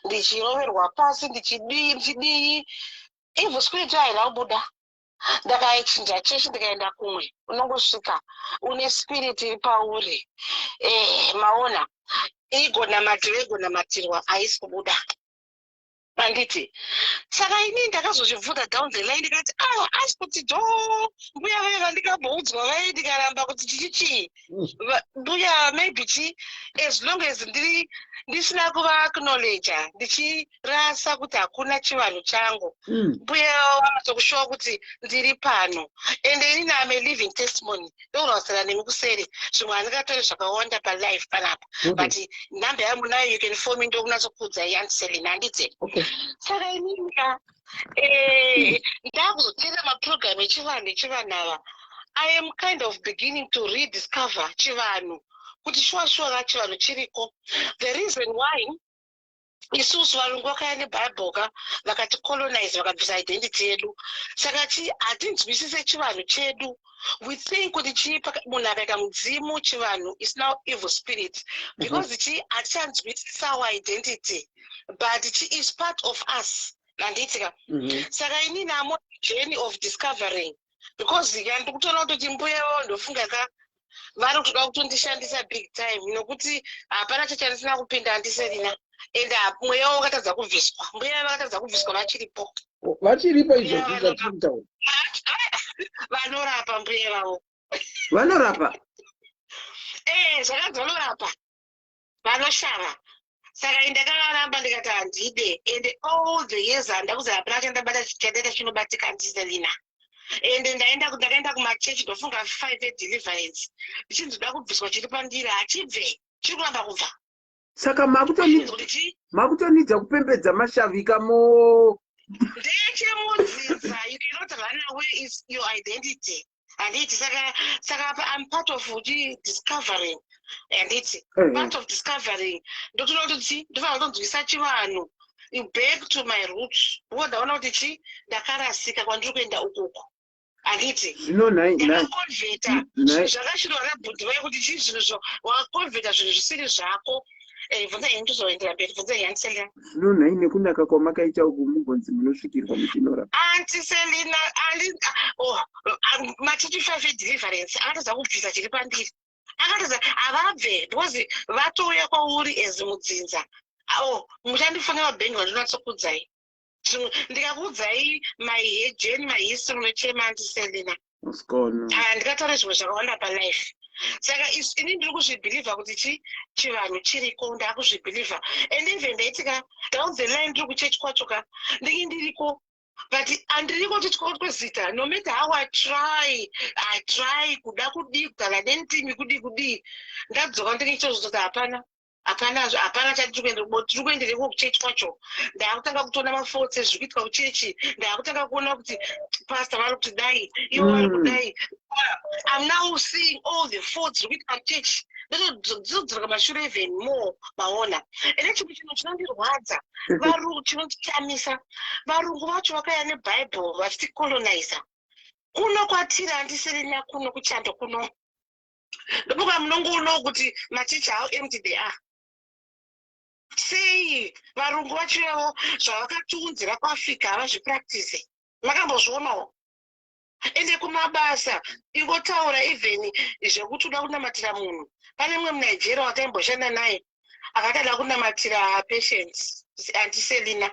ndichiroverwa pasi, ndichidii, ndichidii, evil spirit haina kubuda. Ndakaichinja chechi, ndikaenda kumwe, unongosvika une spirit iri pauri, maona, igonamatirwa, igonamatirwa, haisi kubuda. Handiti? Saka inini ndakazozvibvunza down the line, ndikati, "Ah, asi kuti do mbuya vaye vandikamboudzwa vaye, ndikaramba kuti chichi chii?" Mbuya maybe chi as long as ndiri ndisina kuvaacknowledja, ndichirasa kuti hakuna chivanhu changu, mbuya vanotokushuwa kuti ndiri pano. Ende inini am a living testimony. Ndokurwadzana nemi kuseri, zvimwe handingatori zvakawanda palife panapa, but nhamba yamunayo, you can phone me, ndokunyatsokuudzai, Auntie Selina, handiti? Okay. Saka inini ka ndakuzoteerera mapurogiramu echivanhu, echivanhu ava. I am kind of beginning to rediscover chivanhu, kuti shuwa shuwa ka chivanhu chiriko. The reason why isusu varungu vakauya nebhaibheri ka, vakaticolonize, vakabvisa identity yedu, saka chi hatinzwisise chivanhu chedu. We think kuti chii, munhu akaita mudzimu, chivanhu is now evil spirit, because chi hatichanzwisisa our identity, but chi is part of us, handiti ka? Saka inini am on a journey of discovering, because ya ndikutoona kutoti mbuya vavo, ndofunga ka vari kutoda kutondishandisa big time, nokuti hapana chachandisina kupinda, Auntie Selina, ende mweya wavo wakatadza kubviswa, mbuya vakatadza kubviswa, vachiripo. Vachiripo izvozvi zvatiri kutaura? Vanorapa mbuya vavo. Vanorapa? Eh, zvakanzi vanorapa, vanoshava. Saka indakavaramba, ndikati handide. And all the years handa kuzi hapana chandabata chandaita chinobatika, Auntie Selina. Ende ndakaenda kumachechi, ndofunga five edeliverance, ndichinzi ndoda kubviswa chiri pandiri, hachibve, chiri kuramba kubva. Saka Kuti chi makutonidza kupembedza mashavika mo? Ndechemudzinza. You cannot run away, is your identity, handiti? Saka apa I'm part of chi discovering, handiti? Part of discovering, ndotoona kuti chi ndofanira kutonzwisa chivanhu, back to my roots, because ndaona kuti chi ndakarasika kwandiri kuenda ukuku, handiti? Zvino nhai Ndakaconverta nhai zvinhu zvakashirwa nabhudhi vai kuti chii, zvinhu zvo waconverta zvinhu zvisiri zvako. Bvunza ini, tozoendera mberi. Bvunza, Auntie Selina. Zvino nhai, nekunaka kwamakaita uku, mugonzi munosvikirwa muchinorapa? Auntie Selina, oh, machechi five edeliverance akatadza kubvisa chiri pandiri, akatadza, havabve, because vatouya kwauri as mudzinza. Oh, muchandifonera bhengi, vandinatsokudzai zvimwe, ndikakuudzai my journey, my history, munochema, Auntie Selina. Usikona. Ndikataura zvimwe zvakawanda palife. Saka ini ndiri kuzvibhilivha kuti chi chivanhu chiriko, ndaakuzvibhilivha. And even ndaitika down the line, ndiri kuchechi kwacho ka, ndinge ndiriko, but handiriko kuti kwezita. No matter how I try, I try kuda kudii, kutaura nendimi, kudii kudii, ndadzoka ndinge chitozoti hapana, hapana, hapana chatiri kuenda. Tiri kuendereko kuchechi kwacho, ndaakutanga kutoona mafaults ezviri kuitwa kuchechi. Ndaakutanga kuona kuti pastor vari kuti dai, ivo vari kudai. I'm now seeing all the faults zviri kuitwa kuchechi, ndotodzoka mashure even more, maona? Ende chimwe chinhu chinondirwadza, varungu, chinondishamisa, varungu vacho vakauya nebhaibheri vachiticoloniza kuno kwatiri, Auntie Selina, kuno kuchando kuno. Ndopoka munongoonawo kuti machechi, how empty they are. Sei varungu vachivewo zvavakatiunzira kuAfrica havazvipractice? Makambozvionawo? Ende kumabasa, ingotaura even zvekuti uda kunamatira munhu. Pane mumwe muNigeria wataimboshanda naye, akati ada kunamatira patients, Auntie Selina,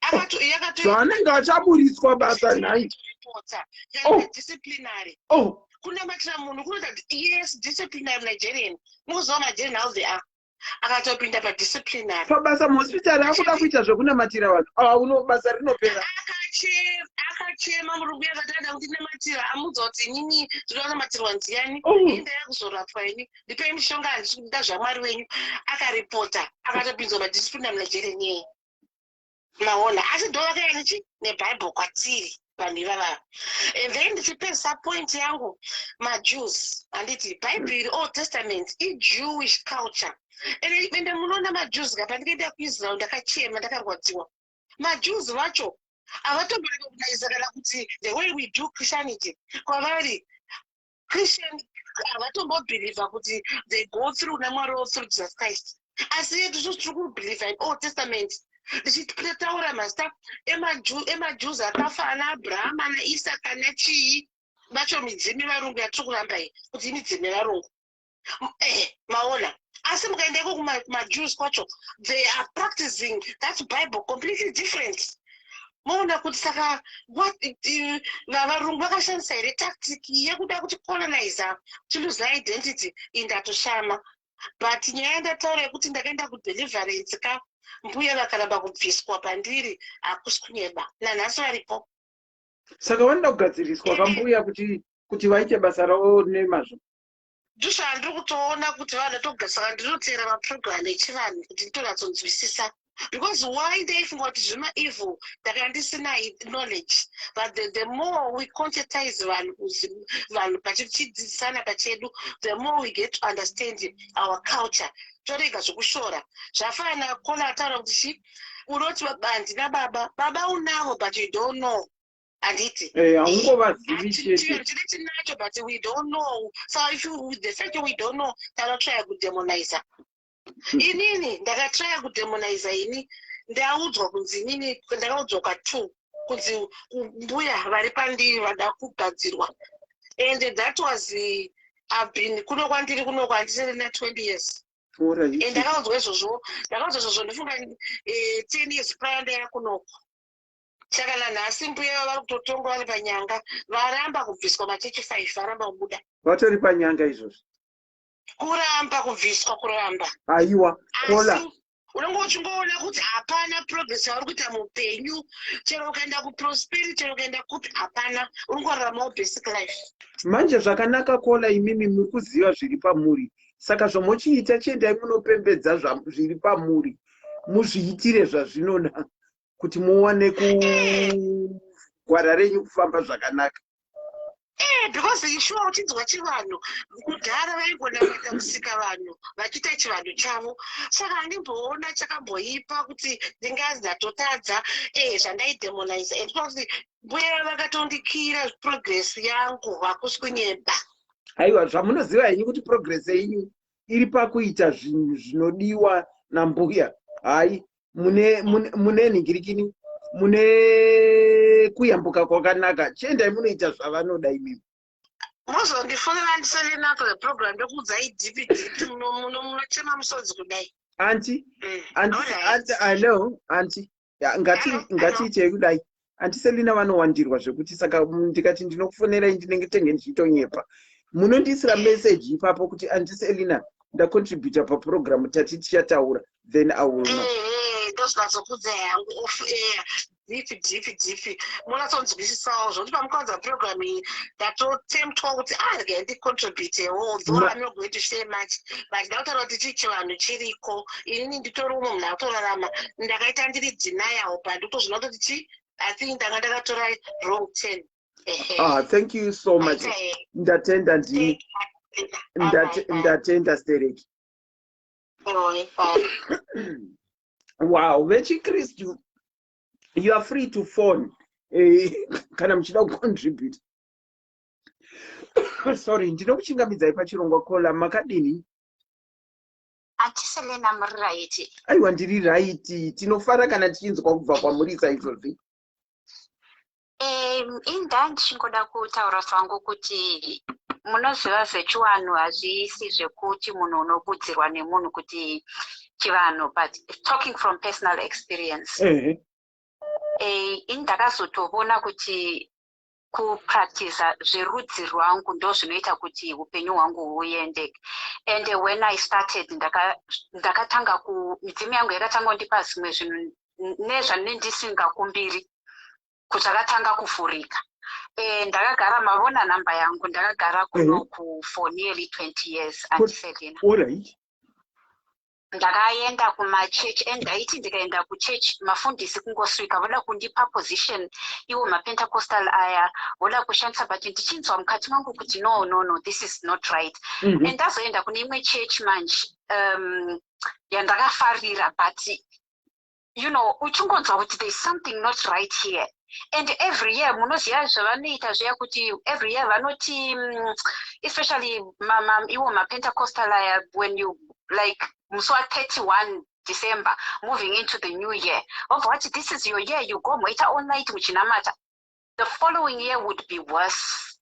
akati Zvaanenge achaburitswa basa nhai? Reporter. Oh. Disciplinary. Oh. Kunamatira munhu kunoita, yes, disciplinary. Nigerian, mukuziva Nigerian, how they are. Akatopinda padisciplinary. Pabasa muhospitari akuda kuita zvekunamatira vanhu ava, uno basa rinopera. Akachema murungu, yakati ada kundinamatira, amudza kuti, "Inini ndinoda kunamatirwa nziyani?" Oh. "Ini ndaya kuzorapwa, ini ndipei mishonga, handisi kuda zvamwari wenyu." Akaripota, akatopinzwa padisciplinary, Nigerian yeye, maona? Asi ndo vakauya nechi nebhaibheri kwatiri vanhu ivavava. And then ndichipedzisa point yangu, maJews, handiti Bhaibheri, Old Testament, iJewish culture. Ende munoona maJews ka, pandikaenda kuIsrael ndakachema, ndakarwadziwa. MaJews vacho havatomborecognize kana kuti the way we do Christianity. Kwavari Christian havatombobhilivha kuti they go through naMwari wavo through Jesus Christ. Asi yedu isusu tiri kubhilivha in Old Testament, tichitaura mazita emaJews akafa, ana Abraham, ana Isaka, nechii vacho, midzimu yevarungu yatiri kuramba iyi, kuti imidzimu yevarungu. Maona, asi mukaenda iko kumaJews kwacho, they are practicing that Bible completely different. Moona kuti saka what varungu vakashandisa here tactic yekuda kuti colonizer tiluze identity? Indatoshama, but nyaya yandataura yekuti ndakaenda kudeliverance ka, mbuya vakaramba kubviswa pandiri, hakusi kunyeba, nanhasi varipo. Saka vanoda kugadziriswa kambuya kuti vaite basa ravo nemazvo. Ndozvandiri kutoona kuti vanhu saka ndinoteera maprogram echivanhu kuti nditonatsonzwisisa, because why ndaifunga kuti zvemaevil, ndakanga ndisina knowledge. But the more we conscientize vanhu, vanhu pachidzidzisana pachedu, the more we get to understand our culture, torega zvekushora. Zvafanana caller ataura kuti chi unoti, "Handina baba." Baba unavo, but you don't know, handiti? Haungovazivi chete. Tine tinacho, but we don't know. So if you, the fact we don't know, takatraya kudemoniza. Inini ndakatraya kudemoniza. Ini ndaudzwa kunzi, inini ndakaudzwa ka2 kunzi mbuya vari pandiri vada kugadzirwa, and that was I've been kuno kwandiri kuno kwandisiri na20 years. And ndakaudzwa izvozvo, ndakaudzwa izvozvo, ndifunga 10 years prior ndaya kunoko. Saka nanhasi mbuya vari kutotonga vari panyanga, varamba kubviswa machechi 5, varamba kubuda. Vatori panyanga izvozvo? Kuramba kubviswa, kuramba. Aiwa, caller. Unenge uchingoona kuti hapana progress yauri kuita muupenyu, chero ukaenda kuprosperity, chero ukaenda kupi, hapana, uri kungoraramawo basic life. Manje zvakanaka, caller, imimi muri kuziva zviri pamuri, saka zvomochiita, chiendai munopembedza zviri pamuri, muzviitire zvazvinoda kuti muwane kugwara renyu kufamba zvakanaka. Because ishuwa uchinzwa chivanhu, kudhara vaingonamata kusika vanhu vachiita chivanhu chavo, saka handimboona chakamboipa kuti ndingazi ndatotadza zvandaidemonize. And kuti mbuya vakatondikira progress yangu, hakusi kunyeba. Aiwa, zvamunoziva henyu kuti progress yenyu iri pakuita zvinhu zvinodiwa nambuya. Hai, mune nhingirikini, mune kuyambuka kwakanaka, chiendai munoita zvavanoda imimi. Muzondifonera ndiselena after the program, ndokuudzai deep deep, munochema musodzi kudai. Auntie. Auntie. Auntie, hello auntie. Ya, ngatiitei kudai. Auntie Selina vanowandirwa zvekuti, saka ndikati ndinokufonerai, ndinenge tenge ndichitonyepa. Munondiisira message ipapo kuti, "Auntie Selina, ndacontributa paprogramu, tati tichataura," then I will know. Ndozvinatsokudza hangu off air, deep deep deep, munatsonzwisisawo zvokuti pamukaudza program iyi, ndatotemptwa kuti, ah, regai ndicontributewo, though I'm not going to share much, but ndakutaura kuti chii, chivanhu chiriko. Inini nditori umwe munhu akutorarama, ndakaita ndiri denial, but ndikutozvina kutoti chi I think ndanga ndakatora wrong turn. Ehe. Ah, thank you so much. Ndatenda ndini. Ndatenda stereki. Bye. Wow, vechikristu, you are free to phone kana muchida kucontribute. Sorry, ndinokuchingamidzai pachirongwa, caller. Makadini? Auntie Selena, muri right? Aiwa, ndiri right. Tinofara kana tichinzwa kubva kwamuri saizvozvi. Inda ndichingoda kutaura zvangu kuti munoziva, zvechivanhu hazvisi zvekuti munhu unobudzirwa nemunhu kuti chivanhu, but talking from personal experience, ini ndakazotoona kuti kupractiza zverudzi rwangu ndo zvinoita kuti upenyu hwangu huende. And when I started, ndakatanga ku midzimu yangu yakatanga kundipa zvimwe zvinhu nezvanine ndisingakumbiri, zvakatanga kuvhurika. Ndakagara, mavona namba yangu, ndakagara kunoku for nearly 20 years, Auntie Selina. Ndakaenda kumachechi and ndaiti ndikaenda kuchechi, mafundisi kungosvika voda kundipa position, iwo mapentecostal aya, voda kushandisa, but ndichinzwa mukati mangu kuti, "No, no, no, this is not right." And ndazoenda kune imwe chechi manje yandakafarira, but uchingonzwa kuti there is something not right here. And every year, munoziva zvavanoita zviya, kuti every year vanoti, especially iwo mapentecostal aya, when you like musi wa31 December moving into the new year, vobva vati, "This is your year," you go moita all night muchinamata. The following year would be worse.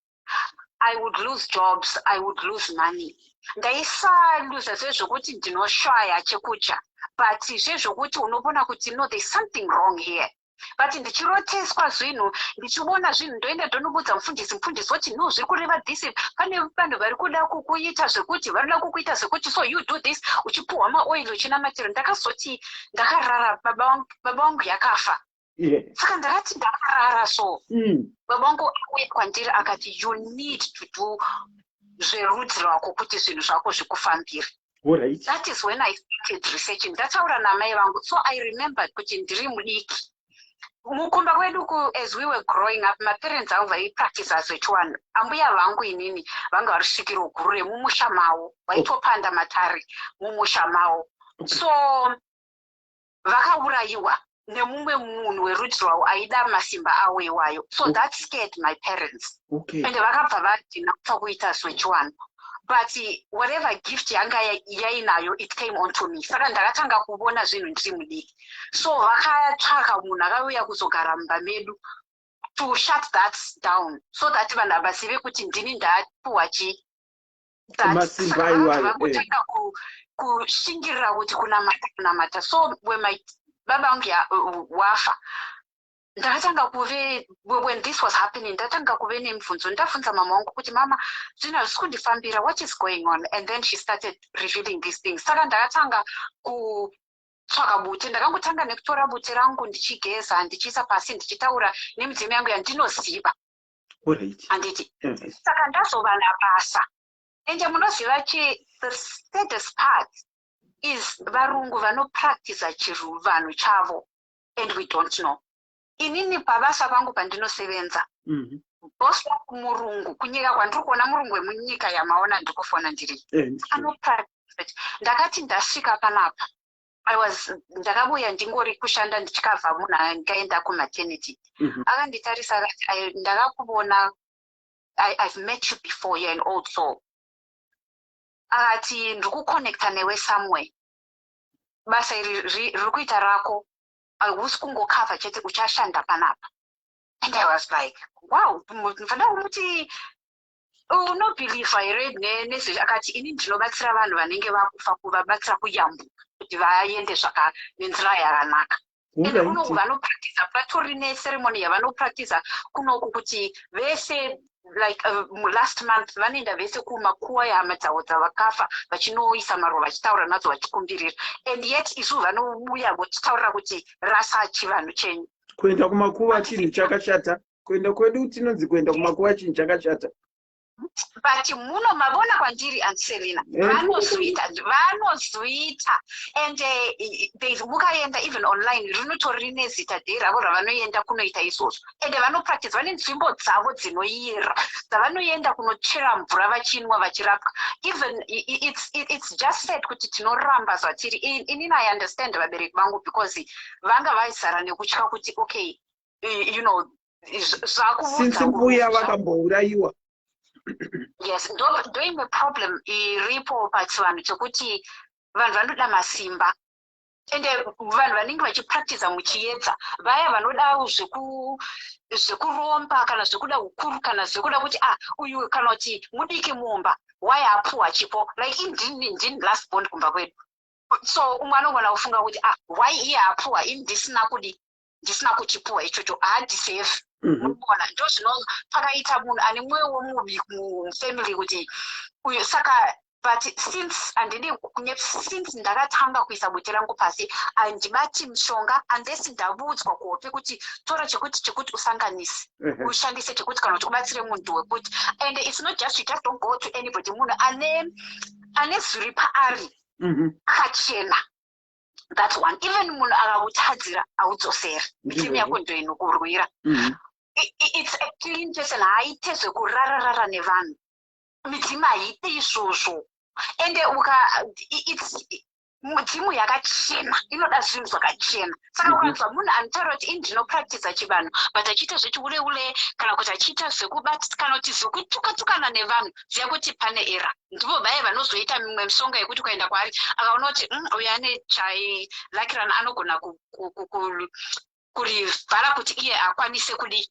I would lose jobs, I would lose money. Ndaisaluza zvezvokuti ndinoshaya chekudya, but zvezvokuti unoona kuti, no, there's something wrong here. But ndichiroteswa zvinhu, ndichiona zvinhu, ndoenda ndonobudza mufundisi. Mufundisi woti, "No, zviri kureva this. Pane vanhu vari kuda kukuita zvekuti, vanoda kukuita zvekuti, so you do this." Uchipuhwa maoil, uchinamatira. Ndakazoti ndakarara, baba vangu yakafa. Saka ndakati ndakarara so, baba vangu auya kwandiri akati, "You need to do zverudzi rwako kuti zvinhu zvako zvikufambire." That is when I started researching. Ndataura namai vangu, so I remembered kuti ndiri mudiki mukumba kwedu, as we were growing up, maparents angu vaipractisa zvechivanhu. Ambuya vangu inini vanga vari svikiro guru remumusha mavo, vaitopanda matare mumusha mavo. So vakaurayiwa nemumwe munhu werudzi rwavo aida masimba avo iwayo. So that scared my parents, and vakabva vadhina kuita zvechivanhu. But whatever gift yanga yainayo, it came onto me. Saka ndakatanga kuona zvinhu ndiri mudiki. So vakatsvaka munhu akauya kuzogara mumba medu to shut that down, so that vanhu havazive kuti ndini ndapuwa chi that. Masimba Saka iwayo, vakabva vangotanga kushingirira kuti kunamata, kunamata. So when my baba vangu wafa, ndakatanga kuve, when this was happening, ndatanga kuve nemibvunzo. Ndabvunza mama wangu kuti, "Mama, zvinhu hazvisi kundifambira. What is going on?" And then she started revealing these things. Saka ndakatanga kutsvaka bute. Ndakangotanga nekutora bute rangu, ndichigeza, ndichiisa pasi, ndichitaura nemidzimu yangu yandinoziva. Handiti? Saka ndazovana basa. Ende munoziva chi, the saddest part is varungu vanopractisa chivanhu chavo and we don't know. Inini pabasa pangu pandinosevenza, boss wangu murungu. Kunyika kwandiri kuona, murungu wemunyika yamaona ndikufona ndiri, anopractisa. Ndakati ndasvika panapa, I was, ndakabuya ndingori kushanda, ndichikavha munhu angaenda kumaternity. Akanditarisa akati, "Ndakakuvona, I've met you before. You're an old soul." Akati, "Ndiri kuconnecta newe somewhere. Basa iri riri kuita rako, hausi kungokavha chete, uchashanda panapa." And I was like, "Wow." Ndinofanira kumuti, "Unobhilivha here nezve?" Akati, "Ini ndinobatsira vanhu vanenge vakufa, kuvabatsira kuyambuka kuti vaende zvaka nenzira yakanaka." Ende kunoku vanopractisa, patori neceremony yavanopractisa kunoku kuti vese, like last month vanoenda vese kumakuwa ehama dzavo dzavakafa, vachinoisa maruva, vachitaura nadzo, vachikumbirira. And yet isu vanouya vochitaurira kuti rasa chivanhu chenyu. Kuenda kumakuva chinhu chakashata. Kuenda kwedu tinonzi kuenda kumakuva chinhu chakashata. But muno mavona kwandiri, Anselina, vanozviita, vanozviita. And mukaenda even online, rinotori rine zita day ravo ravanoenda kunoita izvozvo. Ende vanopractice, vane nzvimbo dzavo dzinoyera dzavanoenda kunochera mvura, vachinwa, vachirapwa. Even it's just said kuti tinoramba zvatiri. Inini I understand vabereki vangu, because vanga vaizara nekutya kuti, okay, zvakuudza. Since mbuya vakambourayiwa. Yes, ndoimwe problem iripo pachivanhu chekuti vanhu vanoda masimba. Ende vanhu vanenge vachipractisa muchiedza, vaya vanoda zvekuromba kana zvekuda ukuru kana zvekuda kuti, ah, uyu kana kuti mudiki mumba, waya apuwa chipo. Like indini last born kumba kwedu, so umwe anogona kufunga kuti, ah, why iye apuwa, ini ndisina kudi, ndisina kuchipuwa ichocho? Haadiserve. Munoona, ndo zvino pakaita munhu ane mwoyo womubi mufamily kuti uyu. Saka, but since, handidi since ndakatanga kuisa bute rangu pasi, handibati mishonga unless ndavudzwa kuhope kuti tora chekuti chekuti, usanganise, ushandise chekuti, kana kuti ubatsire munhu wekuti. And it's not just, you just don't go to anybody. Munhu ane zviri paari akachena, that's one. Even munhu akakutadzira, haudzoseri. Mitimu yako ndo inokurwira. It's a clean person. Haaite zvekurararara nevanhu. Midzimu haiite izvozvo. Ende uka it's mudzimu yakachena, inoda zvinhu zvakachena. Saka ukanzwa munhu anotaura kuti ini ndinopractisa chivanhu, but achiita zvechiureure, kana kuti achiita zvekubati, kana kuti zvekutuka-tukana nevanhu, ziva kuti pane era. Ndivo vaya vanozoita mimwe mishonga yekuti ukaenda kwaari, akaona kuti, uyu ane chailakirana, anogona kurivhara kuti iye akwanise kudi.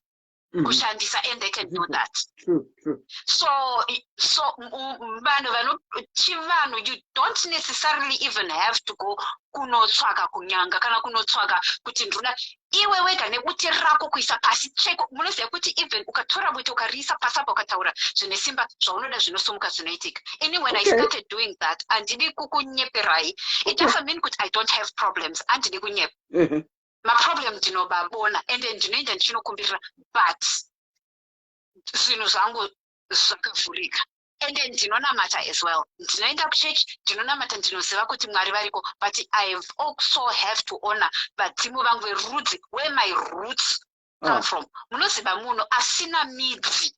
Kushandisa, and they can do that. True, true. So vanhu vano chivanhu, you don't necessarily even have to go kunotsvaka kunyanga kana kunotsvaka kuti ndinoda iwe wega nebute rako kuisa pasi cheko. Munoziva kuti even ukatora bute ukariisa pasi apa, ukataura zvine simba zvaunoda, zvinosumuka, zvinoitika. Ini when I started doing that, handidi kukunyeperai, it doesn't mean kuti I don't have problems, handidi kunyepa. Maproblem ndinobabona, ende ndinoenda ndichinokumbirira, but zvinhu zvangu zvakavhurika. Ende ndinonamata as well, ndinoenda kuchechi, ndinonamata, ndinoziva kuti Mwari variko, but I also have to honor vadzimu vangu verudzi, where my roots come from. Munoziva munhu asina midzi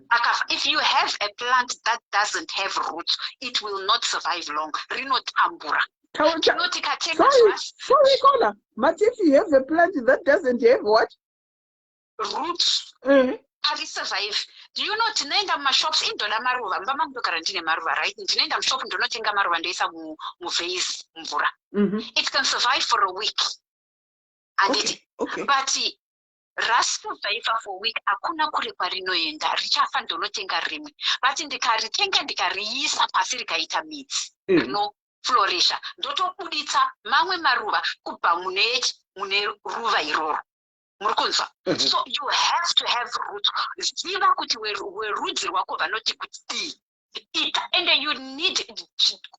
akafa. If you have a plant that doesn't have roots, it will not survive long, rinotambura. Tinoti katenga Sorry, sorry, caller. But if you have a plant that doesn't have what? Roots, arisurvive. Do you know tinoenda mumashops, indoda maruva, mumba mangu ndogara ndine maruva, right? Ndinoenda mushop, ndonotenga maruva, ndoisa muvase, mvura. It can survive for a week, handiti? Okay. But rasurviva for a week, hakuna kure kwarinoenda, richafa, ndonotenga rimwe. But ndikaritenga, ndikariisa pasi, rikaita midzi, rinoflorisha, ndotobuditsa mamwe maruva kubva mune ruva iroro. Muri kunzwa? Mhm. So you have to have roots. Ziva kuti werudzi rwako vanoti kuti ita, and you need,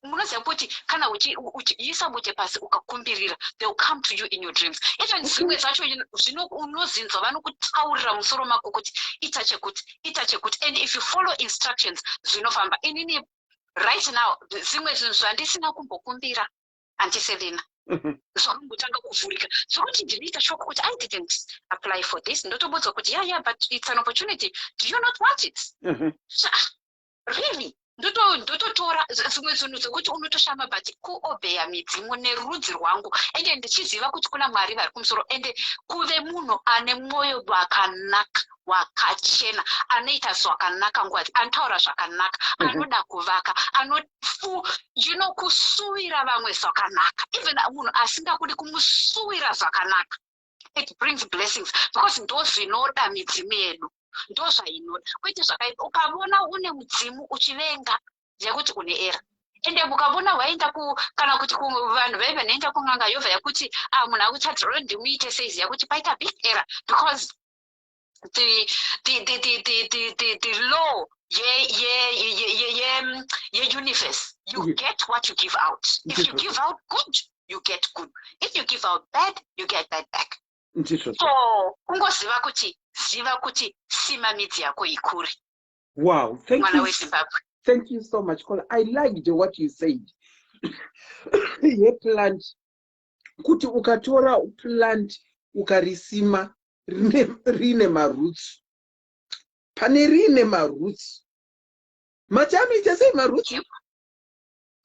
munoziva kuti kana uchiisa bute pasi, ukakumbirira, they will come to you in your dreams. Even zvimwe zvacho zvino unozinzwa vanokutaurira musoro mako kuti ita chekuti, ita chekuti, and if you follow instructions, zvinofamba. Inini right now, zvimwe zvinhu zvandisina kumbokumbira, Auntie Selina, zvakambotanga kuvhurika, zvokuti ndinoita shock kuti I didn't apply for this. Ndotobudzwa kuti yeah, but it's an opportunity, do you not want it? So, ah, really? Ndototora zvimwe zvinhu zvekuti unotoshama, but kuobeya midzimu nerudzi rwangu, ende ndichiziva kuti kuna Mwari vari kumusoro, ende kuve munhu ane mwoyo wakanaka, wakachena, anoita zvakanaka nguva, anotaura zvakanaka, anoda kuvaka, anofu kusuwira vamwe zvakanaka. Even munhu asingakudi, kumusuwira zvakanaka, it brings blessings, because ndo zvinoda midzimu yedu, ndo zvainoda, kwete zvakaipa. Ukavona une mudzimu uchivenga, yekuti une error. Ende ukavona waenda ku kana kuti vanhu vai vanoenda kun'anga, yobva yakuti, ah, munhu akutadzira, ndimuite sei? Ziya kuti paita big error, because the law ye universe, you get what you give out. If you give out good, you get good. If you give out bad, you get bad back. Ndizvo. So kungoziva kuti, ziva kuti sima midzi yako ikure. Wow, thank Mwana you. weZimbabwe. Thank you so much, caller. I liked what you said yeplant, kuti ukatora plant ukarisima rine maroots, pane rine maroots, mati anoita sei maroots?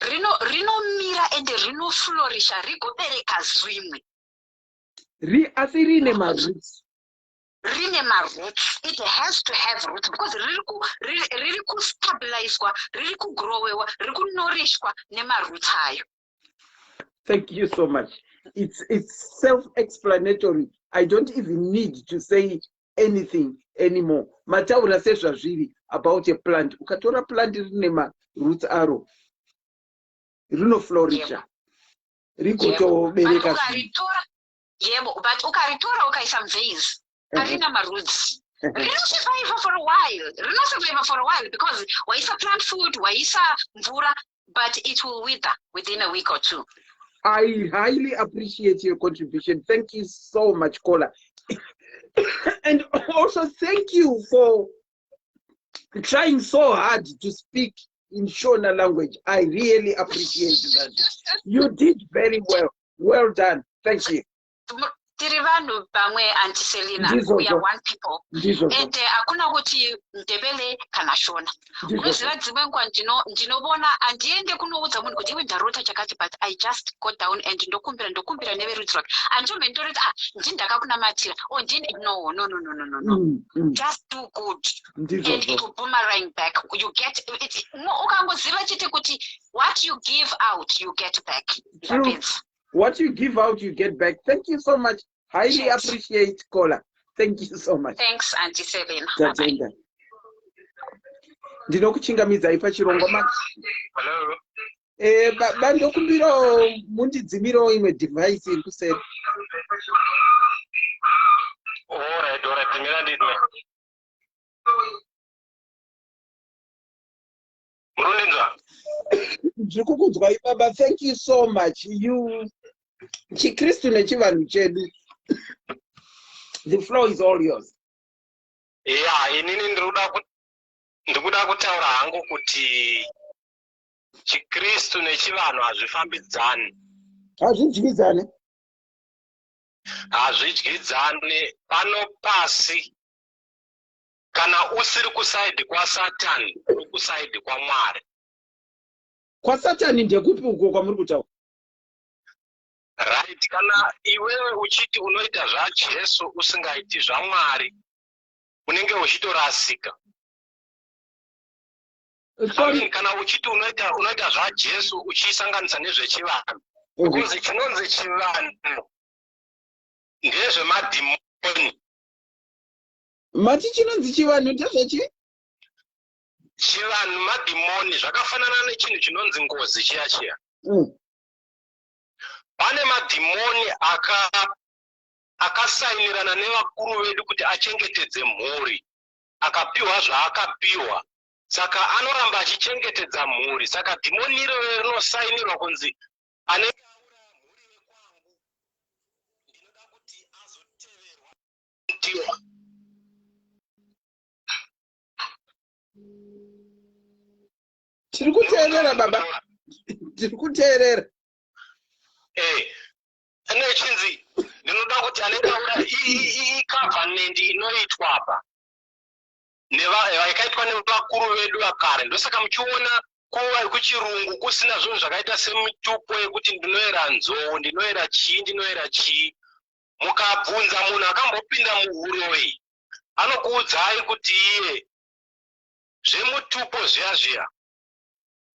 Rinomira ende rinoflorisha, rikubereka zvimwe. Asi rine maroots. Rine maroots. It has to have roots because riri kustabilizwa, riri kugrowewa, riri kunourishwa nemaroots ayo. Thank you so much. It's self-explanatory. I don't even need to say anything anymore. Mataura sezvazviri about a plant. Ukatora plant rine maroots aro, rinoflorisha, rigotobereka But zvinhu. ukaritora, yebo, but ukaritora ukaisa muvase harina maroots, rinosurvive for a while, rinosurvive for a while because waisa plant food, waisa mvura, but it will wither within a week or two. I highly appreciate your contribution. Thank you so much, caller. And also thank you for trying so hard to speak in Shona language. I really appreciate that. You did very well. Well done. Thank you. Tiri vanhu vamwe, Auntie Selina. Ndizvozvo. We are one people. Ndizvozvo. Ende hakuna kuti Ndebele kana Shona. Ndizvozvo. Unoziva dzimwe nguva ndinovona handiende kunoudza munhu kuti iwe ndarota chakati, but I just go down and ndokumbira, ndokumbira neverudzi rwake. Handitombe ndoroti, ah, ndini ndakakunamatira o ndini. No, no, no, no, no, no, no. Just do good and Ndizvozvo. it will boomerang back. You get it. Ukangoziva chete kuti what you give out, you get back. True. Ndapedza. What you give out, you get back. Thank you so much. Highly Yes. appreciate, caller. Thank you so much. Thanks, Auntie Selena. Tatenda. Ndinokuchingamidzai pachirongwa ma Hello. Eh, baba ndokumbirawo mundidzimirewo imwe device iri kuseri. Alright, alright, mira ndidwe. Murundinzwa? Ndiri kukunzwai baba, thank you so much. You chiKristu nechivanhu chedu. The floor is all yours. Yeah, inini ndikuda kutaura hangu kuti chiKristu nechivanhu hazvifambidzani. Hazvidyidzane. Hazvidyidzane pano pasi. Kana usiri kusaidhi kwaSatani, uri kusaidhi kwaMwari. KwaSatani ndekupi uko kwamuri kutaura? Right, kana iwewe uchiti unoita zvaJesu usingaiti zvaMwari, unenge uchitorasika. Sorry. I mean, kana uchiti unoita unoita zvaJesu uchisanganisa nezvechivanhu. Because chinonzi chivanhu ndezvemadhimoni. Mati chinonzi chivanhu ndezvechi? Chivanhu madhimoni, zvakafanana nechinhu chinonzi ngozi chiya chiya. Pane madhimoni akasainirana nevakuru vedu kuti achengetedze mhuri, akapiwa zvaakapiwa, saka anoramba achichengetedza mhuri. Saka dhimoni iroro rinosainirwa kunzi anenge auraya mhuri yekwangu, ndinoda kuti azoteverwa. Tiri kuteerera baba, tiri kuteerera. Anechinzi ndinoda kuti anenge aura icovenant inoitwa apa yakaitwa nevakuru vedu vakare. Ndosaka muchiona kuva kuchirungu kusina zvinhu zvakaita semitupo yekuti ndinoera nzou, ndinoera chii, ndinoera chii. Mukabvunza munhu akambopinda muhuroyi, anokuudzai kuti iye zvemutupo zviya zviya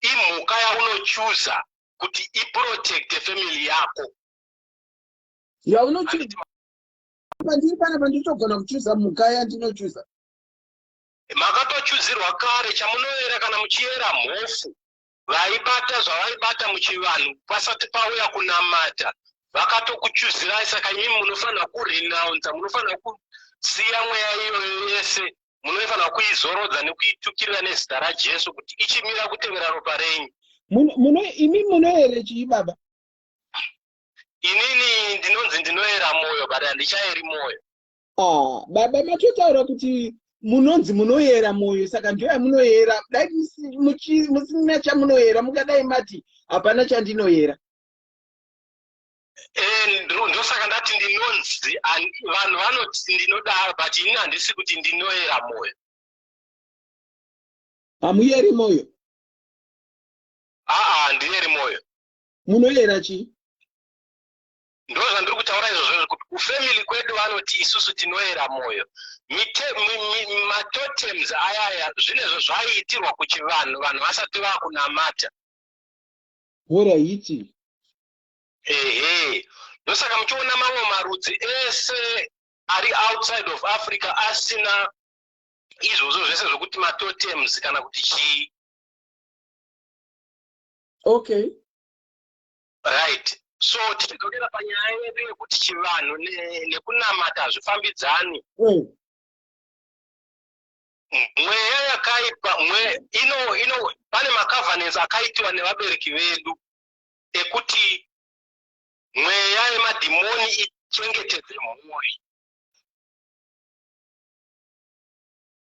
imhuka yaunochuza kuti iprotecte family yako. Yaunochuza. Pandiri panapa ndinotogona kuchuza mhuka yandinochuza. Makatochuzirwa kare chamunoera kana muchiyera mhofu. Vaibata zvavaibata muchivanhu pasati pauya kunamata, vakatokuchuzirai. Saka imimi munofanira kurenounsa, munofanira kusiya mweya iyoyo yese, munofanira kuizorodza nekuitukirira nezita raJesu kuti ichimira kutevera ropa renyu. Imi munoere chii baba? Inini ndinonzi ndinoera moyo, but handichaeri moyo. Baba matotaura kuti munonzi munoyera moyo, saka ndiyo yamunoyera. Dai musina chamunoyera, mungadai mati hapana chandinoyera. Ndosaka ndati ndinonzi, vanhu vanoti ndinodaro, but inini handisi kuti ndinoyera moyo. Hamuyeri moyo? Aa, handiyeri moyo. Munoyera chii? Ndo zvandiri kutaura izvozvo, kuti kufamily kwedu vanoti isusu tinoyera moyo. Matotems ayaya zvinezvo zvaiitirwa kuchivanhu vanhu vasati vakunamata. Horaiti. Ehe, ndosaka muchiona mamwe marudzi ese ari outside of Africa asina izvozvo zvese zvokuti matotems kana kuti chii. Right, so tichidzokera panyaya yedu yekuti chivanhu nekunamata hazvifambidzani. Mweya yakaipa ino ino pane macovenants akaitiwa nevabereki vedu ekuti mweya yemadhimoni ichengetedze mhuri.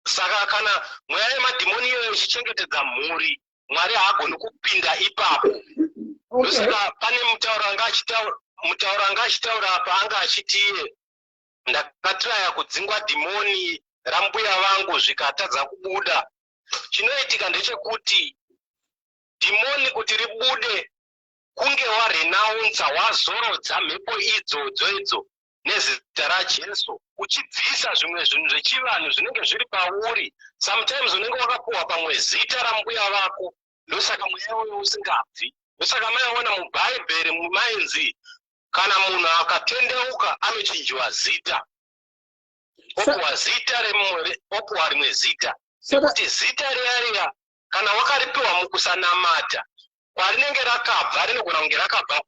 Saka kana mweya yemadhimoni iyoyo ichichengetedza mhuri, Mwari haagoni kupinda ipapo. Ndosaka pane mutauro anga achitaura, mutauro anga achitaura apa, anga achiti iye ndakatraya kudzingwa dhimoni rambuya vangu zvikatadza kubuda. Chinoitika ndechekuti dhimoni kuti ribude kunge warenounsa, wazorodza mhepo idzodzo idzo nezita raJesu, uchibvisa zvimwe zvinhu zvechivanhu zvinenge zviri pauri. Sometimes unenge wakapuhwa pamwe zita rambuya vako, ndosaka mweya uyo usingabvi. Ndosaka maiona muBhaibheri mainzi kana munhu akatendeuka anochinjiwa zita. Opuwa zita remumwe, opuwa rimwe zita. Nekuti zita riya riya kana wakaripiwa mukusanamata, kwarinenge rakabva rinogona kunge rakabva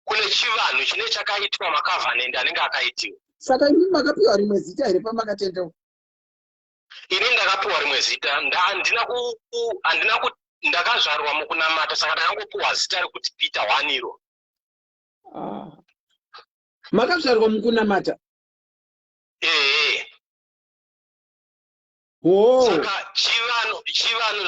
kune chivanhu chine chakaitwa, macovenant anenge akaitiwa. Saka imi makapiwa rimwe zita here pamakatendeuka? Ini ndakapiwa rimwe zita. Handina ku ndakazvarwa mukunamata, saka ndakangopiwa zita rekuti Peter Waniro. Ah. Makazvarwa mukunamata? Ehe. Oh. Saka chivanhu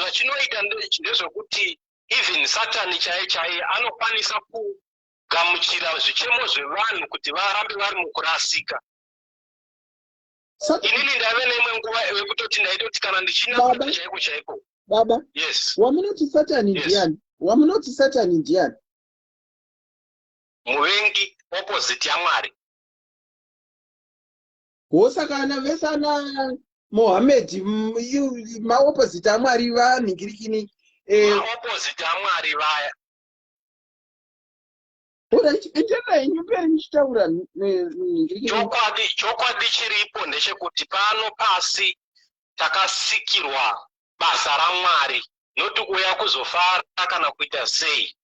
zvachinoita ndezvekuti even Satani chaiye chaiye anokwanisa kugamuchira zvichemo zvevanhu kuti varambe vari mukurasika. Inini ndaive neimwe nguva yekutoti ndaitoti kana ndichinamata chaiko chaiko. Baba. Yes. Wamunoti Satani ndiani? Wamunoti Satani ndiani? Muvengi, opposite yaMwari. Hosaka ana vese ana Mohammed maopposite aMwari vanhingirikini. Maopposite aMwari vaya. Alright, enderera henyu mberi muchitaura nhingirikini. Chokwadi chiripo ndechekuti pano pasi takasikirwa basa raMwari, noti kuuya kuzofara kana kuita sei.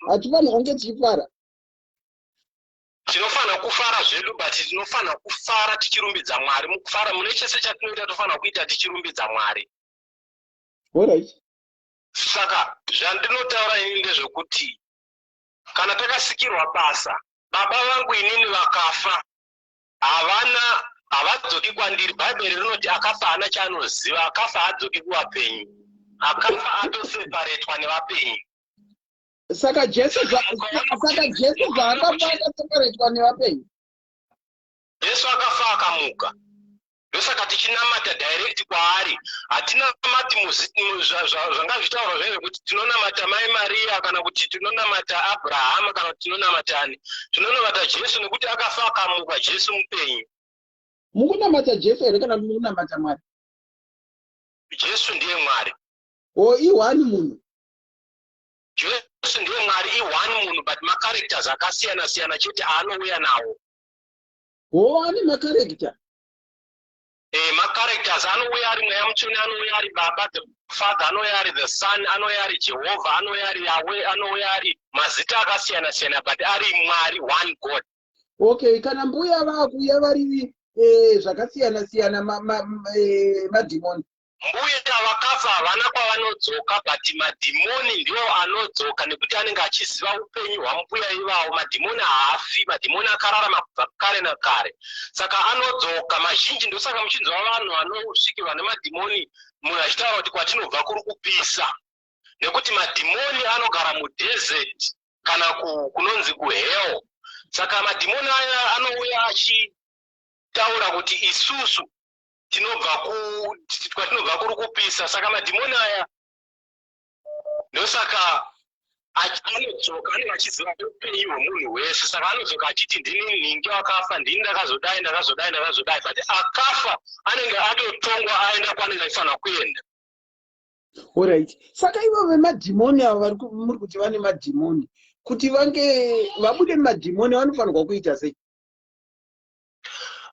Hatifanira kunge tichifara. Tinofanira kufara zvedu, but tinofanira kufara tichirumbidza Mwari. Mukufara mune chese chatinoita, tofanira kuita tichirumbidza Mwari. Alright. Saka zvandinotaura inini ndezvekuti kana takasikirwa basa, baba vangu inini vakafa, havana, havadzoki kwandiri. Bhaibheri rinoti akafa haana chaanoziva, akafa haadzoki kuvapenyu, akafa atoseparetwa nevapenyu. Saka Jesu zvaakafa akaseparetwa nevapenyu? Jesu akafa akamuka, ndosaka tichinamata direct kwaari. Hatinamati zvanga zvichitaurwa zvaizvo kuti tinonamata Mai Mariya kana kuti tinonamata Abrahama kana kuti tinonamata ani. Tinonamata Jesu nekuti akafa akamuka, Jesu mupenyu. Mukunamata Jesu here kana kuti mukunamata Mwari? Jesu ndiye Mwari. O, ione munhu? Jesu ndiye Mwari, ione munhu, but macharacters akasiyana siyana chete aanouya nawo. O, ane macharacter? Macharacters anouya ari Mweya Mutsvene, anouya ari Baba, the Father, anouya ari the Son, anouya ari Jehovha, anouya ari Yahwe, anouya ari mazita akasiyana siyana, but ari Mwari, one God. Okay, kana mbuya vaakuuya vari zvakasiyana siyana, madhimoni? Mbuya vakafa havana kwavanodzoka, but madhimoni ndiwo anodzoka nekuti anenge achiziva upenyu hwambuya ivavo. Madhimoni haafi, madhimoni akararama kubva kare nakare, saka anodzoka mazhinji. Ndosaka muchinzwa vanhu vanosvikirwa nemadhimoni, munhu achitaura kuti kwatinobva kuri kupisa, nekuti madhimoni anogara mudesert kana kunonzi kuhell. Saka madhimoni aya anouya achitaura kuti isusu tinobva kwatinobva kuri kupisa. Saka madhimoni aya ndosaka anodzoka, anenge achiziva upenyu hwemunhu hwese. Saka anodzoka achiti ndini nhingi wakafa, ndini ndakazodai, ndakazodai, ndakazodai, but akafa anenge atotongwa, aenda kwaanenge achifanira kuenda. Alright, saka ivo vemadhimoni ava muri kuti vane madhimoni, kuti vange vabude mumadhimoni vanofanirwa kuita sei?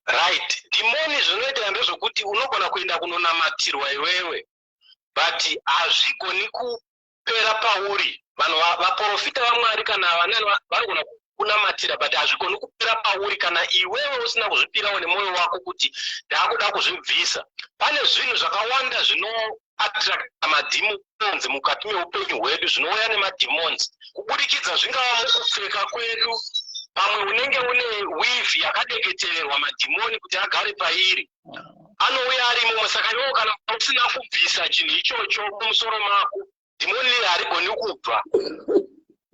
Right, dhimoni zvinoita ndezvekuti unogona kuenda kunonamatirwa iwewe, but hazvigoni kupera pauri. Vanhu vaprofita vaMwari kana vanani vanogona kunamatira, but hazvigoni kupera pauri kana iwewe usina kuzvipirawo nemwoyo wako kuti ndaakuda kuzvibvisa. Pane zvinhu zvakawanda zvinoattracta madhimons mukati meupenyu hwedu, zvinouya nemadhimons kubudikidza zvingava mukupfeka kwedu. Pamwe unenge une weave yakadeketererwa madhimoni kuti agare pairi, anouya ari imomo. Saka iwewo kana usina kubvisa chinhu ichocho mumusoro mako, dhimoni iri harigoni kubva.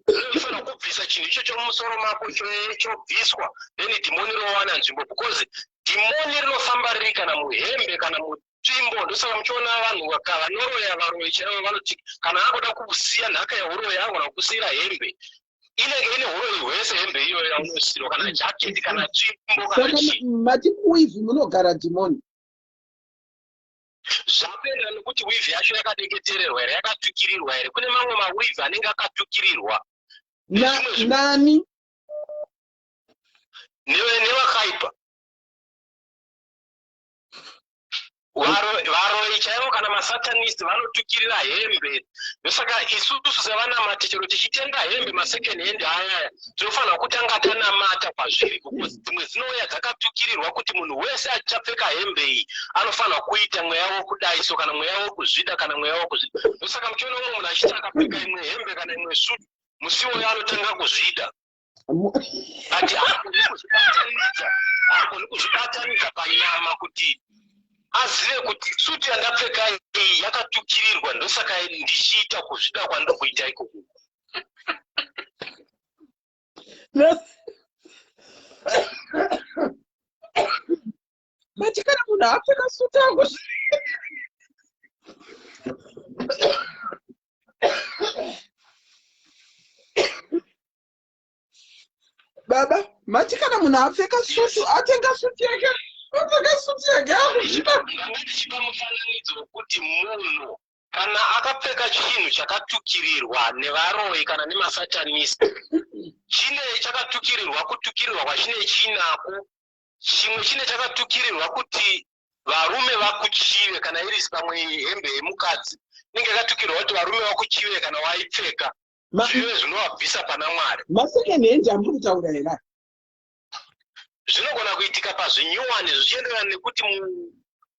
Unofanira kubvisa chinhu ichocho mumusoro mako, chobviswa, then dhimoni rowana nzvimbo, because dhimoni rinofamba riri kana muhembe kana mutsvimbo. Ndosaka muchiona vanhu vanoroya, varoyi chaivo, vanoti kana akuda kusiya nhaka yeuroyi anogona kusiyira hembe inenge ine uroyi hwese, hembe iyoyo yaunosiyirwa, kana jaketi, kana tsvimbo, kana Saka chii. Mati kuweave munogara dhimoni? Zvakuenderana nekuti weave yacho yakadeketererwa here, yakatukirirwa here. Kune mamwe maweave anenge akatukirirwa. Nani? Nevakaipa. Varoyi chaivo kana masatanist vanotukirira hembe. Ndosaka isusu sevanamati chero tichitenga hembe masecond hand ayaya tinofanira kutanga tanamata pazviri because dzimwe dzinouya dzakatukirirwa kuti munhu wese achapfeka hembe iyi anofanira kuita mweya wokudai so kana mweya wokuzvida kana mweya wokuzvida. Ndosaka muchiona umwe munhu achiti akapfeka imwe hembe kana imwe suit musi iwoyo anotanga kuzvida. But haagoni kuzvibatanidza, haagoni kuzvibatanidza panyama kuti azive kuti suti yandapfeka iyi yakatukirirwa ndosaka ndichiita kuzvida kwandiri kuita ikoko. Mati kana munhu apfeka suti angu baba mati kana munhu apfeka sutu atenga sutu yake apfeka sutu yake akuzvipa. Ndanga ndichipa mufananidzo wekuti munhu kana akapfeka chinhu chakatukirirwa nevaroyi kana nemasatanist chine chakatukirirwa kutukirirwa kwachine chinako chimwe chine chakatukirirwa kuti varume vakuchive kana iri pamwe hembe yemukadzi inenge yakatukirwa kuti varume vakuchive kana waipfeka zvive zvinovabvisa pana Mwari. Masecond hand amuri kutaura here? Zvinogona kuitika pazvinyuwani zvichienderana nekuti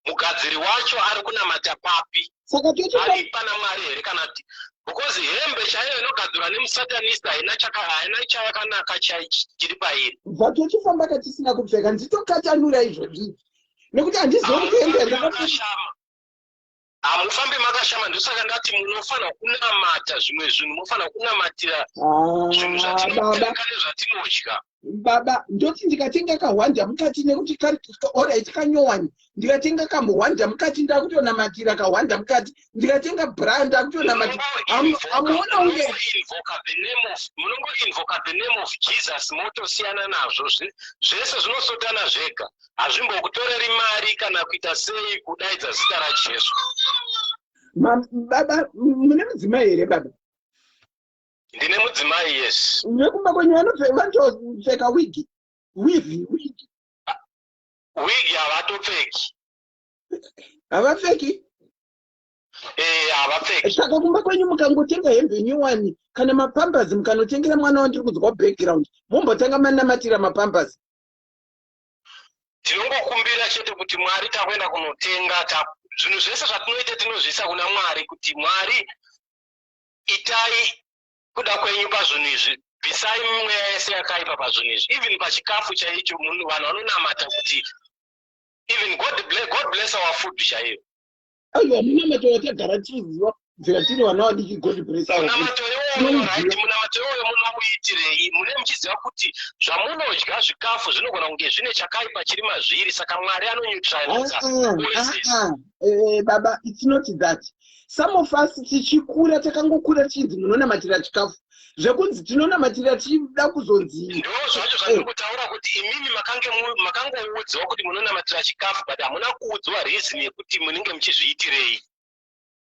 mugadziri wacho ari kunamata papi. Saka ari pana Mwari here kana kuti because hembe chaiyo inogadzirwa nemusatanist haina haina chayakanaka chiri pairi. Bva tochifamba katisina kupfeka nditokatanura izvozvi nekuti handizivi kuti hembe yandakapfeka. Hamufambi makashama ndosaka ndati munofanira kunamata zvimwe zvinhu munofanira kunamatira zvinhu zvatinopfeka nezvatinodya. Baba ndoti ndikatenga kahwanda mukati nekuti orit kanyowani ndikatenga kamuhwanda mukati ndakutonamatira kahwanda mukati ndikatenga bra ndakutonamatira amuona unge munongoinvoka the name of Jesus motosiyana nazvo zvese zvinosotana zvega. Hazvimbokutoreri mari kana kuita sei kudaidza zita raJesu. Baba mune mudzimai here baba? Ndine mudzimai, yes. Vekumba kwenyu vanotopfeka wigi wivhi wigi. Wigi havatopfeki. Havapfeki? Eh, havapfeki. Saka kumba kwenyu mukangotenga hembe nyowani kana mapambazi mukanotengera mwana wandiri kunzwa background mombotanga manamatira mapambazi. Tinongokumbira chete kuti Mwari takuenda kunotenga zvinhu zvese zvatinoita tinozviisa kuna Mwari kuti Mwari itai kuda kwenyu pazvinhu izvi, bvisai mweya yese yakaipa pazvinhu izvi. Even pachikafu chaicho vanhu vanonamata kuti even God bless, God bless our food chaiyo. Aiwa munamato watagara tichiziva kubvira tiri vana vadiki, God bless our food. Munamato iwoyo, right, munamato iwoyo munouitirei? Mune muchiziva kuti zvamunodya zvikafu zvinogona kunge zvine chakaipa chiri mazviri, saka Mwari anoneutraliza. Baba, it's not that. Some of us tichikura takangokura tichinzi munonamatira chikafu zvekunzi tinonamatira tichida kuzonzi ndo zvacho zvandiri kutaura kuti imimi makangoudzwa kuti munonamatira chikafu but hamuna kuudzwa reason yekuti munenge muchizviitirei.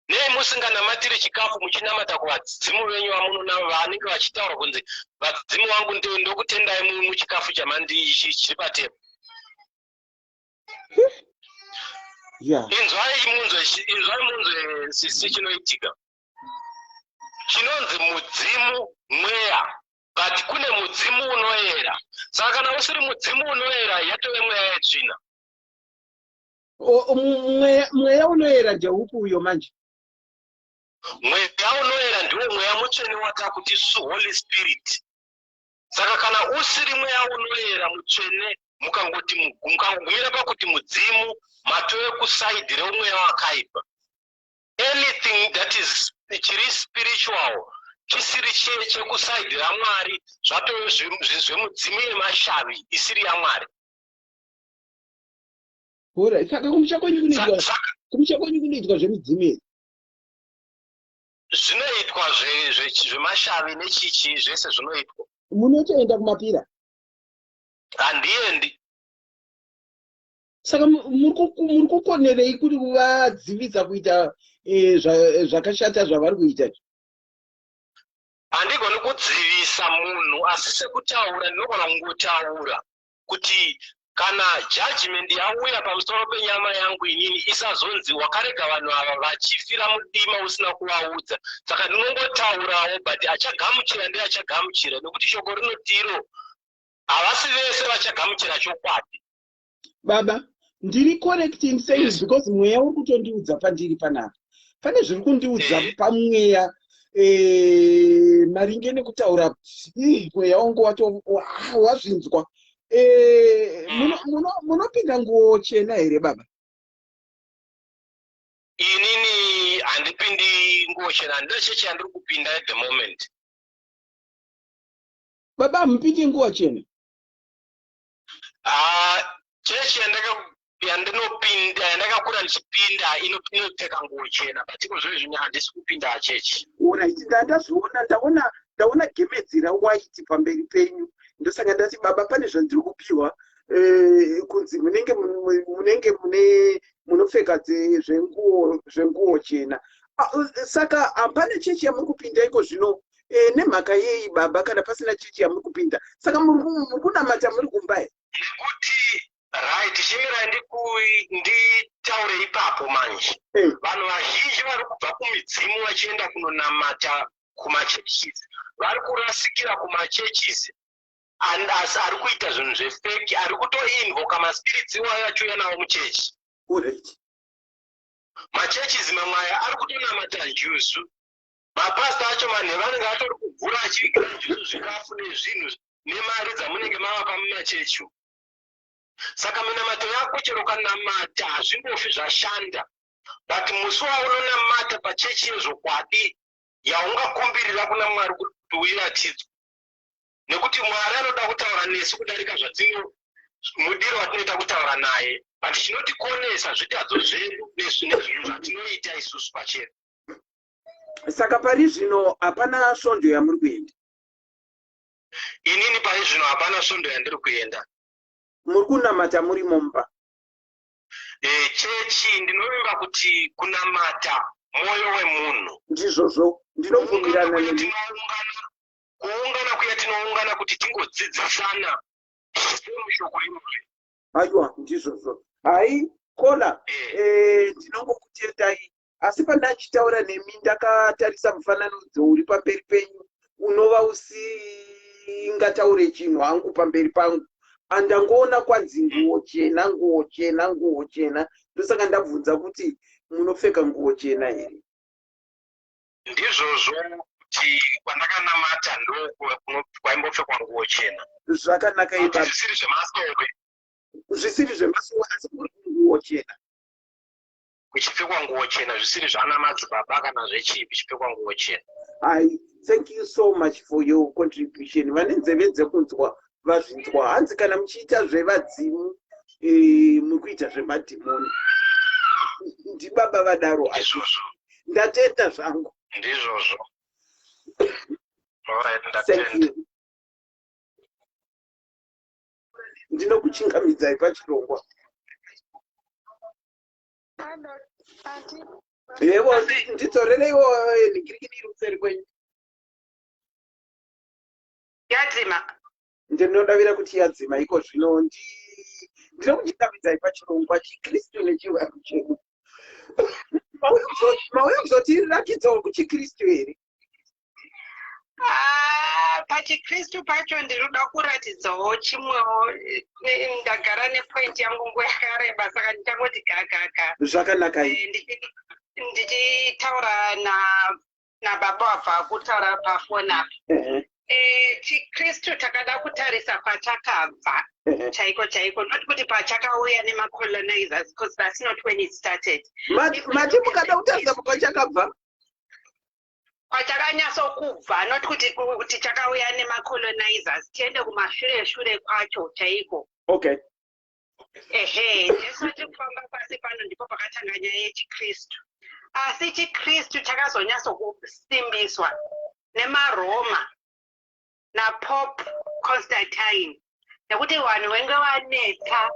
Nei musinganamatiri chikafu muchinamata kuvadzimu venyu vamunona vanenge vachitaura kunzi vadzimu vangu ndokutendai muchikafu chamandi chiri patebo. Inzwai munzwe, inzwai munzwe sisi chinoitika chinonzi mudzimu mweya, but kune mudzimu unoyera. Saka kana usiri mudzimu unoyera yatove mweya yetsvina. Mweya unoyera ndeupi uyo manje? Mweya unoyera ndiwo mweya mutsvene watakuti isu Holy Spirit. Saka kana usiri mweya unoyera mutsvene mukangoti mukangogumira pakuti mudzimu matove kuside reumweya wakaipa. Anything that is chiri spiritual chisiri chekuside raMwari zvatove zvemudzimu yemashavi isiri yaMwari. Alright, saka kumusha kwenyu kunoitwa zvemidzimu here? Zvinoitwa zvemashavi nechichi zvese zvinoitwa. Munotoenda kumapira? Handiendi. Saka muri kukonerei kuri kuvadzivisa kuita zvakashata zvavari kuita? Handigoni kudzivisa munhu asi sekutaura ndinogona kungotaura. Kuti kana judgment yauya pamusoro penyama yangu inini, isazonzi wakarega vanhu ava vachifira mudima usina kuvaudza. Saka ndinongotaurawo, but achagamuchira ndeachagamuchira, nekuti shoko rinotiro havasi vese vachagamuchira chokwadi. Baba, ndiri correct in saying, because mweya uri kutondiudza pandiri panapa, pane zviri kundiudza pamweya maringe nekutaura. Ih, mweya wangu wato wazvinzwa. Munopinda nguo chena here, baba? Inini handipindi nguo chena. Handina chechi yandiri kupinda at the moment. Baba, hamupindi nguo chena? Ah, chechi yandinopinda, yandakakura ndichipinda, inopfeka nguo chena, but iko zvo izvi handisi kupinda chechi. Alright, ndazviona, ndaona gemedzi rawhite pamberi penyu. Ndosaka ndati, baba, pane zvandiri kupiwa kunzi munenge mune munopfeka zvenguo chena. Ah, saka hapana chechi yamuri kupinda iko zvino? Nemhaka yei, baba, kana pasina chechi yamuri kupinda? Saka muri kunamata muri kumba here? Nekuti, right, chimirai nditaure ipapo manje. Vanhu vazhinji vari kubva kumidzimu vachienda kunonamata kumachurches vari kurasikira kumachurches and asi ari kuita zvinhu zvefake, ari kutoinvoka maspirits iwayo achiuya nawo muchechi. Machurches mamwe aya ari kutonamata njuzu. Mapasta acho manhe vanenge vatori kuvhura achivigira njuzu zvikafu nezvinhu nemari dzamunenge mavapa mumachechi. Saka minamato yako, chero ukanamata, hazvimbofi zvashanda. But musi waunonamata pachechi yezvokwadi yaungakumbirira kuna Mwari kuti uiratidzwe, nekuti Mwari anoda kutaura nesu kudarika zvatino mudiro watinoita kutaura naye, but chinotikonesa zvitadzo zvedu nezvinhu zvatinoita isusu pachedu. Saka pari zvino hapana svondo yamuri kuenda? Inini pari zvino hapana svondo yandiri kuenda. Muri kunamata muri mumba? Chechi, ndinovimba kuti kunamata mwoyo wemunhu. Ndizvozvo, ndinobvumirana nemi. Kuungana kuya tinoungana kuti tingodzidzisana semushoko irori. Aiwa, ndizvozvo. Hai, kola, ndinongokutendai. Asi pandachitaura nemi ndakatarisa mufananidzo uri pamberi penyu, unova usingataure chinhu hangu pamberi pangu. Andangoona kwanzi nguo chena, nguo chena, nguo chena. Ndosaka ndabvunza kuti munopfeka nguo chena here. Ndizvozvo, kuti kwandakanamata ndo kwaimbopfekwa nguo chena. Zvakanaka. But Ibaba, zvisiri zvemasowe. Zvisiri zvemasowe, asi kuri nguo chena. Kuchipfekwa nguo chena, zvisiri zvana madzibaba kana zvechii, kuchipfekwa nguo chena. I thank you so much for your contribution. Vane nzeve dzekunzwa vazvinzwa. Hanzi kana muchiita zvevadzimu, muri kuita zvemadhimoni. Ndibaba vadaro. Ndizvozvo. Ndatenda zvangu. Ndizvozvo, alright. Thank Ndatenda. you. Ndinokuchingamidzai pachirongwa. Yebo, ndidzorereiwo nhingirikini iri kuseri kwenyu. Yadzima. Ndinodavira kuti yadzima iko zvino. Ndinokuchingamidzai pachirongwa Chikristu nechivanhu chedu. Mauya kuzotiratidzawo kuchiKristu here? Ah, pachikristu pacho ndinoda kuratidzawo chimwewo. Ndagara nepoint yangu nguva yakareba, saka ndichangoti gagaga. Zvakanaka. Ndichitaura nababa wabva kutaura pafoni apa. Chikristu takada kutarisa kwachakabva chaiko chaiko, not kuti pachakauya nemacolonizers, because that's not when it started. Mati mukada kutarisa kwachakabva? Kwachakanyatsokubva, not kuti chakauya nemacolonizers. Tiende kumashure shure kwacho chaiko. Ehe, Jesu atiri kufamba pasi pano, ndipo pakatanga nyaya yechikristu. Asi chikristu chakazonyatsokusimbiswa nemaRoma naPope Constantine, nekuti vanhu venge vanetsa.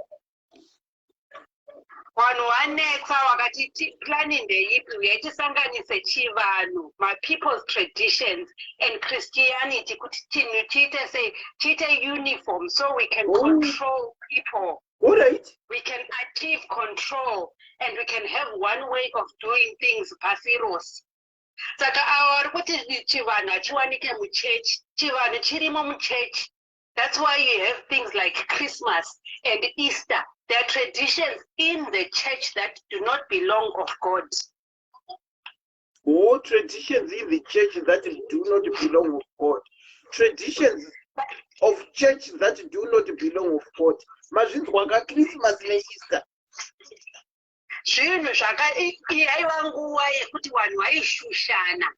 Vanhu vanetsa vakati plani ndeipi uyai tisanganise chivanhu, mapeople's traditions and Christianity kuti chinhu chiite sei, chiite uniform so we can control people. All right. We can achieve control and we can have one way of doing things pasi rose. Saka avo vari kuti chivanhu hachiwanike muchechi, chivanhu chirimo muchechi. That's why you have things like Christmas and Easter. There are traditions in the church that do not belong of God. All traditions in the church that do not belong of God. Traditions of church that do not belong of God. Mazvinzwa ka Christmas neEaster. Zvinhu zvaka yaiva nguva yekuti vanhu vaishushana.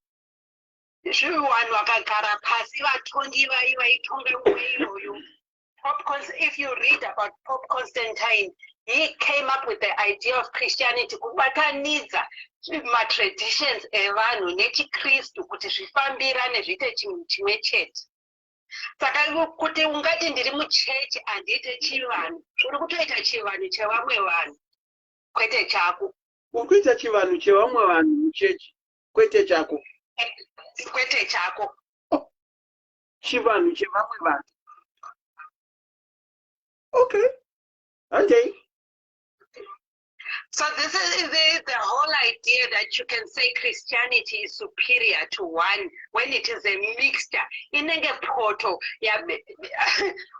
Zvinhu vanhu vakagara pasi vatongi vai vaitonga nguva iyoyo. If you read about Pope Constantine, he came up with the idea of Christianity, kubatanidza matraditions evanhu nechiKristu kuti zvifambirane zviite chinhu chimwe chete. Saka kuti ungati ndiri muchechi handiite chivanhu, uri kutoita chivanhu chevamwe vanhu kwete chako. Uri kuita chivanhu chevamwe vanhu muchechi kwete chako. Kwete chako. Oh, chivanhu chevamwe vanhu. Okay. Okay. So this is the whole idea that you can say Christianity is superior to one when it is a mixture. Inenge poto. Yeah,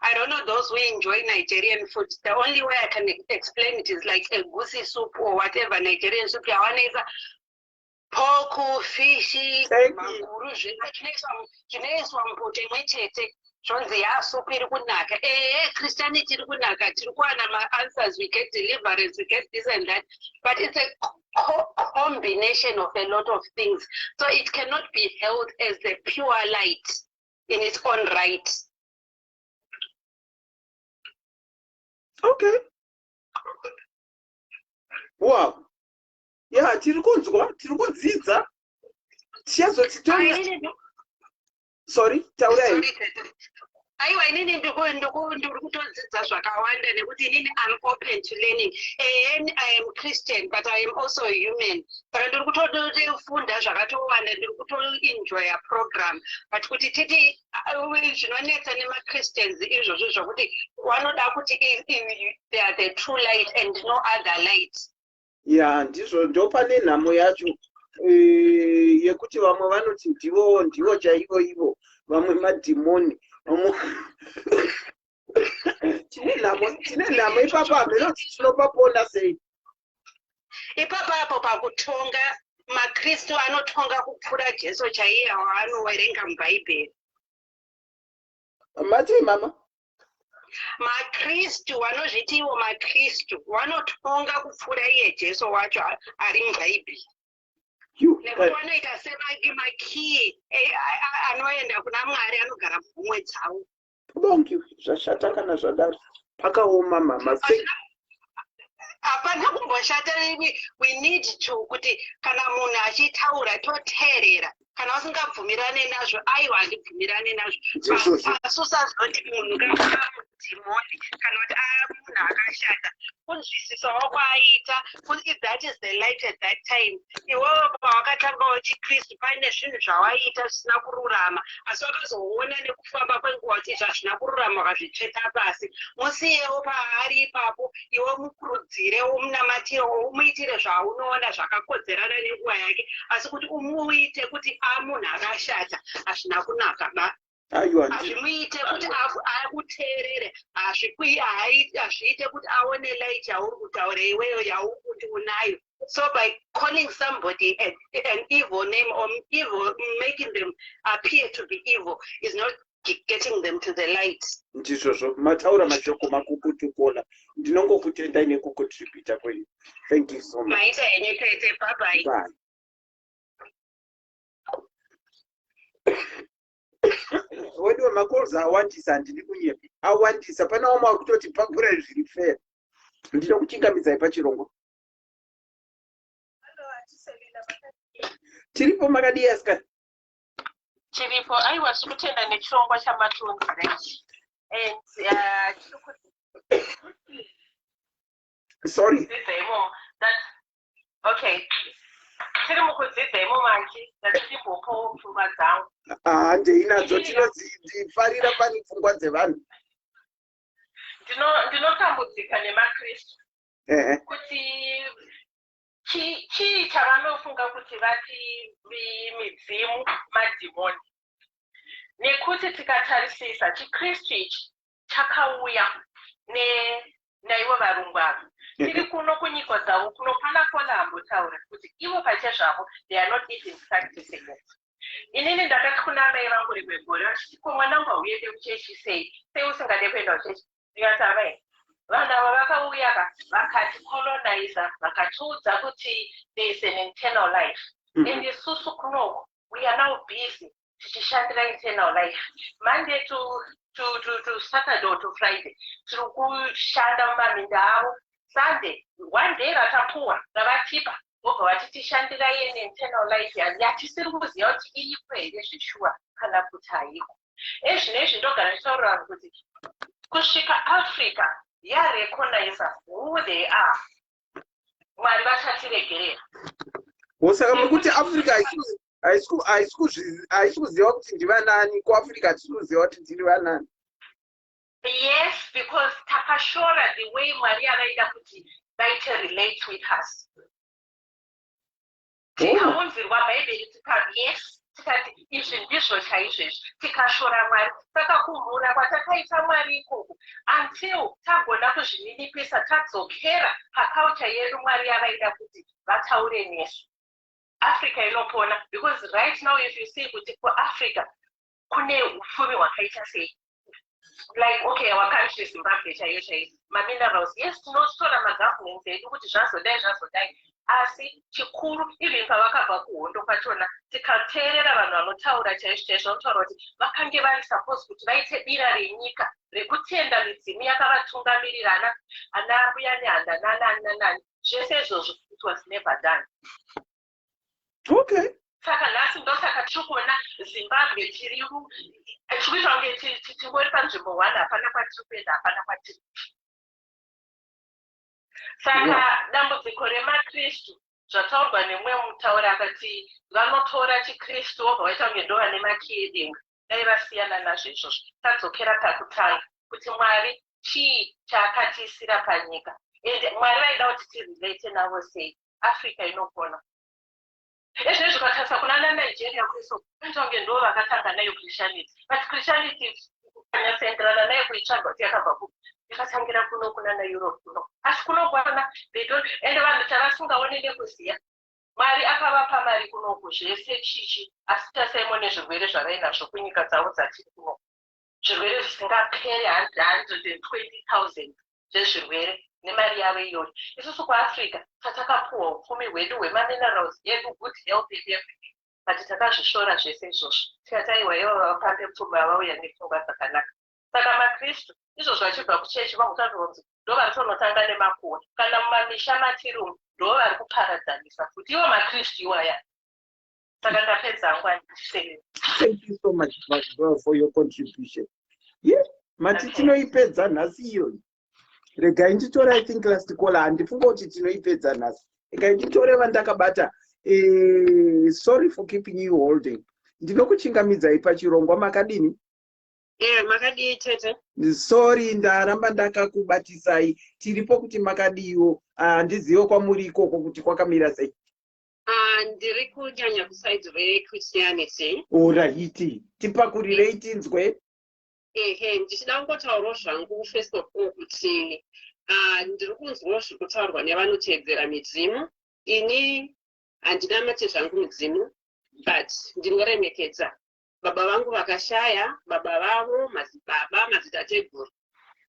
I don't know those who enjoy Nigerian food. The only way I can explain it is like a egusi soup or whatever Nigerian soup. Yawaneza pork, fish, maguru, zvinoiswa mupoto imwe chete. Zvonzi ya supu iri kunaka. Ehe, Christianity iri kunaka, tiri kuwana maanswers, we get deliverance, we get this and that, but it's a combination of a lot of things, so it cannot be held as the pure light in its own right. Okay. Wow. Yeah, tiri kunzwa, tiri kudzidza. Tichazoti tonya. Sorry, taurai. Aiwa, inini ndiri kutodzidza zvakawanda nekuti inini am open to learning. And I am Christian, but I am also a human. Saka ndiri kutofunda zvakatowanda, ndiri kutoenjoya program. But kuti titi zvinonetsa nemaChristians izvozvo zvokuti vanoda kuti they are the true light and no other light. Ya, ndizvo, ndopane nhamo yacho yekuti vamwe vanoti ndivo ndivo chaivo ivo, vamwe madhimoni. Tine nhamo ipapo, haminoti tinopapona sei. Ipapo apo pakutonga, maKristu anotonga kupfuura Jesu chaiye waanoverenga muBhaibheri. Mati mama? MaKristu vanozviti ivo maKristu vanotonga kupfuura iye Jesu wacho ari muBhaibheri. Nekuti vanoita semakii anoenda kuna Mwari anogara muhomwe dzavo. Bongi, zvashata kana zvadaro. Pakaoma mama. Hapana kumboshata. We need to kuti kana munhu achitaura toteerera. Kana usingabvumirane nazvo, aiwa, handibvumirane nazvo. Asi usazoti munhu kamudhimoni kana kuti munhu akashata. Kunzwisisawo kwaaita, that is the light at that time. Iwewe pawakatangawo chiKristu paine zvinhu zvawaiita zvisina kururama, asi wakazoona nekufamba kwenguva kuti izvi hazvina kururama, ukazvitsveta pasi. Musiyewo paari ipapo, iwe mukurudzire, umunamatire, umuitire zvaunoona zvakakodzerana nenguva yake. Asi kuti umuite kuti amunhu akashata hazvina kunaka ba. Hazvimuite kuti akuteerere, hazviite kuti aone light yauri kutaura iweyo yauri kuti unayo. So by calling somebody an evil name or evil, making them appear to be evil is not getting them to the light. Ndizvozvo, mataura mashoko makukutukona. Ndinongokutendai nekucontributa kwenyu. Thank you so much. Maita henyu tete, bye bye. Bye. Wedu macalls awandisa, handidi kunyepa, awandisa. Pane vamwe vari kutoti pagura zviri fair. Ndinokuchingamidzai pachirongwa. Tiripo, makadii asikana? Chiripo, aiwa, tiri kutenda nechirongwa chamatonzi and tiri Sorry. Kudzidza imomo that, okay, tiri mukudzidza imomo, auntie, ndatichimbopawo pfungwa dzangu. Handei nadzo, tinodzifarira pane pfungwa dzevanhu. Ndinotambudzika nemaKristu kuti chii chavanofunga kuti vati midzimu madhimoni, nekuti tikatarisisa chiKristu ichi chakauya naivo varungu ava. Tiri kuno kunyika dzavo kuno, pana kona ambotaura kuti ivo pachezvavo they are not even practicing it. Inini ndakati kuna mai vangu rimwe gore vachiti, "Ko mwanangu, hauende kuchechi sei? Sei usingade kuenda kuchechi?" Ndikati, "Amai, vanhu ava vakauya ka, vakaticoloniza, vakatiudza kuti there is an internal life, and isusu kunoku we are now busy tichishandira internal life Monday to Saturday or to Friday. Tiri kushanda mumaminda avo. Sunday, one day ratapuwa ravatipa, vobva vati tishandirai an internal life yatisiri kuziva kuti iriko here zveshuwa kana kuti haiko." Ezvinezvi ndogara ndichitaurira vanhu kuti kusvika Africa yarecognize who they are, Mwari vachatiregerera. Saka muri kuti Africa haisi kuziva kuti ndivanani? KuAfrica hatisi kuziva kuti tiri vanani? Yes, because takashora the way Mwari avaida kuti vaite relate with us. Tikaunzirwa Bhaibheri, yes, tikati izvi ndizvo chaizvo izvi, tikashora Mwari. Saka kumhura kwatakaita Mwari ikoko, until tagona kuzvininipisa, tadzokera paculture yedu Mwari yavaida kuti vataure nesu, Africa inopona. Because right now, if you see kuti kuAfrica kune upfumi hwakaita sei, like, okay, our country Zimbabwe chaiyo chaiyo, maminerals, yes, tinotora magovernments edu kuti zvazodai, zvazodai, asi chikuru, even pavakabva kuhondo kwachona, tikateerera vanhu vanotaura chaizvo chaizvo, vanotaura kuti vakange vari suppose kuti vaite bira renyika rekutenda midzimu yakavatungamirira, ana mbuya Nehanda nanani nanani. Zvese izvozvo, it was never done. Saka nhasi ndosaka tiri kuona Zimbabwe tiri tikuita kunge tingori panzvimbo one, hapana kwatiri kuenda, hapana kwatiri. Saka dambudziko remaKristu, zvataurwa nemumwe mutauri akati vanotora chiKristu vobva vaita kunge ndo vane makiyi edenga, dai vasiyana nazvo izvozvo. Tadzokera pakutanga kuti Mwari chii chaakatiisira panyika, and Mwari vaida kuti tirelate navo sei, Africa inopona. Ezvinezvi ukatarisa kuna naNigeria kweso, kunoita kunge ndo vakatanga nayo Christianity, but Christianity ukanyatsoenderana nayo kuitsvaga kuti yakabva kupi, yakatangira kuno kuna naEurope kuno. Asi kuno kwana they don't, ende vanhu chavasingaoni nekuziya, Mwari akavapa mari kunoku, zvese chichi, asi tasaimo nezvirwere zvavainazvo kunyika dzavo dzatiri kuno, zvirwere zvisingaperi, 120 000 zvezvirwere nemari yavo iyoyo. Isusu kuAfrica tatakapuhwa upfumi hwedu hwemaminerals edu, good health and everything, but takazvishora zvese izvozvo, tikati aiwa, ivo vafambe pfuma, vauya nepfungwa dzakanaka. Saka maKristu izvozvo vachibva kuchechi vakutanzonzi ndo vari tonotanga nemakuhwa, kana mumamisha matiri umu ndo vari kuparadzanisa futi ivo maKristu iwaya. Saka ndapedza hangu, andisei. Thank you so much for your contribution. Yeah, mati tinoipedza nhasi iyoyi. Regai nditore, I think, last caller. Handifunga kuti tinoipedza nhasi. Regai nditore vandakabata. Sorry for keeping you holding. Ndinokuchingamidzai pachirongwa, makadini? Makadii tete? Sorry, ndaramba ndakakubatisai. Tiripo kuti makadiwo? Handizive kwamuri ikoko kuti kwakamira sei. Ndiri kunyanya kuside rechristianity. Alright, tipakurirei tinzwe. Ehe, ndichida kungotaurawo zvangu, first of all, kuti ndiri kunzwawo zviri kutaurwa nevanoteedzera midzimu. Ini handinamate zvangu midzimu, but ndinoremekedza baba vangu vakashaya, baba vavo, madzibaba, madzitateguru,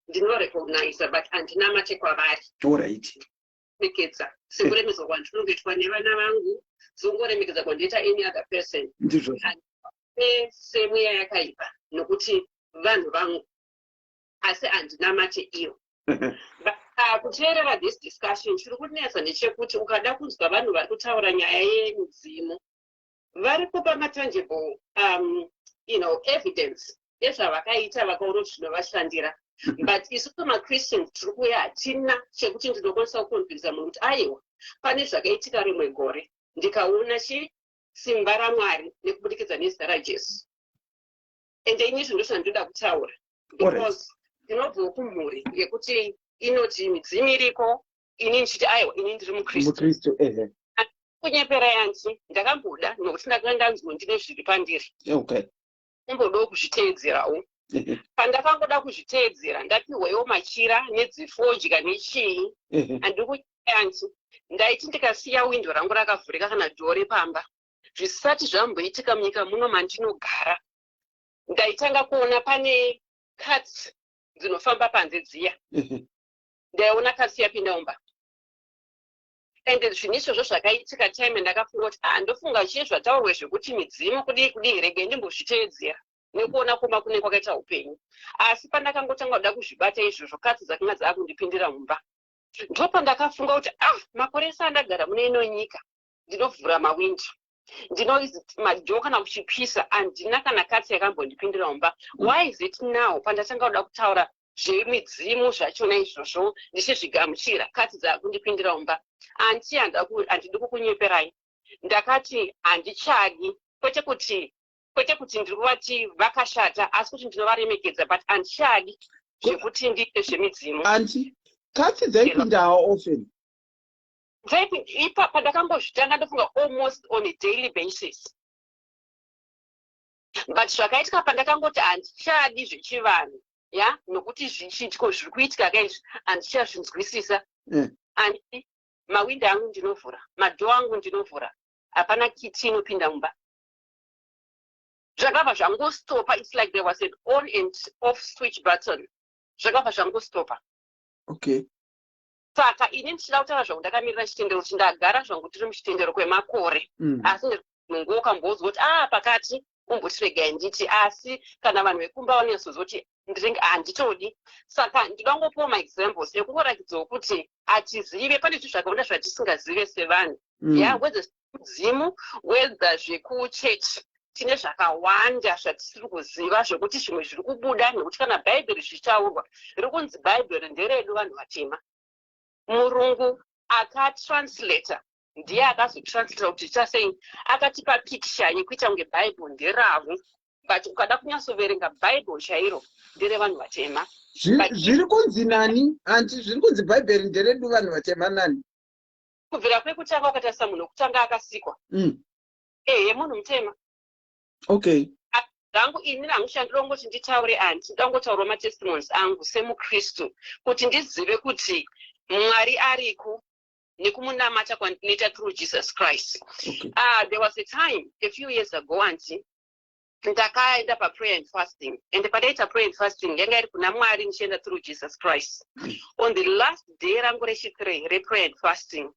ndinorecogniza, but handinamate kwavari. Remekedza sekuremedzwa kwandinongoitwa nevana vangu, sekungoremekedza kwandoita any other person. Ndizvo. Semweya yakaipa, nokuti vanhu vangu, asi handinamate iyo. Kuteerera this discussion, chiri kunetsa ndechekuti ukada kunzwa vanhu vari kutaura nyaya yemidzimu, vari kupa matangible evidence ezvavakaita, vakaona kuti zvinovashandira. But isusu maChristians tiri kuuya, hatina chekuti ndinokwanisa kuconvinza munhu kuti aiwa, pane zvakaitika rimwe gore, ndikaona chi simba raMwari nekubudikidza nezita raJesu. Ende ini izvo ndozvandinoda kutaura, because ndinobvawo kumhuri yekuti inoti midzimu iriko, ini ndichiti aiwa, ini ndiri muKristu. Mukristu, ehe. Kunyepera yanzi ndakamboda, nokuti ndakanga ndanzwa ndine zviri pandiri. Kumbodawo kuzviteedzerawo. Pandakangoda kuzviteedzera, ndapiwewo machira nedzifodya nechii, handiri kuyanzi ndaiti ndikasiya windo rangu rakavhurika kana door repamba, zvisati zvamboitika munyika muno mandinogara, ndaitanga kuona pane katsi dzinofamba panze dziya. Ndaiona katsi yapinda mumba. Ende zvinhu izvozvo zvakaitika time ndakafunga kuti, ah, ndofunga chii zvataurwe zvekuti midzimu kudii kudii, rege ndimbozviteedzera nekuona kuoma kune kwakaita upenyu. Asi pandakangotanga kuda kuzvibata izvozvo, katsi dzakanga dzaakundipindira mumba. Ndopandakafunga kuti, ah, makore ese andagara mune ino nyika, ndinovhura mawindo, ndino madoor kana kuchipisa, handina kana katsi yakambondipindira mumba. Why is it now pandatanga kuda kutaura zvemidzimu zvachona izvozvo, ndichizvigamuchira, katsi dzaakundipindira mumba? Anti handidi kukunyeperai, ndakati handichadi. Kwete kuti ndiri kuvati vakashata, asi kuti ndinovaremekedza, but handichadi zvekuti ndiite zvemidzimu. Anti, katsi dzaipinda how often? Ipa pandakangozvitanga, ndofunga almost on a daily basis. But zvakaitika pandakangoti handichadi zvechivanhu, ya, nokuti zvichiitiko zviri kuitika kaizvi handichazvinzwisisa. Andi mawindo angu ndinovhura, madoor angu ndinovhura, hapana kiti inopinda mumba. Zvakabva zvangostopa. It's like there was an on and off switch button, zvakabva zvangostopa. Saka ini ndichida kutaura zvangu ndakamirira chitendero, kuti ndagara zvangu tiri muchitendero kwemakore, asi munhu ukambonzwa kuti, ah, pakati umboti regai nditi, asi kana vanhu vekumba vanonyatsoziva kuti ndinenge handitodi. Saka ndinoda kungopiwa maexamples ekungoratidzawo kuti hatizive, pane zvinhu zvakawanda zvatisingazive sevanhu, ya, whether mudzimu, whether zvekuchechi, tine zvakawanda zvatisiri kuziva, zvekuti zvimwe zviri kubuda. Nekuti kana Bhaibheri zvichitaurwa, riri kunzi Bhaibheri nderedu vanhu vatema. Murungu akatranslata ndiye akazotranslata kuti zviita sei, akatipa picture yekuita kunge Bhaibheri nderavo, but ukada kunyatsoverenga Bhaibheri chairo, nderevanhu vatema. Zviri kunzi nani, anti? Zviri kunzi Bhaibheri nderedu vanhu vatema nani? Kubvira kwekutanga, ukatarisa munhu wekutanga akasikwa, ehe, munhu mutema. Zvangu ini hangu chandinongoti nditaure, anti, ndoda kungotaurawo matestimonies angu semuKristu, kuti ndizive kuti Mwari ariko nekumunamata kwandinoita through Jesus Christ. There was a time a few years ago, anti, ndakaenda paprayer and fasting, and pandaita prayer and fasting yanga iri kuna Mwari, ndichienda through Jesus Christ. On the last day rangu rechi3 reprayer and fasting,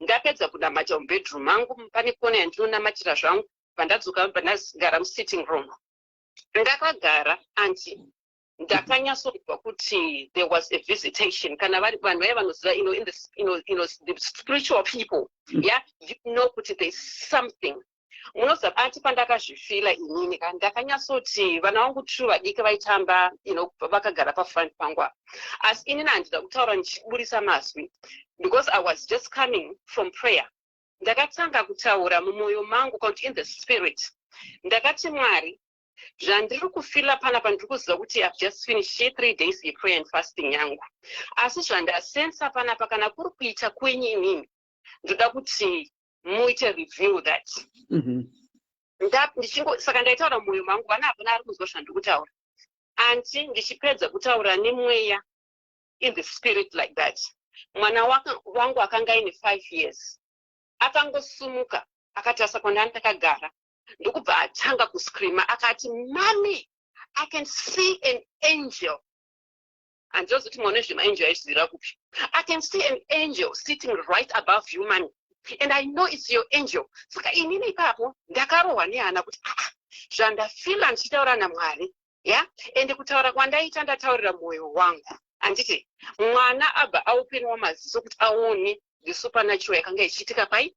ndapedza kunamata mubedroom mangu, pane kona yandinonamatira zvangu, pandadzoka pandagara musitting room, ndakagara, anti, ndakanyatsonzwa kuti there was a visitation. Kana vari vanhu vaya vanoziva, in the, the spiritual people, yeah, you know kuti there's something. Munoziva, anti, pandakazvifeela inini ka, ndakanyatsoti vana vangu two vadiki vaitamba, vakagara pafront pangu apa, asi inini handida kutaura ndichiburisa mazwi because I was just coming from prayer. Ndakatanga kutaura mumwoyo mangu, kuti in the spirit ndakati, "Mwari, zvandiri kufeela panapa, ndiri kuziva kuti I've just finished 3 days yeprayer and fasting yangu, asi zvandasensa panapa, kana kuri kuita kwenyu inini, ndoda kuti muite reveal that." Saka ndaitaura mumwoyo mangu, vana hapana ari kunzwa zvandiri kutaura. Anti, ndichipedza kutaura nemweya in the spirit like that, mwana wangu akanga aine 5 years akangosumuka, akatarisa kwandanga ndakagara, ndokubva atanga kuscreama, akati, "Mummy, I can see an angel." Handinozoti mwana wezvemaangel aizvizivira kupi. "I can see an angel sitting right above you, mummy, and I know it's your angel." Saka inini ipapo ndakarohwa nehana kuti, aa, zvandafeela ndichitaura naMwari, ya, ende kutaura kwandaita ndataurira mwoyo wangu, handiti mwana abva aopenwa maziso kuti aone the supernatural yakanga ichiitika pai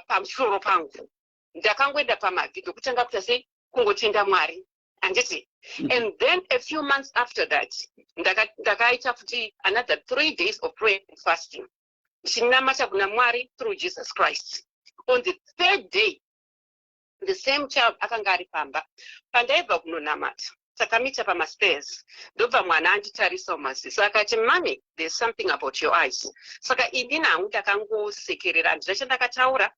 pamusoro pangu. Ndakangoenda pamabvi, ndokutanga kuita sei, kungotenda Mwari. Handiti? And then a few months after that, ndakaita futi another 3 days of prayer and fasting, ndichinamata kuna Mwari through Jesus Christ. On the third day, the same child akanga ari pamba pandaibva kunonamata. Takamita pamastairs, ndobva mwana anditarisa mumaziso akati, "Mummy, there's something about your eyes." Saka ini hangu ndakangosekerera, handina chandakataura.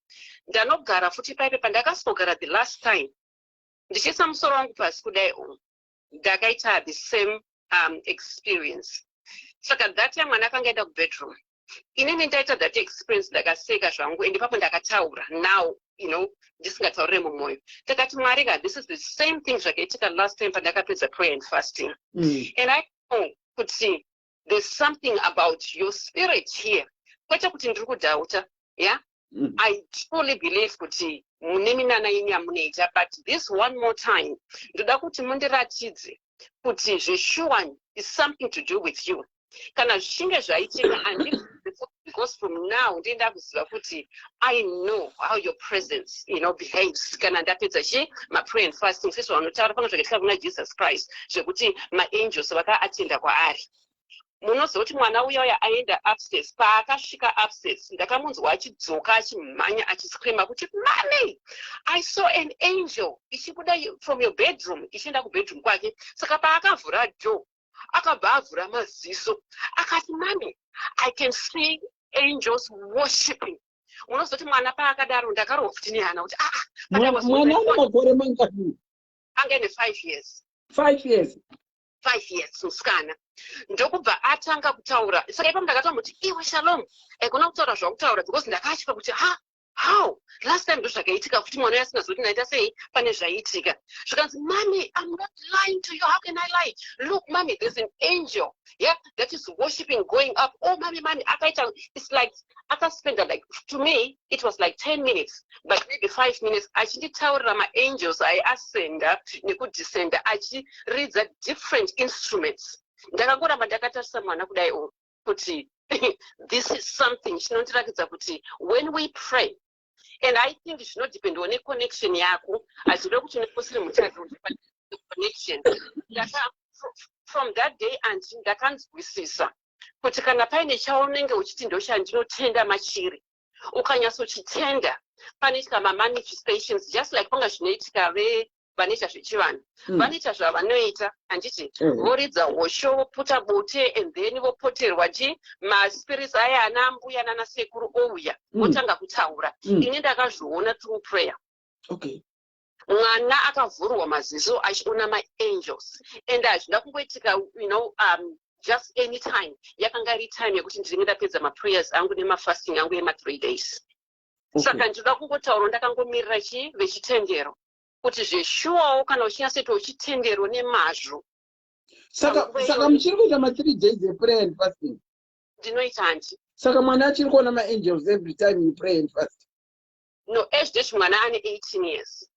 Ndanogara futi paipe pandakasogara the last time, ndichiisa musoro wangu pasi kudai, ndakaita the same experience. Saka that time mwana akanga enda kubedroom, inini ndaita that experience. Ndakaseka zvangu, and ipapo ndakataura now, ndisingataurire mumwoyo. Ndakati, "Mwari ka, this is the same thing zvakaitika last time pandakapedza prayer and fasting. And I know kuti there's something about your spirit here." Kwete kuti ndiri kudoubta, yeah. I truly believe kuti mune minana yenyu yamunoita, but this one more time ndoda kuti mundiratidze kuti zvesure is something to do with you. Kana zvichinge zvaitika, because from now ndienda kuziva kuti I know how your presence behaves kana ndapedza chi maprayer and fasting, sezvavanotaura panga zvakaitika kuna Jesus Christ, zvekuti maangels vakaatenda kwaari. Munoziva kuti mwana uya uya aenda upstairs. Paakasvika upstairs, ndakamunzwa achidzoka achimhanya, achiscreama kuti, "Mummy, I saw an angel ichibuda from your bedroom ichienda kubedroom kwake." Saka paakavhura door, akabva avhura maziso akati, "Mummy, I can see angels worshipping." Unozoti mwana paakadaro, ndakarohwa futi nehana kuti, aa. Mwana ane makore mangani? Anga ine 5 years. 5 years? 5 years, musikana. Ndokubva atanga kutaura. Saka ipapo ndakatomuti, "Iwe Shalom, aikona kutaura zvakutaura," because ndakatya kuti, ha, how last time ndozvakaitika futi, mwana uyo asingazoti ndaita sei, pane zvaiitika. Zvikanzi, "Mummy, I'm not lying to you. How can I lie? Look, mummy, there's an angel, yeah, that is worshiping, going up. Oh, mummy, mummy." Akaita, it's like akaspenda, like, to me it was like 10 minutes, but maybe 5 minutes, achinditaurira maangels aiascenda nekudescenda, achiridza different instruments. Ndakangoramba ndakatarisa mwana kudai o, kuti this is something chinondiratidza kuti when we pray, and I think zvinodependawo neconnection yako. Hazvide kuti unenge usiri mutariri connection. From that day, anti, ndakanzwisisa kuti kana paine chaunenge uchiti ndochandinotenda machiri, ukanyatsochitenda, panoitika mamanifestations, just like panga zvinoitika vanoita zvechivanhu. Vanoita zvavanoita, handiti? Voridza hosho, voputa bute, and then vopoterwa chi maspirits aya, ana mbuya nanasekuru ouya, votanga kutaura. Ini ndakazviona through prayer. Mwana akavhurwa maziso achiona maangels, and hazvina kungoitika just any time. Yakanga iri time yekuti ndinenge ndapedza maprayers angu nemafasting angu ema3 days. Saka ndinoda kungotaura ndakangomirira chi vechitendero kuti zveshuwawo kana uchinyatsoita uchitendero nemazvo. Saka Panguva saka iyoyo- muchiri kuita ma3 days eprayer and fasting? Ndinoita, anti. Saka mwana achiri kuona maangels every time you pray and fast? No, ezvidezvi mwana ane 18 years,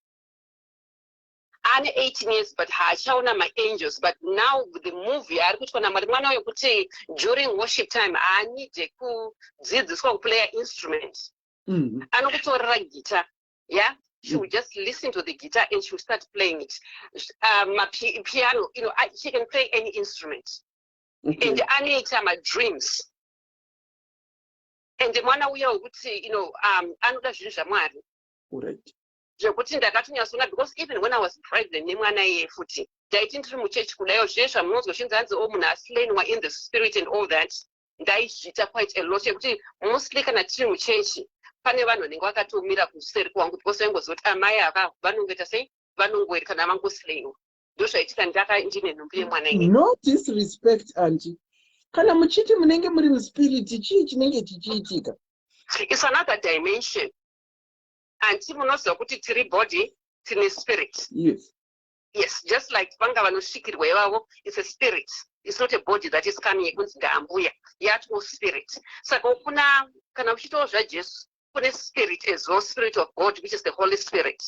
ane 18 years, but haachaona maangels. But now the movie ari kuitwa naMwari, mwana wekuti during worship time haanide kudzidziswa kuplaya instrument. Anokutorera guitar, yeah, she will just listen to the guitar and she will start playing it, piano, she can play any instrument. And anoita madreams, and mwana uya wekuti anoda zvinhu zvaMwari, zvekuti ndakatonyatsoona, because even when I was pregnant nemwana iyeye futi, ndaiti ndiri muchechi kudaiwo, zviye zvamunonzwa chinzi hanzi o munhu aslainwa in the spirit and all that, ndaizviita quite a lot, yekuti mostly kana tiri muchechi pane vanhu vanenge vakatomira kuseri kwangu, because vaingoziva kuti amai ava vanongoita sei, vanongoeri kana vangoslainwa. Ndozvaitika ndaka ndine nhumbi yemwana iyeye. No disrespect, anti, kana muchiti munenge muri muspirit, chii chinenge chichiitika? It's another dimension, anti. Munoziva kuti tiri body, tine spirit. Yes, just like vanga vanosvikirwa ivavo, it's a spirit, it's not a body that is coming yekunzi ndaambuya, yatoo spirit. Saka kuna kana uchitawo zvaJesu, kune spirit as well, spirit of God, which is the Holy Spirit.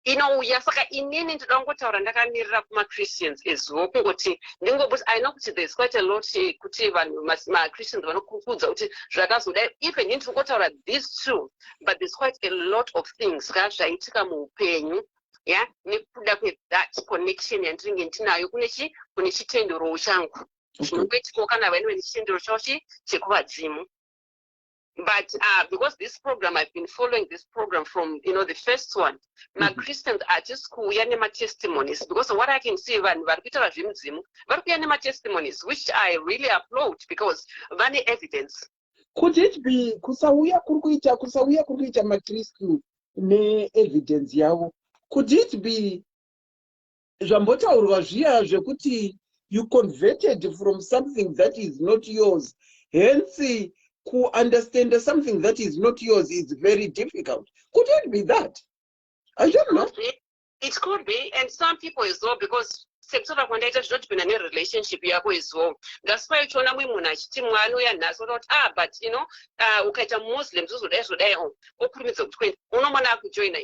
Inouya. Saka inini ndoda kungotaura ndakamirira kumachristians as well, kungoti ndingobuti I know kuti there's quite a lot kuti vanhu machristians vanokukudza kuti zvakazodai. Even ini ndiri kungotaura these two, but there's quite a lot of things ka zvaitika muupenyu. Ya, nekuda kwethat connection yandinenge ndinayo kune chi kune chitendero changu. Zvinongoitikawo kana vaine vane chitendero chavo chi chekuvadzimu. But because this program, I've been following this program from the first one, maChristians hatisi kuuya nematestimonies, because what I can see, vanhu vari kuita zvemidzimu vari kuuya nematestimonies, which I really applaud, because vane evidence. Could it be kusauya kuri kuita maKristu neevidence yavo, could it be zvambotaurwa zviya zvekuti you converted from something that is not yours, hence kuunderstand something that is not yours is very difficult? Could it be that? I don't know. Could be. It could be, and some people as well, because sekutaura kwandaita, zvinodependa nerelationship yako as well. That's why uchiona mumwe munhu achiti mwana uya nhasi oda kuti, ah, but ukaita Muslims uzodai zvodai, o okurumidza kuti kuenda unomona akujoina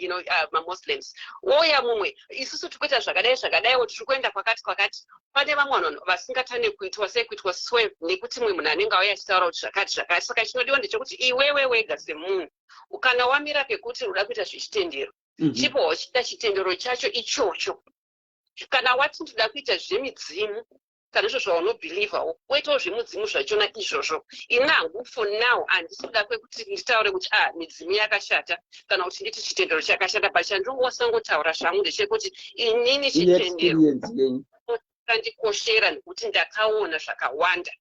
maMuslims. Wouya mumwe, isusu tiri kuita zvakadai zvakadaiwo, tiri kuenda kwakati kwakati. Pane vamwe vanhu vasingatane kuitwa sei, kuitwa swerve, nekuti mumwe munhu anenge auya achitaura kuti zvakati zvakati. Saka chinodiwa ndechekuti iwewe wega semunhu, kana wamira pekuti uda kuita zvechitendero, chipo wachiita chitendero chacho ichocho. Kana wati ndoda kuita zvemidzimu, kana izvo zvaunobhilivhawo, woitawo zvemudzimu zvachona izvozvo. Ini hangu for now handisi kuda kwekuti nditaure kuti, ah, midzimu yakashata, kana kuti nditi chitendero chakashata, but chandingosangotaura zvangu ndechekuti inini chitendero Iexperience yenyu. Kandikoshera nekuti ndakaona zvakawanda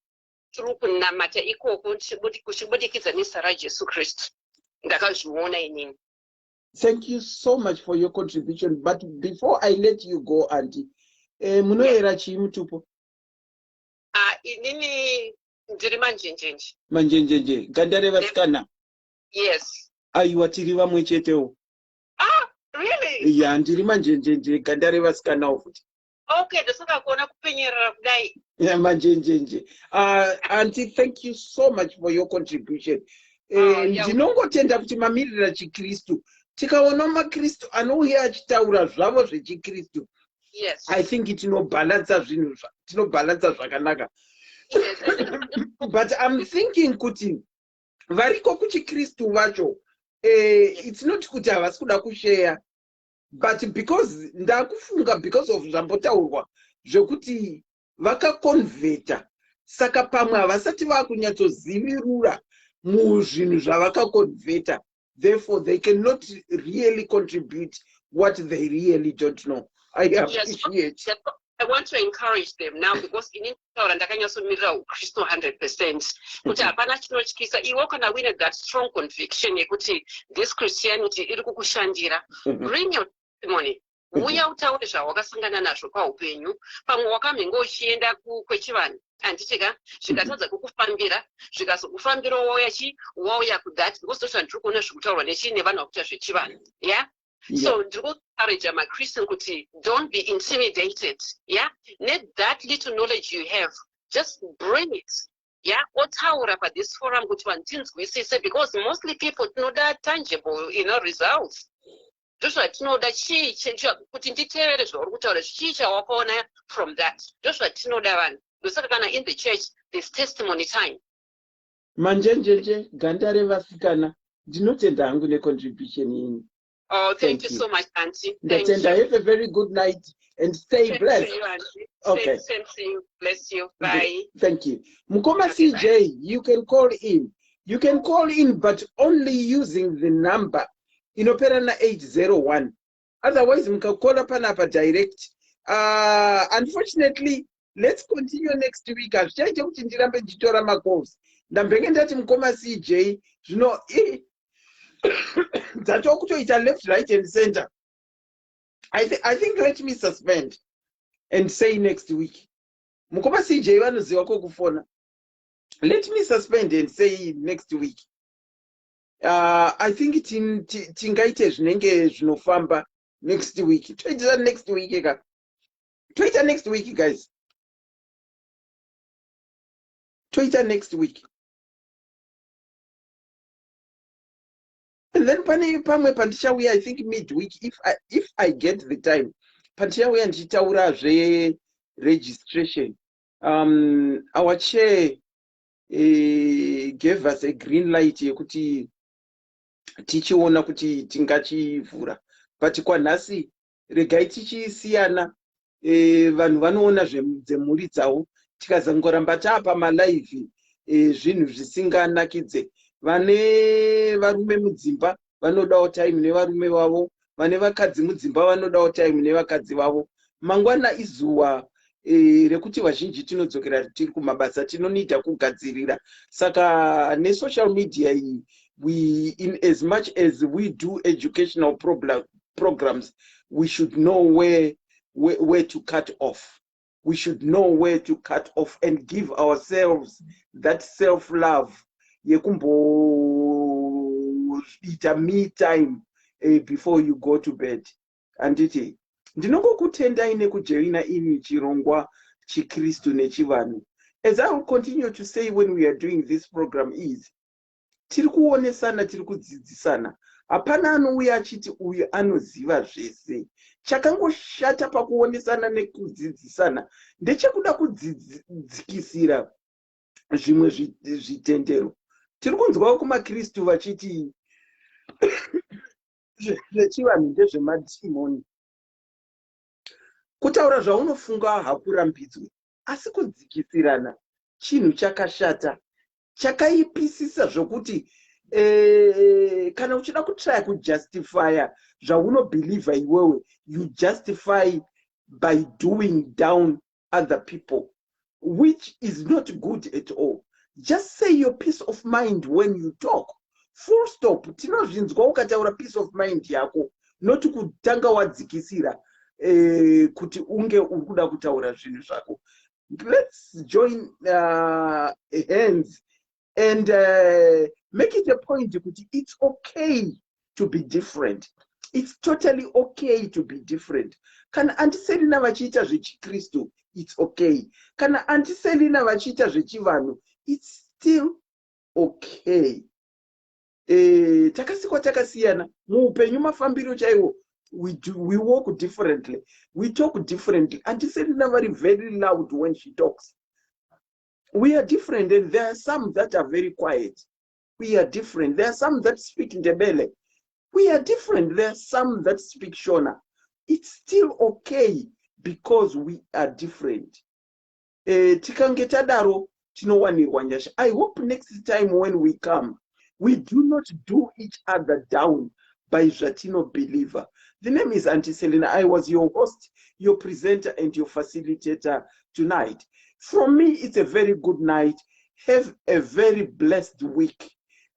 tiri kunamata ikoko kuchibudikidza nezita raJesu Kristu. Ndakazviona inini. Thank you so much for your contribution, but before I let you go, auntie, munoyera chii mutupo? Ah, inini ndiri Manjenjenje. Manjenjenje, ganda revasikana? Yes. Aiwa, tiri vamwe chetewo. Ah, really? Ya, ndiri Manjenjenje, ganda revasikanawo futi. Okay, ndosaka kuona kupenyerera kudai. Yeah, Manjenjenje. Auntie, thank you so much for your contribution. Oh, yeah. Ndinongotenda kuti mamirira chiKristu. Tikaona maKristu anouya achitaura zvavo zvechiKristu, I think tinobhalansa zvinhu, tinobhalansa zvakanaka. But I'm thinking kuti variko kuchiKristu vacho, it's not kuti havasi kuda kusheya, but because ndakufunga because of zvambotaurwa zvekuti vakaconverta, saka pamwe havasati vakunyatsozivirura muzvinhu zvavakaconverta, therefore they cannot really contribute what they really don't know. I appreciate. Yes, I want to encourage them now, because inini kutaura ndakanyatsomirira uKristu 100%, kuti hapana chinotyisa iwe kana uine that strong conviction yekuti this Christianity iri kukushandira. Bring your testimony, uya utaure zvawakasangana nazvo paupenyu. Pamwe wakamhenge uchienda kwechivanhu, handiti ka, zvikatadza kukufambira, zvikazokufambira, wauya chi wauya kuthat, because ndozva ndiri kuona zviri kutaurwa nechi nevanhu vakuita zvechivanhu, yeah. So ndiri kuencourage maChristian kuti don't be intimidated, yeah. Nethat little knowledge you have, just bring it, yeah, otaura pathis forum kuti vanhu tinzwisise, because mostly people tinoda tangible results. Ndozvatinoda. Chii kuti nditevere zvauri kutaura? Chii chawakaona from that? Ndozvatinoda vanhu. Ndosaka kana in the church there's testimony time. Manjenjenje, ganda revasikana, ndinotenda hangu necontribution yenyu. Oh, thank Thank you you. so much, auntie. Thank Ndatenda. you. Have a very good night and stay Same blessed. to you, auntie. Okay. Same to you. Bless you. Bye. Thank you. Mukoma Okay, bye. CJ, you can call in. You can call in, but only using the number inopera na 801. Otherwise, mukakola panapa direct. Unfortunately, let's continue next week. Hazvichaite kuti ndirambe ndichitora macalls. Ndambenge ndati mukoma CJ, zvino dzatokutoita left, right and center. I think let me suspend and say next week. Mukoma CJ vanoziva kwekufona. Let me suspend and say next week. I think tingaite zvinenge zvinofamba next week. Toita next week ka. Toita next week, guys. Toita next week. And then pane pamwe pandichauya, I think midweek, if I get the time, pandichauya ndichitaura zveregistration. Our chair gave us a green light yekuti tichiona kuti tingachivhura, but kwanhasi Regai tichisiyana. Vanhu vanoona dzemhuri dzavo. Tikazongoramba taapa malive, zvinhu zvisinganakidze. Vane varume mudzimba vanodawo time nevarume vavo, vane vakadzi mudzimba vanodawo time nevakadzi vavo. Mangwana izuva rekuti vazhinji tinodzokera tiri kumabasa, tinonoita kugadzirira. Saka nesocial media iyi, we, in as much as we do educational programs, we should know where to cut off. We should know where to cut off and give ourselves that self love yekumboita me time before you go to bed, handiti? Ndinongokutendai nekujoina ini chirongwa Chikristu Nechivanhu. As I will continue to say when we are doing this program is tiri kuonesana, tiri kudzidzisana. Hapana anouya achiti uyu anoziva zvese. Chakangoshata pakuonesana nekudzidzisana ndechekuda kudzikisira zvimwe zvitendero. Tiri kunzwawo kumakristu vachiti zvechivanhu ndezvemadhimoni. Kutaura zvaunofunga hakurambidzwe, asi kudzikisirana chinhu chakashata, chakaipisisa, zvokuti kana uchida kutraya kujustifya zvaunobhilivha iwewe, you justify by doing down other people, which is not good at all. Just say your peace of mind when you talk, full stop. Tinozvinzwa ukataura peace of mind yako, noti kutanga wadzikisira kuti unge uri kuda kutaura zvinhu zvako. Let's join hands and make it a point kuti it's okay to be different. It's totally okay to be different. Kana Auntie Selina vachiita zvechikristu, it's okay. Kana Auntie Selina vachiita zvechivanhu, it's still okay. Takasikwa takasiyana muupenyu, mafambiro chaiwo. We walk differently, we talk differently. Auntie Selina vari very loud when she talks. We are different, and there are some that are very quiet. We are different. There are some that speak Ndebele. We are different. There are some that speak Shona. It's still okay because we are different. Tikange tadaro tinowanirwa nyasha. I hope next time when we come, we do not do each other down by zvatinobeliever. The name is Auntie Selina. I was your host, your presenter and your facilitator tonight. From me, it's a very good night. Have a very blessed week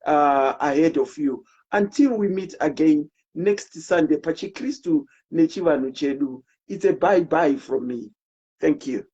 ahead of you until we meet again next Sunday paChikristu Nechivanhu Chedu. It's a bye bye from me. Thank you.